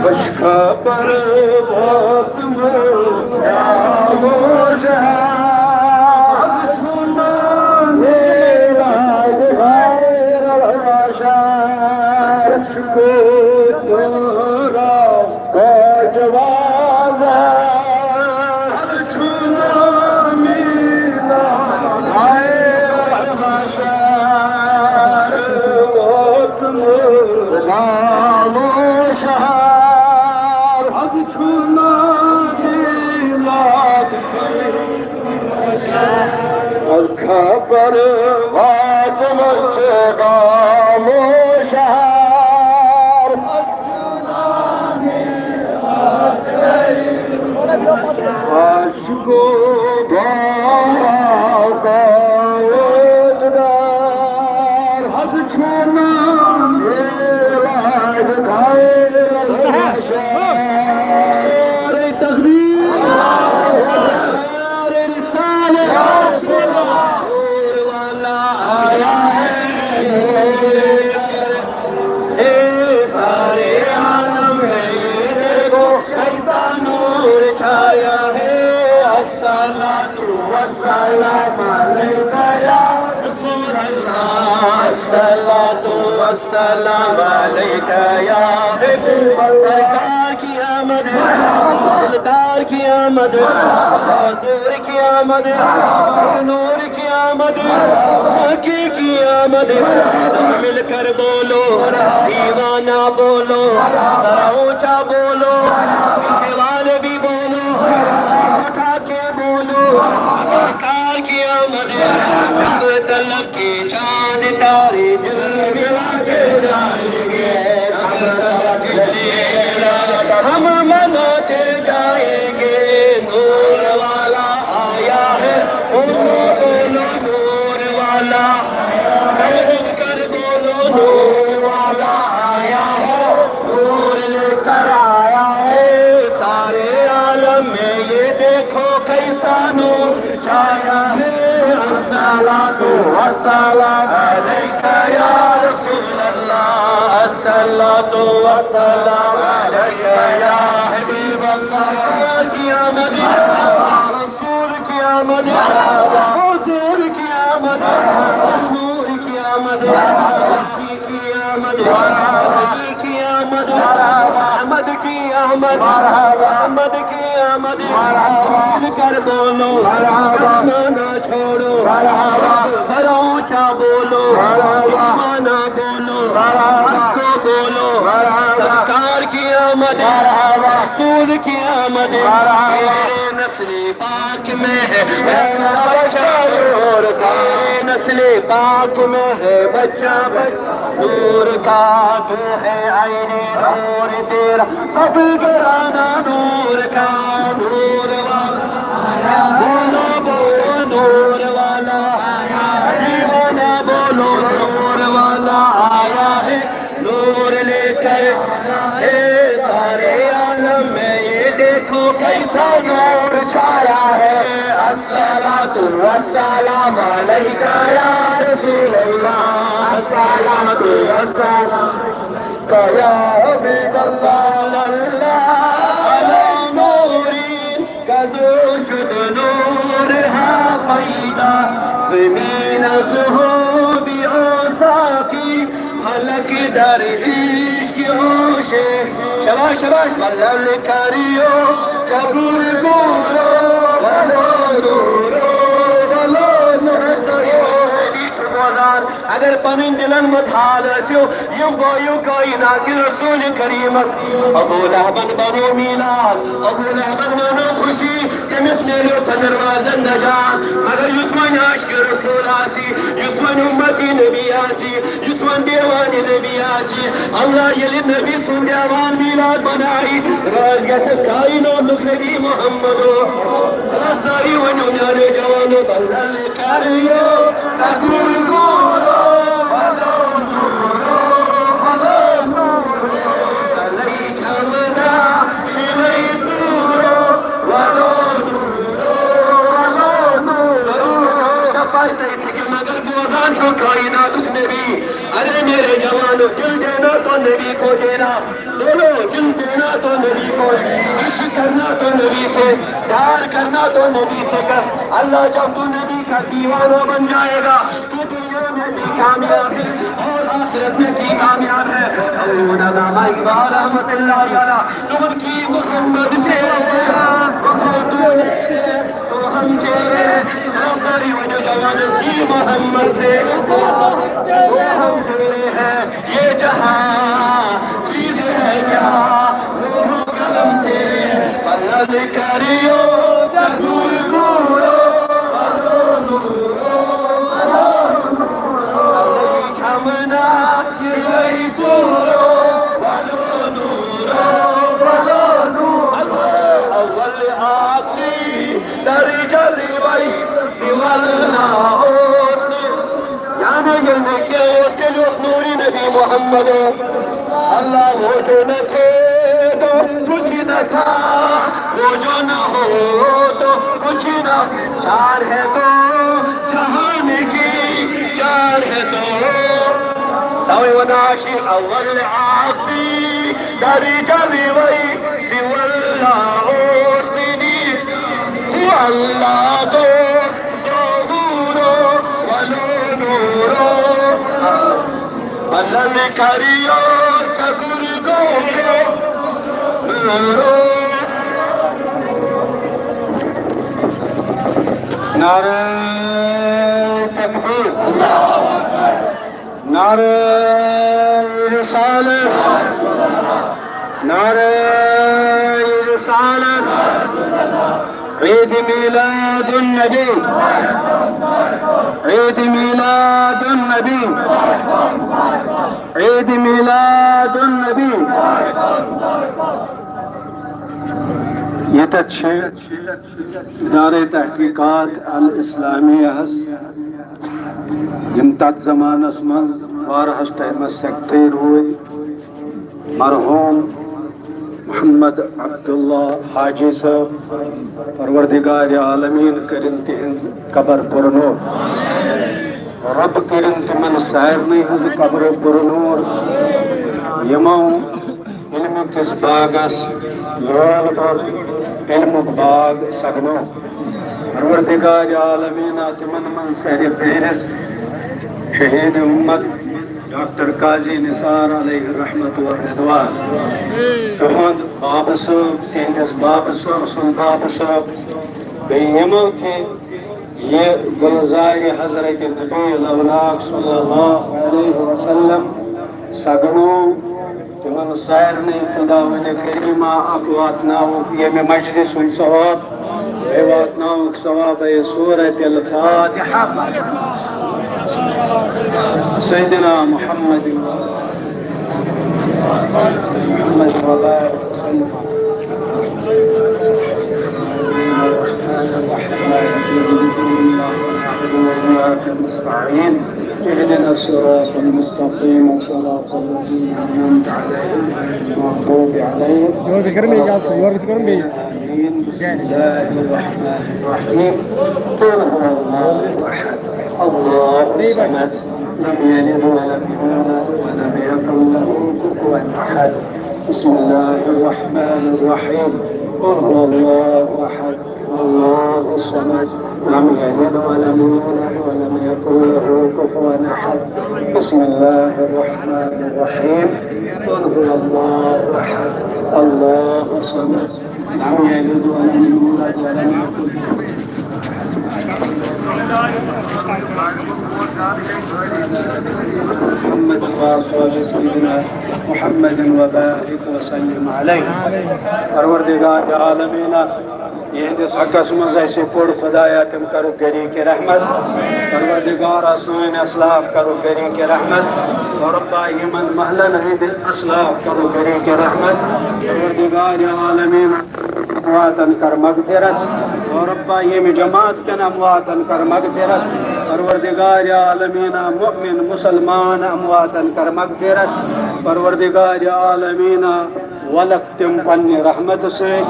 خوش خبر واتمو، خاموش ہے۔ میلاد غیر البشر، شکر کوچ بازار، چھُنہٕ میلاد غیر البشر ووتمُت۔ خاموش ہے۔ از چھُنہٕ میلاد خبر واتمٕژ چھِ خاموش شہر۔ عاشقو گویا گوشدار، از چھُنہٕ میلاد خیر البشر۔ تکبیر۔ نور والا آیا ہے، اے سارے عالم میں یہ دیکھو کیسا نور چھایا ہے۔ الصلاۃ والسلام علیک یا رسول اللہ، الصلاۃ والسلام علیک یا حبیب اللہ۔ سرکار کی آمد، دلدار کی آمد، حضور کی آمد، نور کی آمد، حقیقی آمد۔ مل کر بولو، دیوانہ بولو، ذرا اونچا بولو، پیچھے والے بھی بولو، اٹھا کے بولو۔ سرکار کی آمد، تلک کے چاند تارے جلوے لگا کے جائیں گے، ہم مناتے جائیں گے۔ نور والا آیا ہے، او بولو نور والا، سب مل کر بولو نور والا آیا ہے، نور لے کر آیا ہے۔ سارے عالم میں یہ دیکھو کیسا نور چھایا ہے۔ الصلاۃ والسلام علیک یا رسول اللہ، الصلاۃ والسلام علیک یا حبیب اللہ۔ کی آمد، رسول کی آمد، حضور کی آمد، نور کی آمد، کی آمد، کی آمد، احمد کی آمد، احمد کی آمد۔ مل کر بولو، زمانہ چھوڑو، ذرا اونچا بولو، مانا بولو، حق کو بولو۔ سرکار کی آمد، رسول کی آمد، میرے نسل پاک میں ہے بچہ نور کا، میرے نسل پاک میں ہے بچہ بچہ نور کا۔ تو ہے عین نور تیرا، سب گھرانا نور کا۔ نور والا، بولو، بولو، نور والا، دیوانہ بولو، نور والا آیا ہے نور لے کر۔ اے سارے عالم میں یہ دیکھو کیسا نور چھایا ہے۔ الصلاة والسلام عليك يا رسول الله، الصلاة والسلام عليك يا حبيب الله، صلى الله على نور، کزو شد نور ها پیدا، زمین از هو بی اوساکی، حلق در عشق اوشه. شاباش، شاباش. بلل کریو چبور گورو، ولو نورو، ولو نورو. اگر پنٕنۍ دِلن منٛز حال ٲسِو، یِم گویو کائنات کہِ رسول کریمس، ابو لہبن بنو میلاد، ابو لہبن مانو خوشی، تٔمِس میلیو ژٔنٛدٕروارِ دۄہ نجات۔ مگر یُس وۄنۍ عاشق رسول آسہِ، یُس وۄنۍ اُمتی نبی آسہِ، یُس وۄنۍ دیوانِ نبی آسہِ، اللہ ییٚلہِ نبی سُنٛد دیوان میلاد بنایہِ، رٲضۍ گژھٮ۪س کائناتُک نبی محمد۔ سٲری ؤنِو میانیو جوانو، بلل کریو چبور گورو، ولو نورو، ولو نورو۔ شپاے تُہۍ تہِ، مگر بوزان چھُ کائناتُک نبی۔ ارے میرے جوانو، دل دینا تو نبی کو دینا، بولو، دل دینا تو نبی کو، عشق کرنا تو نبی سے، پیار کرنا تو نبی سے کر۔ اللہ جب تو نبی کا دیوانہ بن جائے گا، تو دنیا میں بھی کامیاب ہے اور آخرت میں بھی کامیاب ہے۔ حضور علامہ اقبال رحمۃ اللہ علیہ، تم کی محمد سے تو ہم تیرے، ساری وجہ جوان کی محمد سے تو ہم تیرے ہیں۔ یہ جہاں چیز ہے کیا، نور و قلم تیرے، بلل کریو چبور گورو، ولو نورو، ولو نورو۔ شمنا شیوئی چورو، ولو نورو، ولو نورو۔ اول آسی در جلوی سوالنا اوست۔ یعنی ییٚلہِ نہٕ کینٛہہ اوس، تیٚلہِ اوس نوٗرِ نبی محمد۔ اللہ وہ جو نہ تھے تو کچھ نہ تھا، وہ جو نہ ہو تو کچھ نہ۔ چار ہے تو جہان کی چار ہے تو۔ توے ونان عاشق اول آسی در جلوی سوالنا اوست نیست۔ هو الله تو ظهورو ولو نورو۔ بلل کریو چبور گورو، نورو۔ نعرہ تکبیر، نعرہ رسالت، نعرہ رسالت۔ عید میلاد النبی، عید میلاد النبی، عید میلاد النبی۔ ییٚتٮ۪تھ چھِ ادارے تحقیقات الاسلامیہ ہس، یِم تتھ زمانس منٛز واریاہس ٹایمس سیکرٹری روٗدۍ، مرحوم محمد عبداللہ حاجی صٲب، پروردگار عالمین کٔرِن تِہنٛز قبر پُرنور۔ رب کٔرِن تِمن سارنٕے ہٕنٛز قبر پُرنور، یِمو علمہٕ کِس باغس لول بوٚر، علمُک باغ سگنو۔ پروردگار عالمین آ تِمن منٛز سرِ فہرست شہید امت ڈاکٹر قاضی نثار علیہ رحمت و رضوان۔ تِہُنٛد بابہٕ صٲب، تِہنٛدِس بابہٕ صٲب سُنٛد بابہٕ صٲب، بیٚیہِ یِمو تہِ یہِ گُلزارِ حضرت نبی الاملاک صلی اللہ علیہ وسلم سگنو، تِمن سارنٕے خداوندِ کریمہ اکھ واتناوُکھ ییٚمہِ مجلس ہُنٛد ثواب، بیٚیہِ واتناوُکھ ثواب سورة الفاتحہ۔ سیدنا محمد محمد وبارك وسلم۔ الرحمن الرحيم۔ اهدنا الصراط المستقيم، صراط الذين أنعمت عليهم، غير المغضوب عليهم یورٕ گژھِ کرُن بیٚیہِ کیٛاہ؟ یورٕ گژھِ کرُن بیٚیہِ۔ بسم الله الرحمن الرحيم. قل هو الله أحد، الله الصمد، لم يلد ولم يولد ولم يكن له كفوا أحد. بسم الله الرحمن الرحيم. قل هو الله أحد، الله الصمد، لم يلد ولم يولد ولم يكن له كفوا أحد. بسم الله الرحمن الرحيم. قل هو الله أحد، الله الصمد، لم يلد ولم يولد ولم يكن له محمد وأصحاب سيدنا محمد وبارك وسلم عليه. پروردگار عالمین، یہندس حقس منٛز اسہِ پوٚر خدایا، تِم کرُکھ غریق رحمت۔ پروردگارا، سٲنۍ اسلاف کرُکھ غریق رحمت۔ رۄبا، یِمن محلن ہٕنٛدۍ اسلاف کرُکھ غریق رحمت۔ پروردگار عالمین، امواتن کر مغفرت۔ رۄبا، ییٚمہِ جماعت کٮ۪ن امواتن کر مغفرت۔ پروردگار عالمین، مؤمن مسلمان امواتن کر مغفرت۔ پروردگار عالمین، ولکھ تِم پننہِ رحمتہٕ سۭتۍ۔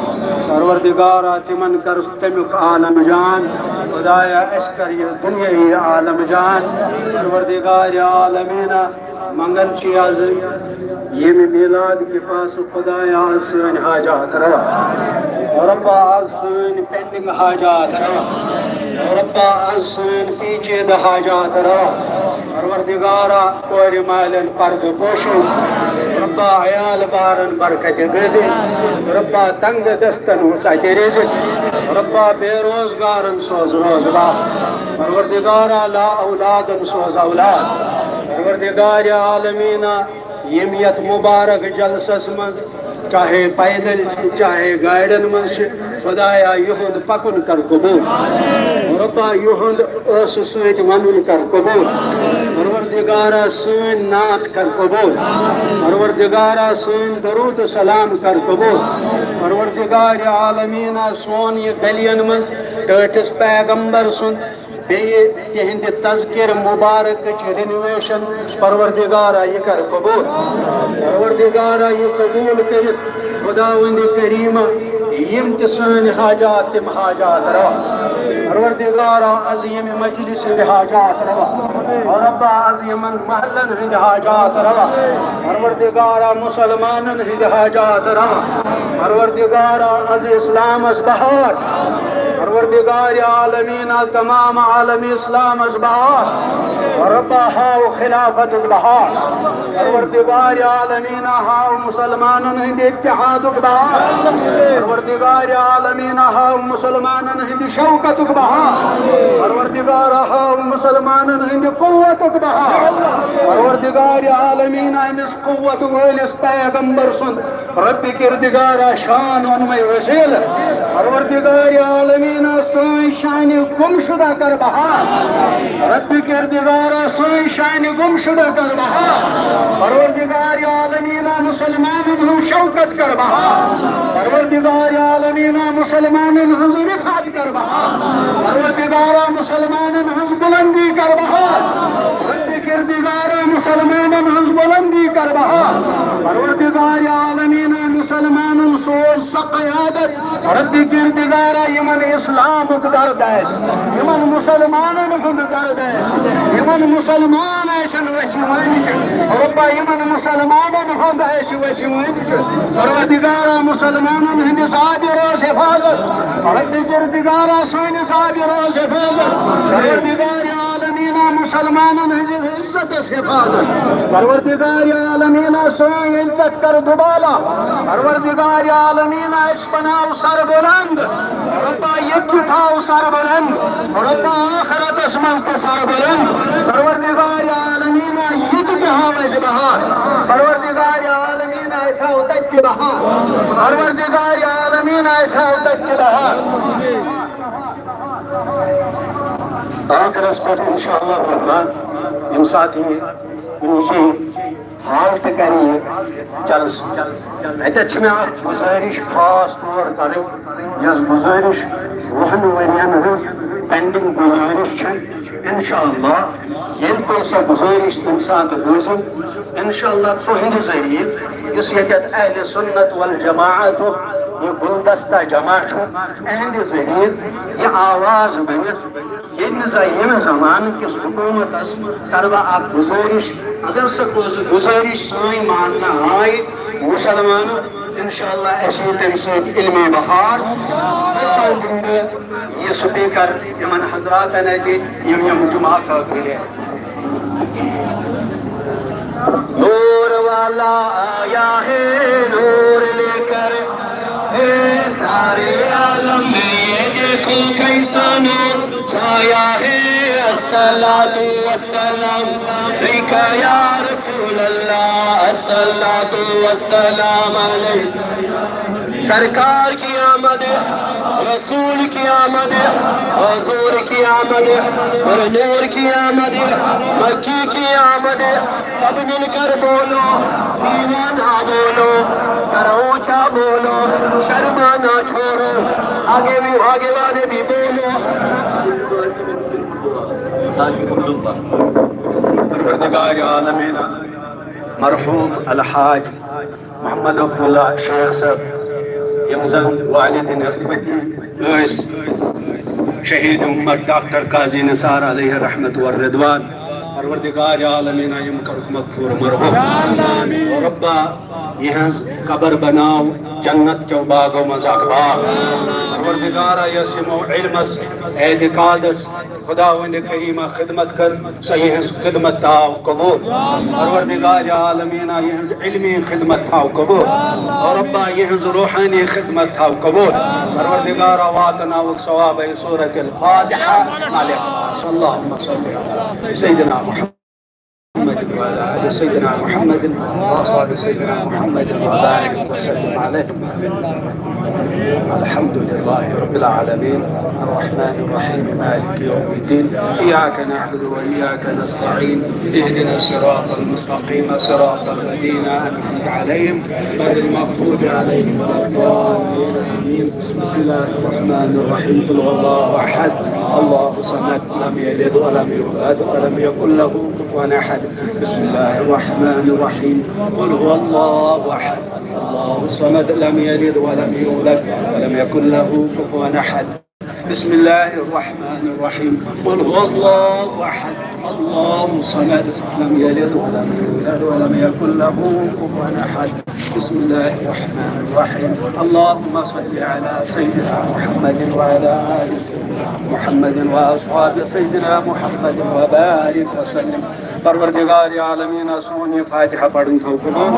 پروردگارا، تِمن کر تمیُک عالم جان۔ خدایا، اسہِ کر یہِ دُنیٲیی عالم جان۔ پروردگار عالمینا، منگان چھِ از ییٚمہِ میلاد کہِ پاسہٕ، خدایا، از سٲنۍ حاجات روا۔ رۄبا، از سٲنۍ پینڈنگ حاجات روا۔ رۄبا، از سٲنۍ پیچیدٕ حاجات روا۔ پروردگارا، کورِ مالٮ۪ن پردٕ پوشو۔ رۄبا، عیال بارن برکت غٲبِن۔ رۄبا، تنگ دستن وسعت رزق۔ رۄبا، بے روزگارن سوز روزگار۔ پروردگارا، لا اولادن سوز اولاد۔ پروردگار عالمینا، یِم یتھ مبارک جلسس منٛز چاہے پیدل چھِ، چاہے گاڑٮ۪ن منٛز چھِ، خدایا، یِہُنٛد پکُن کر قبول۔ رۄبا، یِہُنٛد ٲسہٕ سۭتۍ ونُن کر قبول۔ پروردگارا، سٲنۍ نعت کر قبول۔ پروردگارا، سٲنۍ درود و سلام کر قبول۔ پروردگار عالمینا، سون یہِ گلین منٛز ٹٲٹھِس پیغمبر سُنٛد، بیٚیہِ تِہنٛدِ تذکر مبارکٕچ رینوویشن، پروردگارا، یہِ کر قبول۔ پروردگارا، یہِ قبول کٔرِتھ، خداوند کریمہ، یِم تہِ سٲنۍ حاجات، تِم حاجات روا۔ پروردگارا، از ییٚمہِ مجلس ہٕنٛدۍ حاجات روا۔ رۄبا، از یِمن محلن ہٕنٛدۍ حاجات روا۔ پروردگارا، مسلمانن ہٕنٛدۍ حاجات روا۔ پروردگارا، از اسلامس بہار۔ پروردگار عالمینا، تمام عالم اسلامس بہار۔ رۄبا، ہاو خلافتُک بہار۔ پروردگار عالمینا، ہاو مسلمانن ہٕنٛدِ اتحادُک بہار۔ پروردگار عالمینا، ہاو مسلمانن ہٕنٛدِ شوکتُک بہار۔ پروردگارا، ہاو مسلمانن ہٕنٛدِ قوتُک بہار۔ پروردگار عالمینا، أمِس قوت وٲلِس پیغمبر سُنٛد رۄبِ کردگارا، شان اوٚنمَے وسیلہٕ۔ پروردگار عالمینا، سٲنۍ شانہِ گمشدہ کر بہار۔ رۄبِ کردگارا، سٲنۍ شانہِ گمشدہ کر بہار۔ پروردگار عالمینا، مسلمانن ہٕنٛز شوکت کر بہار۔ پروردگار عالمینا، مسلمانن ہٕنٛز رفعت کر بہار۔ پروردگارا، مسلمانن ہٕنٛز بلندی کر بہار۔ رۄبِ کردگارا، مسلمانن ہٕنٛز بلندی کر بہار۔ پروردگار عالمینا، مسلمانن سوز سۄ قیادت، رۄبِ کردگارا، یِمن اسلامُک درد آسہِ، یِمن مسلمانن ہُنٛد درد آسہِ، یِمن مسلمان آسن وسہِ وٲنِج۔ رۄبا، یِمن مسلمانن ہُنٛد آسہِ وسہِ وٲنِج۔ پروردگارا، مسلمانن ہٕنٛدِس عابرس حفاظت۔ رۄبِ کردگارا، سٲنِس عابرس حفاظت۔ پروردگار عالمینا، مسلمانن ہٕنٛدِس عزتس حفاظت۔ پروردگار عالمینا، سٲنۍ عزت کر دوبالا۔ پروردگار عالمینا، اسہِ بناو سربلند۔ رۄبا، ییٚتہِ تہِ تھاو سربلند۔ رۄبا، آخرتس منٛز تہِ سربلند۔ پروردگار عالمینا، ییٚتہِ تہِ ہاو اسہِ بہار۔ پروردگار عالمینا، اسہِ ہاو تتہِ تہِ بہار۔ پروردگار عالمینا، اسہِ ہاو تتہِ تہِ بہار۔ ٲخرس پٮ۪ٹھ انشاءاللہ الرحمن، ییٚمہِ ساتہٕ یہِ کُنہِ جایہِ ہال تہِ کرِ یہِ جلسہٕ، اتٮ۪تھ چھِ مےٚ اکھ گُزٲرِش خاص طور کرٕنۍ، یۄس گُزٲرِش وُہن ؤرین ہٕنٛز پینڈنگ گُزٲرِش چھِ۔ انشاءاللہ ییٚلہِ تۄہہِ سۄ گُزٲرِش تمہِ ساتہٕ بوٗزِو، انشاءاللہ تُہنٛدِ ذٔریعہٕ یُس ییٚتٮ۪تھ اہل سنت والجماعتُک یہِ گُلدستہ جمع چھُ، اہندِ ذٔریعہٕ یہِ آواز بٔنِتھ، ییٚمہِ زَ-، ییٚمہِ زمانہٕ کِس حکوٗمتس کرٕ بہٕ اکھ گُزٲرِش، اگر سۄ گُز-، گُزٲرِش سٲنۍ ماننہٕ آیہِ مُسلمانو، انشاءاللہ اَسہِ یی تَمہِ سۭتۍ علمی بہار۔ تہٕ وۄنۍ دِمہٕ بہٕ یہِ سپیکر یِمن حضراتن اَتہِ، یِم یِم جمعہ خٲطرٕ یِن۔ نور والا آیا ہے نور لے کر، اے سارے عالم میں یہ دیکھو کیسا نور چھایا ہے۔ الصلاۃ والسلام علیک یا رسول اللہ، الصلاۃ والسلام علیک۔ سرکار کی آمد، رسول کی آمد، حضور کی آمد، اور نور کی آمد، مکی کی آمد۔ سب مل کر بولو، دیوانہ بولو، ذرا اونچا بولو، شرمانا چھوڑو، آگے بھی، آگے والے بھی بولو۔ پروردگار عالمین، مرحوم الحاج محمد عبداللہ شیخ صٲب، یِم زن والد نسبتی ٲسۍ شہید امت ڈاکٹر قاضی نثار علیہ رحمت و رضوان۔ پروردگار عالمین، یِم کرُکھ مغفور مرحوم۔ ربا، یِہنٛز قبر بناو جنت کیو باغو منٛز اکھ باغ۔ پروردگارا، یۄس یِمو علمس، اعتقادس، خداوند کریمہ خدمت کر، سۄ یِہنٛز خدمت تھاو قبول۔ پروردگار عالمینہ، یِہنٛز علمی خدمت تھاو قبول۔ اور ربا، یِہنٛز روحانی خدمت تھاو قبول۔ پروردگارا، واتناوُکھ ثواب سورت الفاتحہ۔ اللہم صل علی سیدنا محمد وعلی آل سیدنا محمد وأصحاب سيدنا محمد وبارك وسلم عليه۔ الحمد لله رب العالمين، الرحمن الرحيم، مالك يوم الدين، إياك نعبد وإياك نستعين، اهدنا الصراط المستقيم، صراط الذين أنعمت عليهم، غير المغضوب عليهم ولا الضالين، آمين۔ بسم الله الرحمن الرحيم، قل هو الله أحد، الله الصمد، لم يلد ولم يولد ولم يكن له كفوا أحد۔ بسم الله الرحمن الرحيم، قل هو الله أحد، الله الصمد، لم يلد ولم يولد ولم يكن له كفوا أحد۔ بسم الله الرحمن الرحيم، قل هو الله أحد، الله الصمد، لم يلد ولم يولد ولم يكن له كفوا أحد۔ بسم الله الرحمن الرحيم، اللهم صل على سيدنا محمد وعلى آل سيدنا محمد وأصحاب سيدنا محمد وبارك وسلم۔ پروردگار عالمین، سون یہ فاتحہ پڑھن تھو قبول۔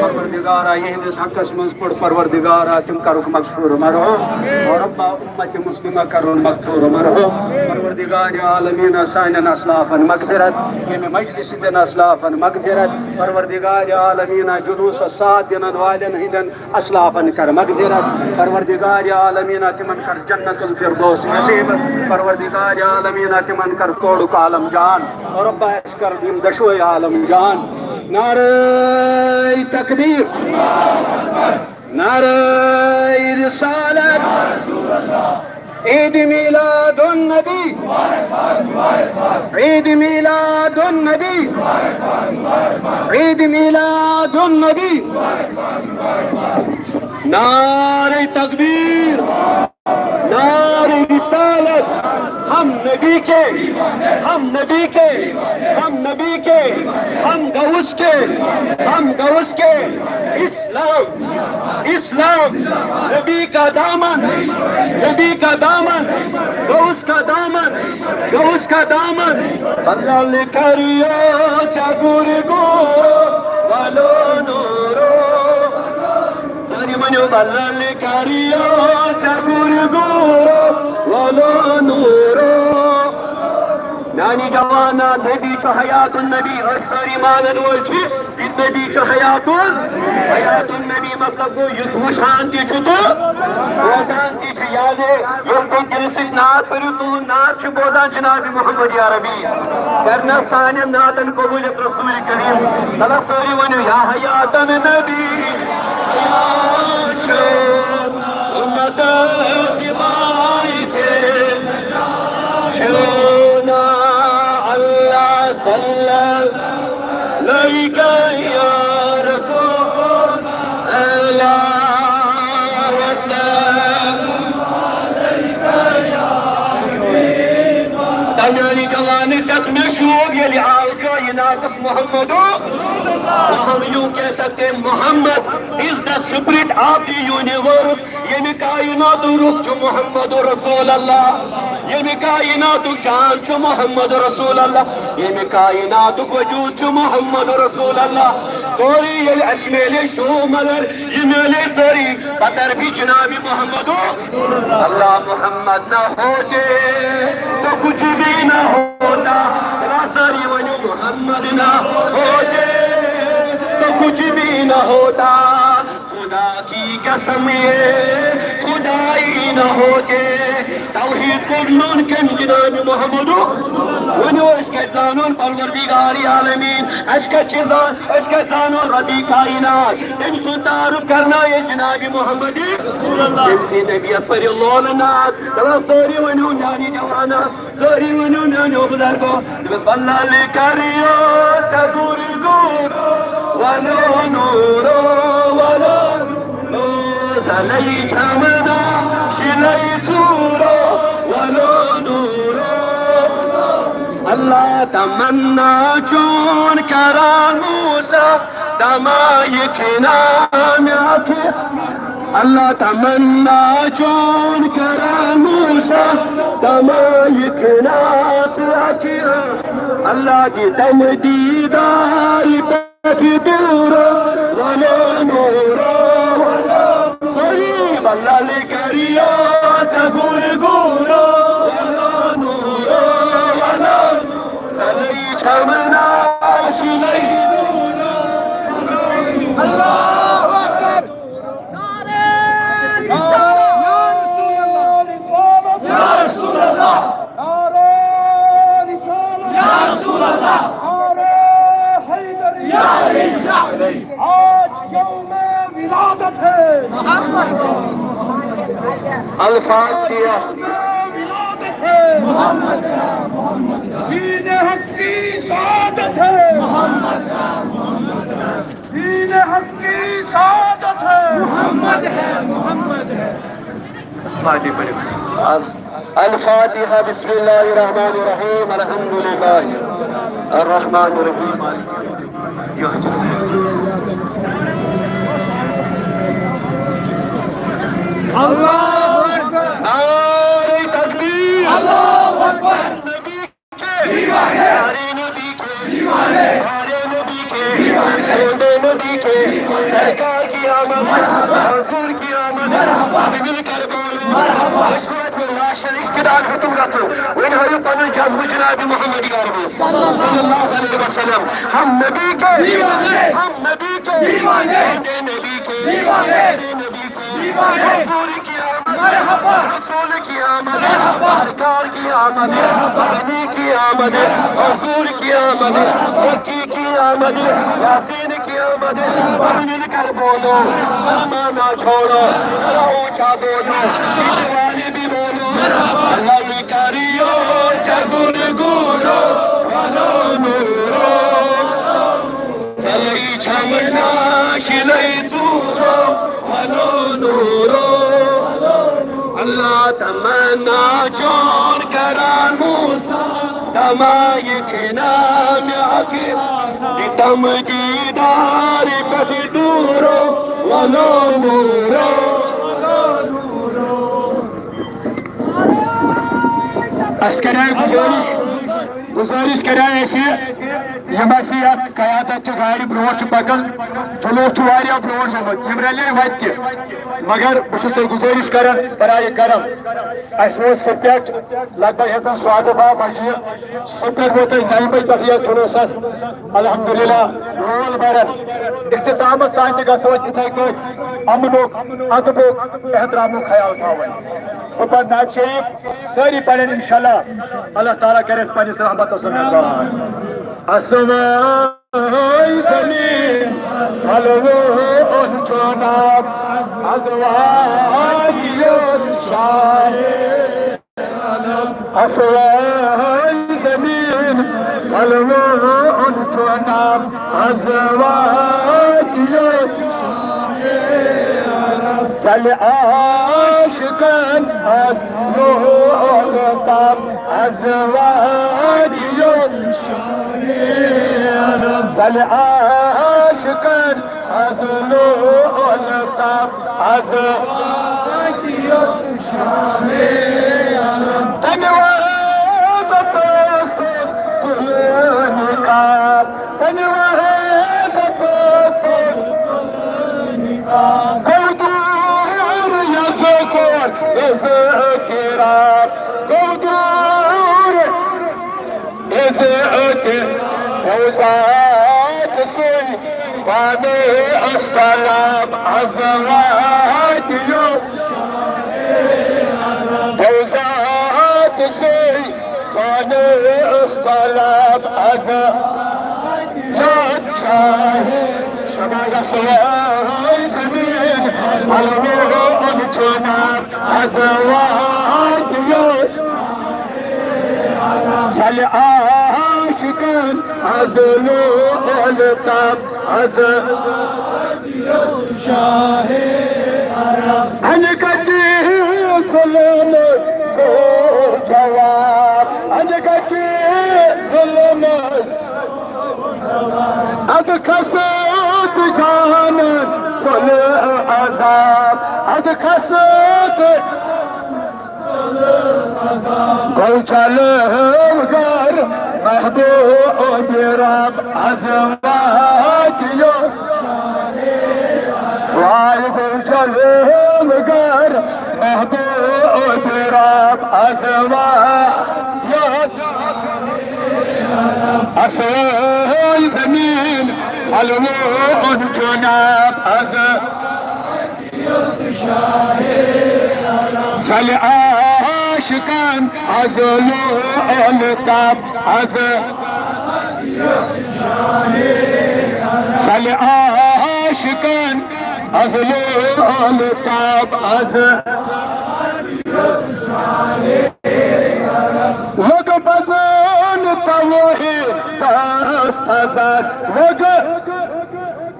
پروردگارا، یہندس حقس منٛز پڑھ پروردگارا، تم کرُکھ مغفور مرحوم۔ اور ربا، امت مسلمہ کرُن مغفور مرحوم۔ پروردگار عالمین، سانٮ۪ن اسلافن مغفرت، ییٚمہِ مجلس ہٕنٛدٮ۪ن اسلافن مغفرت۔ پروردگار عالمین، جلوسس ساتھ دِنن والٮ۪ن ہٕنٛدٮ۪ن اسلافن کر مغفرت۔ پروردگار عالمین، تمن کر جنت الفردوس نصیب۔ پروردگار عالمین، تمن کر توڑک عالم جان۔ اور ربا، اسہِ کر یِم دشوے عالم جان۔ نعرہ تکبیر، نعرہ رسالت، عید میلاد النبی، عید میلاد النبی، عید میلاد النبی۔ نعرہ تکبیر، نعرہ رسالت، ہم نبی کے، ہم نبی کے، ہم نبی کے، ہم غوث کے، ہم غوث کے۔ اسلام، اسلام، نبی کا دامن، نبی کا دامن، غوث کا دامن، غوث کا دامن۔ بلل کریو چگور گو ولو نورو۔ ساری منو بلل کریو چگور گو ولو نورو۔ میانی جوانا، نبی چھُ حیات النبی، أسۍ سٲری مانن وٲلۍ چھِ۔ یہِ نبی چھُ حیات ال-، حیات النبی مطلب گوٚو، یُتھ وٕچھان تہِ چھُ تہٕ بوزان تہِ چھُ۔ یعنی ییٚلہِ تُہۍ دِلہٕ سۭتۍ نعت پٔرِو، تُہُنٛد نعت چھُ بوزان جناب محمد عربی۔ کرنا سانٮ۪ن نعتن قبوٗلیت رسول کریم۔ تَلہ سٲری ؤنِو، یا حیات النبی، حیات چھُ امت سپاہی سے۔ چھونا اللہ صلی علیک یا رسول اللہ۔ میانہِ جوانہٕ ژےٚ مےٚ شوٗب ییٚلہِ آو کائناتس Mohammad. So you can say Mohammad is the spirit of the universe. ییٚمہِ کائناتُک روح چھُ محمد رسول اللہ، ییٚمہِ کائناتُک جان چھُ محمد رسول اللہ، ییٚمہِ کائناتُک وجود چھُ محمد رسول اللہ۔ سورُے ییٚلہِ اَسہِ میلے شوٗب، مگر یہِ میلے سٲری پتر بھی جناب محمد۔ اللہ محمد نہ ہوتے تو کچھ بھی نہ ہوتا۔ ساری ونو محمد نہ ہوتے تو کچھ بھی نہ ہوتا۔ خدا کی قسم یہ خدائی نہ ہوتے۔ توحید کو نون کن جناب محمد۔ ونو اس کے زانون پروردگار عالمین۔ اس کا چیزان أسۍ کَتہِ زانو رۄبی کائنات؟ تٔمۍ سُنٛد تعارُف کرنٲیِتھ جناب محمدی۔ تٔمۍ سٕنٛدِ نبیَت پٔرِو لولہٕ نعت۔ دَپان سٲری ؤنِو میٛانہِ جوانا، سٲری ؤنِو میٛانیو بُزرگو۔ دوٚپُس، بلل کریو ژےٚ گُر گُر، ولو نورو، ولو نور۔ زلئی چمنا، شلئی ژورو، ولو نورو۔ اللہ تمنا چون کران موسیٰ، دمائک نام اکھ۔ اللہ تمنا چون کران موسیٰ، دمائک نام اکھ۔ اللہ کی تم دیدار پہ دورو، ولو نورو۔ صحیح، بلل کریو ژےٚ گُر گُرو، ولو نورو، ولو۔ صحیح، چھمنا شلئی۔ اللہ اکبر۔ نعرہ رسالت۔ یا رسول اللہ۔ یا رسول اللہ۔ نعرہ رسالت۔ یا رسول اللہ۔ نعرہ حیدری۔ یا علی، یا علی۔ آج یوم ولادت ہے۔ محمد۔ الفاتحہ۔ یوم ولادت ہے۔ محمد۔ دین حق کی سعادت ہے۔ محمد۔ دین حق کی سعادت ہے۔ محمد ہے، محمد ہے۔ فاتحہ پڑھو۔ ال-، الفاتحہ۔ بسم اللہ الرحمن الرحیم۔ الحمدللہ الرحمن الرحیم۔ اللہ اکبر۔ نعرہ تکبیر۔ اللہ اکبر۔ نبی کے، پیارے نبی کے، پیارے نبی کے، سونے نبی کے، سرکار کی آمد، حضور کی آمد، سب مل کر بولو، خشوعت میں لا شریک کے دان ختم رسو، وۄنۍ ہٲیِو پنُن جذبہٕ جناب محمد عربی صلی اللہ علیہ وسلم۔ ہم نبی کے، ہم نبی کے، سونے نبی کے، پیارے نبی کے، حضور کی آمد، رسول کی آمد، سرکار کی آمد، نبی کی آمد، حضور کی آمد، مکی کی آمد، یاسین کی آمد۔ سب مل کر بولو، شرمانا چھوڑو، ذرا اونچا بولو، پیچھے والے بھی بولو۔ اللہ کریو ژےٚ گُر گُرو، ولو نورو۔ زلئی چمنا، شلئی ژورو، ولو نورو۔ اللہ تمنا چون کران موسیٰ، دمائک نام اکھ، دتم دیدار پہ دورو، ولو نورو۔ اسہِ کرے گُزٲرِش، گُزٲرِش کرے اسہِ، یِم اسہِ یتھ قیادت چہِ گاڑِ برونٛٹھ چھِ پکان، جلوس چھُ واریاہ برونٛٹھ گوٚمُت، یِم رلے وتہِ تہِ، مگر بہٕ چھُس تۄہہِ گُزٲرِش کران، برائے کرم، اسہِ ووت سُہ پٮ۪ٹھ لگ بگ ہیژن ساڑٕ باہ بجہِ، سُہ پٮ۪ٹھ ووت اسہِ نَیہِ بجہِ پٮ۪ٹھ یتھ جلوسس، الحمدللہ، رول بران، اختتامس تام تہِ گژھو أسۍ یِتھے کٲٹھۍ امنُک، ادبُک، احترامُک خیال تھاوُن۔ بہٕ پرٕ نعت شریف، سٲری پرن انشاءاللہ۔ اللہ تعالیٰ کرِ اَسہِ پننِس رحمتس منٛز مہربان۔ اسماء زمین پھلوو اون چوناب، از وادیون شاہ عالم۔ اسماء زمین پھلوو اون چوناب، از وادیون شاہ عالم۔ سلہِ عاشقن از لول تب از وادی شاہ۔ سلہِ عاشقن از لول تب از وادی شاہ۔ تمہِ وادی تس تُل نقاب۔ تمہِ وادی تس تُل نقاب۔ گوٚو دوٗر یَس کوٚر اِز اعتراف۔ گوٚو دوٗر اِز اعتراف۔ فوزات سُے پانے استلاب از وادی۔ فوزات سُے پانے استلاب از یاد شاہ۔ شباب سوار زمین پلوون چناب از وادی۔ سلہِ عاشقن از لول تب از شاہ۔ انہِ کچہِ ظلم کو جواب۔ انہِ کچہِ ظلم از کھسد جانن سُل عذاب۔ از کھسد گوٚو جلوگر محبوب رب از وادی۔ واے گوٚو جلوگر محبوب رب از وادی۔ اصل زمین پلوون چناب از سلہِ عاشقن از لول تب از۔ سلہِ عاشقن از لول تب از۔ لوٚگ پزن توحیدس تزن۔ لوٚگ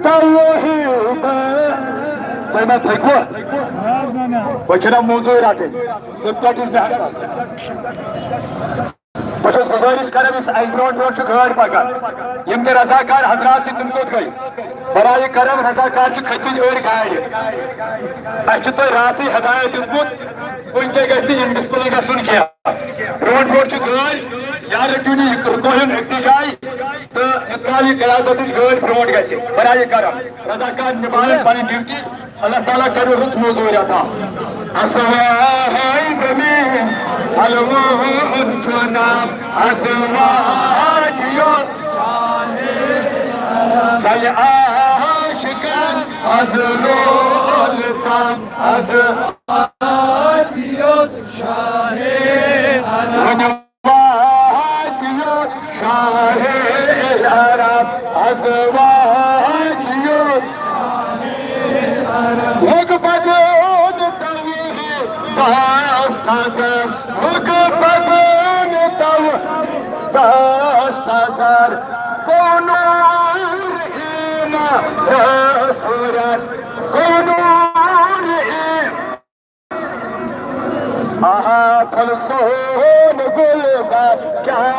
توحیدس۔ تُہۍ ما تھٔکوٕ؟ وۄنۍ چھِنہ موٚزوٗرۍ رَٹٕنۍ۔ سُہ پٮ۪ٹھ یُس مےٚ بہٕ چھُس گُزٲرِش کران، یُس اَسہِ برونٛٹھ برونٛٹھ چھُ گٲڑۍ پکان، یِم تہِ رضاکار حضرات چھِ، تِم کوٚت گٔے؟ برائے کرم، رضاکار چھِ کھٔتۍ مٕتۍ أڑۍ گاڑِ۔ اَسہِ چھُ تۄہہِ راتھٕے ہدایت دیُتمُت، وٕنۍ کیٛاہ گژھِ نہٕ اِنڈسپلن گژھُن کینٛہہ۔ برونٛٹھ برونٛٹھ چھِ گٲڑۍ، یا رٔٹِو نہٕ یہِ کوہیُن أکسٕے جایہِ، تہٕ یوٗت کال یہِ قیادتٕچ گٲڑۍ برونٛٹھ گژھِ، برائے کرم، رضاکار نِباوَن پنٕنۍ ڈیوٹی۔ اللہ تعالیٰ کرِ رٕژ موٚزوٗرۍ عطا۔ اسوار زمین پھلوُن چھُ نام، اسوار یوت۔ ژلہِ عاشقن از لول تام، اسوار یوت شاہ عرب۔ وادیو شاہ عرب، از وادیو۔ لوٚگ پزن توحیدس تزر، لوٚگ پزن توحیدس تزر۔ گوٚو نوٗر ایمان صورت، گوٚو نوٗر ایمان۔ آہا، پھل سون گلزار کیا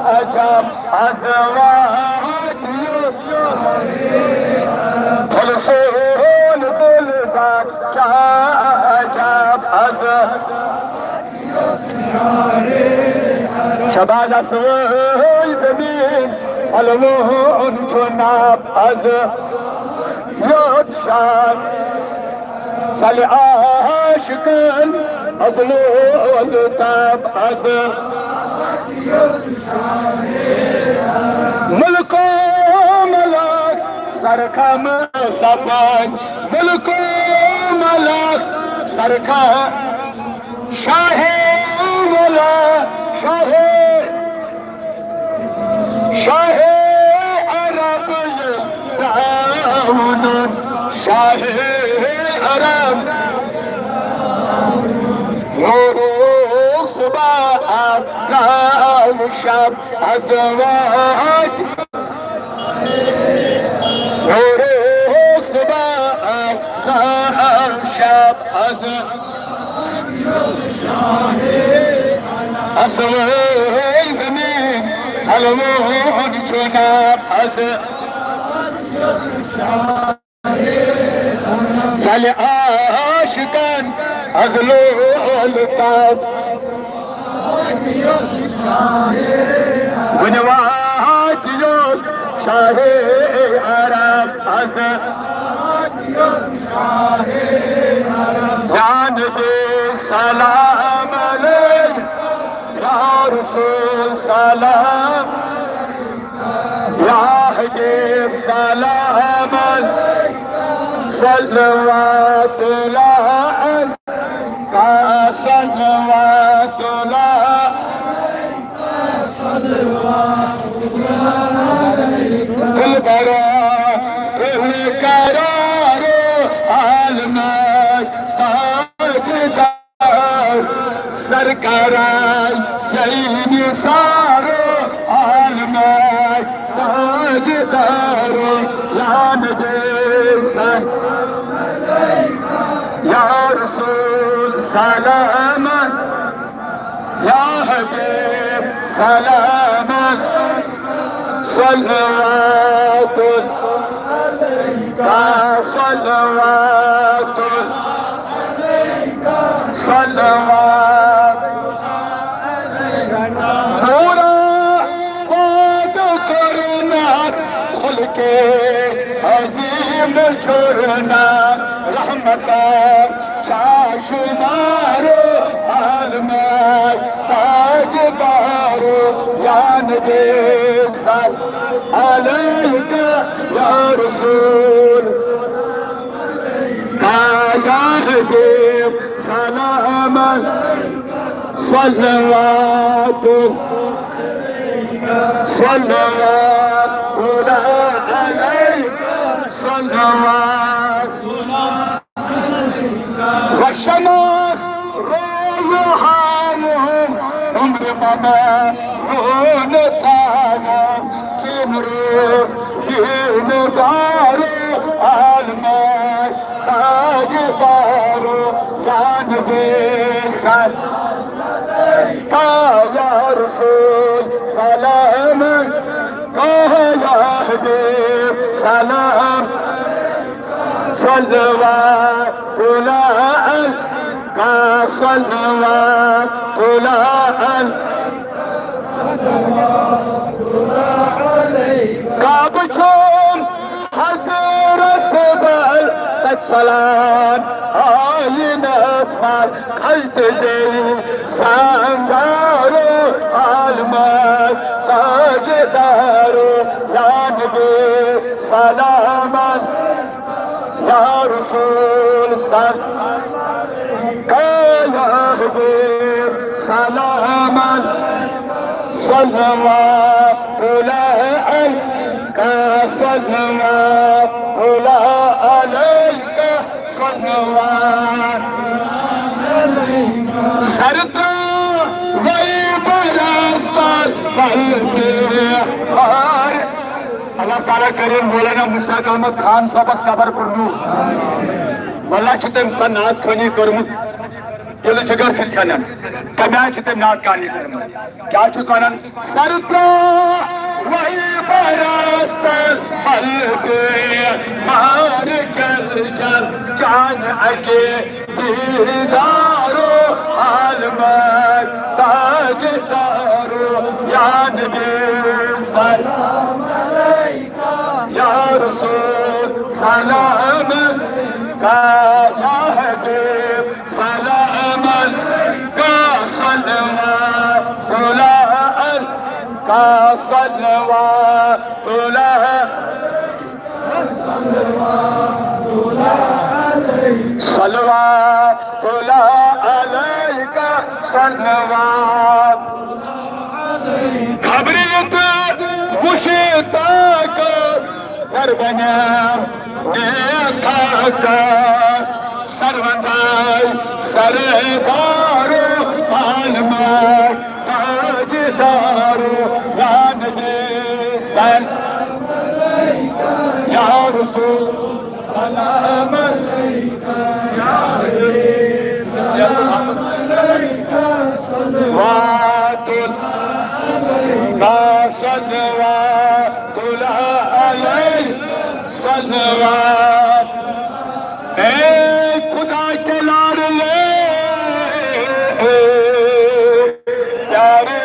عجب از وادیو۔ پھل سون گلزار کیا عجب از۔ شباب، اسوار زمین پھلوُن چھُ نام از یوت شاہ۔ ژلہِ عاشقن از لول تام، از۔ ملک و ملک سرخم سپد، ملک و ملک سرخم۔ شاہ ولا شاہ، شاہ عرب یہِ داوُن، شاہ عرب۔ غروب صبح آفتاب شب از وادی۔ غروب صبح آفتاب شب از اصل زمین حلوون چناب از سل عاشقن از لول تاب ونوات یوت شاہ عرب از جان دے سلام علیک یا رسول سلام یا حبیب سلام علیک صلوات اللہ علیک صلوات اللہ دلبرا دل قرار عالم تاجدار سرکارای سین سار عالم تاجدار لان بیسن یا رسول سلام یا حبیب سلام صلوات علیک صلوات صلوات نورا پاد کرنا خلق عظیم چھوڑنا رحمت چاشمار عالم تاجدار یا نبی صل علیک یا رسول کا یا حبیب سلام صلوات صلوات علیک صلوات وشمس رویہان عمر ممہ رون تانا چین روز دین دار عالم تاجدار جان بیسن کا یا رسول سلام کا یا حبیب سلام صلوات اللہ علیک صلوات اللہ علیک کعبہ چھوم حضرت بل تک سلام آئین اسمان کھلت دے سانگار عالم تاجدار جان دے سلام یا رسول سلام یا حبیب سلام صلوات اللہ علیک صلوات اللہ علیک صلوات سرتا وی برستان بل بیمار اللہ تعالیٰ کرن مولانا مشتاق احمد خان صٲبس قبر پر نور۔ واللہ چھِ تٔمۍ سۄ نعت خوٲنی کٔرمٕژ، دِلہٕ جِگر چھُ ژھٮ۪نان۔ کَمہِ آیہِ چھِ تٔمۍ نعت خوٲنی کٔرمٕژ؟ کیٛاہ چھُس وَنان؟ سر ترٛاو وۄنۍ پرستن پل پے مار چل چل چانہِ اَکہِ دیدارو عالمک تاجدارو یا نبی سلام یا رسول سلام علیک یا حبیب سلام علیک صلوات اللہ علیک صلوات اللہ صلوات اللہ علیک صلوات خبرِ یہِ تہٕ مُشتاقس سر بنیام نیک خاکس سر وندائی سردار عالمک تاجدار یا نبی سلام یا رسول سلام عليك يا علي، سلام عليك، صلوات، صلوات الله عليك، صلوات۔ اے خدا کے لاڈلے، پیارے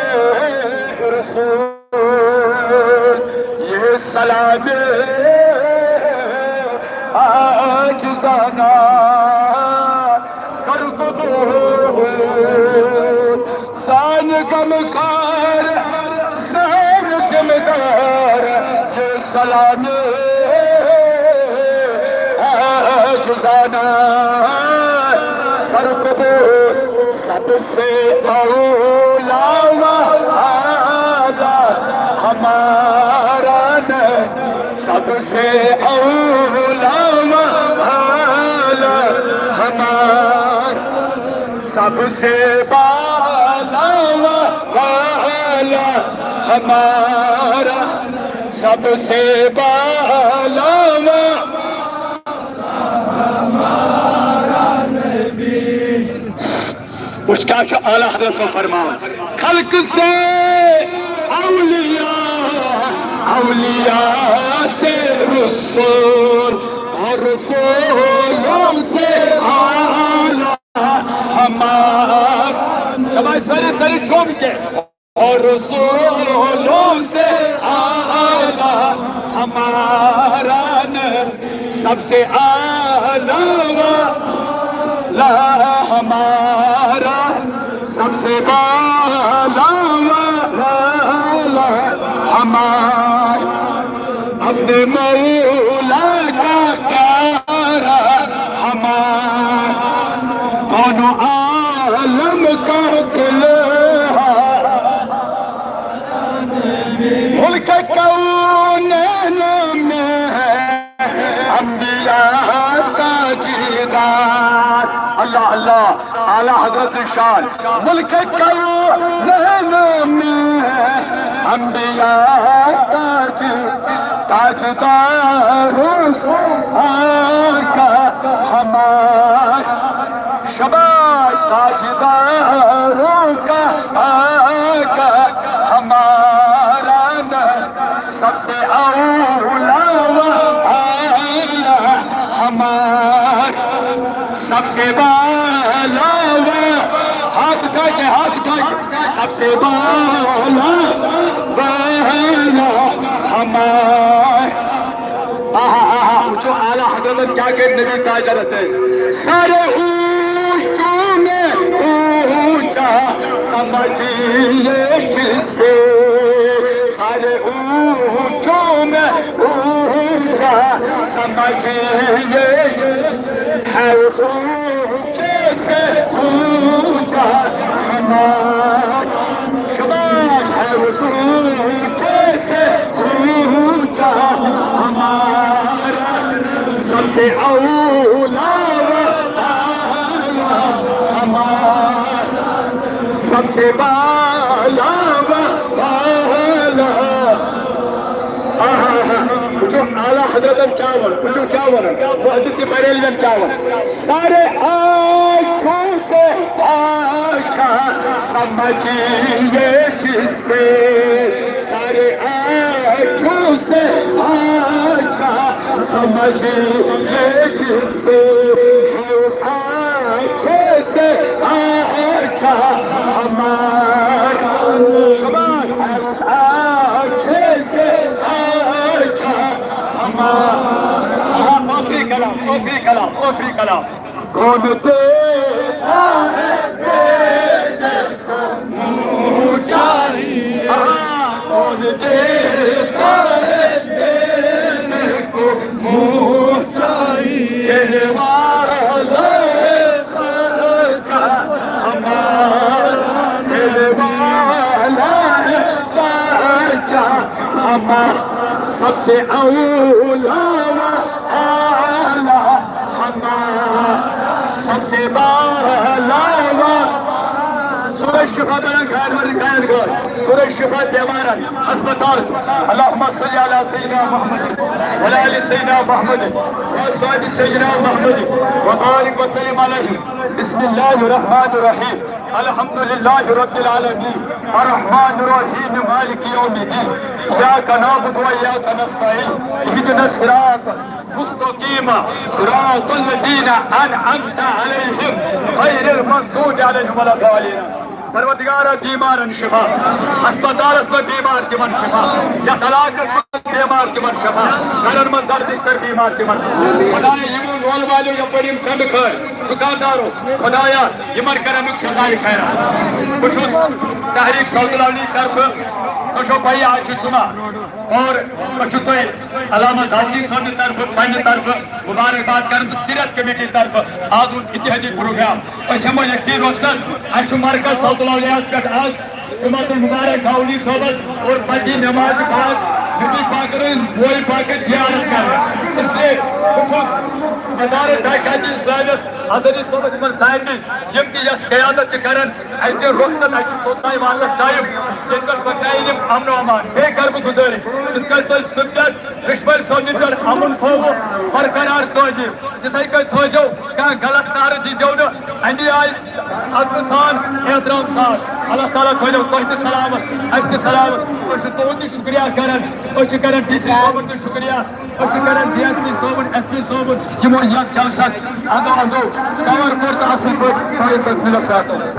رسول، یہ سلام عاجزانہ کر قبول۔ سانہِ غمخوار، سانہِ ذمہ دار، یہ سلام عاجزانہ کر قبول۔ سب سے اولا و اعلیٰ ہمارا نبی، سب سے اولا و اعلیٰ ہمارا، سب سے بالا و اعلیٰ ہمارا، سب سے بالا و، وٕچھ کیٛاہ چھُ اعلیٰ حضرت صٲب فرماوان، خلق سے اولیاء، اولیاء سے رسول، اور رسولوں سے اعلیٰ ہمارا۔ دَپان سٲری، سٲری ٹھوٚم کہِ، اور رسولوں سے اعلیٰ ہمارا نبی، سب سے اعلیٰ و اعلیٰ ہمارا، سب سے بالا و اعلیٰ ہمارا، اپنے مولا کا پیارا ہمارا، کون عالم کا دل ہے۔ ملک کونین میں ہے انبیاء تاجدار۔ اللہ اللہ، اعلیٰ حضرت شان۔ ملک کونین میں ہے انبیاء تاج، تاجدار، آقا ہمارا، شاباش، تاجداروں کا آقا ہمارا نبی، سب سے اولا و اعلیٰ ہمارا، سب سے بالا و، ہاتھ اٹھا کے، ہاتھ اٹھا کے، سب سے بالا و اعلیٰ ہمارا۔ آہا، آہا، وٕچھِو اعلیٰ حضرتن کیٛاہ کٔرۍ نبی تاجدارس سۭتۍ۔ سارے اونچوں میں اونچا سمجھیے جسے، سارے اونچوں میں اونچا سمجھیے جسے، ہے اس اونچے سے اونچا ہمارا، شاباش، ہے اس اونچے سے اونچا ہمارا، سب سے اولا و اعلیٰ ہمارا، سب سے بالا و اعلیٰ۔ آہا، وٕچھِو اعلیٰ حضرتن کیٛاہ ووٚن، وٕچھِو کیٛاہ ووٚن، محدث بریلوین کیٛاہ ووٚن۔ سارے آنکھوں سے آنکھا سمجھیے جسے، سارے آنکھوں سے آنکھا سمجھیے جسے، ہے اس آنکھے سے آنکھا ہمارا، ہے اس آنکھے سے آنکھا ہمارا۔ آخری کلام، آخری کلام، آخری کلام۔ کون دیتا ہے دینے کو منہ چاہیے؟ ہاں، کون دیتا ہے دینے کو منہ چاہیے؟ دینے والا ہے سچا ہمارا، دینے والا ہے سچا ہمارا، سب سے اولا و اعلیٰ ہمارا، سب سے بالا و، سب شفا دان خیر ورن خیر گار، سورہ شفا بیمارن ہسپتال۔ اللهم صل على سيدنا محمد وعلى آل سيدنا محمد وأصحاب سيدنا محمد وبارك وسلم عليهم۔ بسم الله الرحمن الرحيم۔ الحمد لله رب العالمين، الرحمن الرحيم، مالك يوم الدين، إياك نعبد وإياك نستعين، اهدنا الصراط المستقيم، صراط الذين أنعمت عليهم، غير المغضوب عليهم ولا الضالين۔ پروردگارا، بیمارن شفا، ہسپتالس منٛز بیمار تِمن شفا، یتھ علاقس منٛز بیمار تِمن شفا، گرن منٛز در بستر بیمار تِمن۔ خدایا، یِمو لولہٕ والیو یپٲرۍ یِم چندٕ کھٲلۍ، دُکاندارو، خدایا، یِمن کر امیُک جزایہِ خیرات۔ بہٕ چھُس تحریک سعودی لونی طرفہٕ، تۄہہِ چھو پَیی، آز چھُ جمعہ اور أسۍ چھِ تۄہہِ علامہ زاوودی صٲبنہِ طرفہٕ، پننہِ طرفہٕ مبارکباد کران تہٕ سیرت کمیٹی طرفہٕ آز اوس اتحادی پروگرام۔ أسۍ ہٮ۪مو ییٚتھی رۄخصت، اَسہِ چھُ مرکز سعودی لونیاہس پٮ۪ٹھ آز جمعہ المبارک گاؤلی صٲبس اور پتہٕ یی نماز بعد نبی پاکن ہٕنٛز بوے پاکن زیارت کرنہٕ۔ اس لیے بہٕ چھُس ادارٕ تحقیقات اسلامیس حضرت صٲبس یِمن سارنٕے، یِم تہِ یتھ قیادت چھِ کران، اتہِ دِ رۄخصت، اتہِ چھُ توٚتام واتنس ٹایم، ییٚتہِ پٮ۪ٹھ پکناوِ یِم امن و امان۔ بیٚیہِ کرٕ بہٕ گُزٲرِش، یِتھ کٔنۍ تۄہہِ سُہ پٮ۪ٹھ رشمٲلۍ صٲبنہِ پٮ۪ٹھ امن تھوٚوٕ برقرار تٲجی، تِتھے کٔنۍ تھٲیزیو، کانٛہہ غلط نعرٕ دیٖزیو نہٕ امی آیہِ ادبہٕ سان، احترام سان۔ اللہ تعالیٰ تھٲیزیو تۄہہِ تہِ سلامت، اسہِ تہِ سلامت۔ أسۍ چھِ تُہُنٛد تہِ شُکریہ کران، أسۍ چھِ کران ڈی سی صٲبُن تہِ شُکریہ، أسۍ چھِ کران ڈی ایس پی صٲبُن، ایس پی صٲبُن، یِمو یتھ جلسس اندو اندو کور کوٚر تہٕ اصل پٲٹھۍ تھٲیِو تُہۍ مِلس راتس۔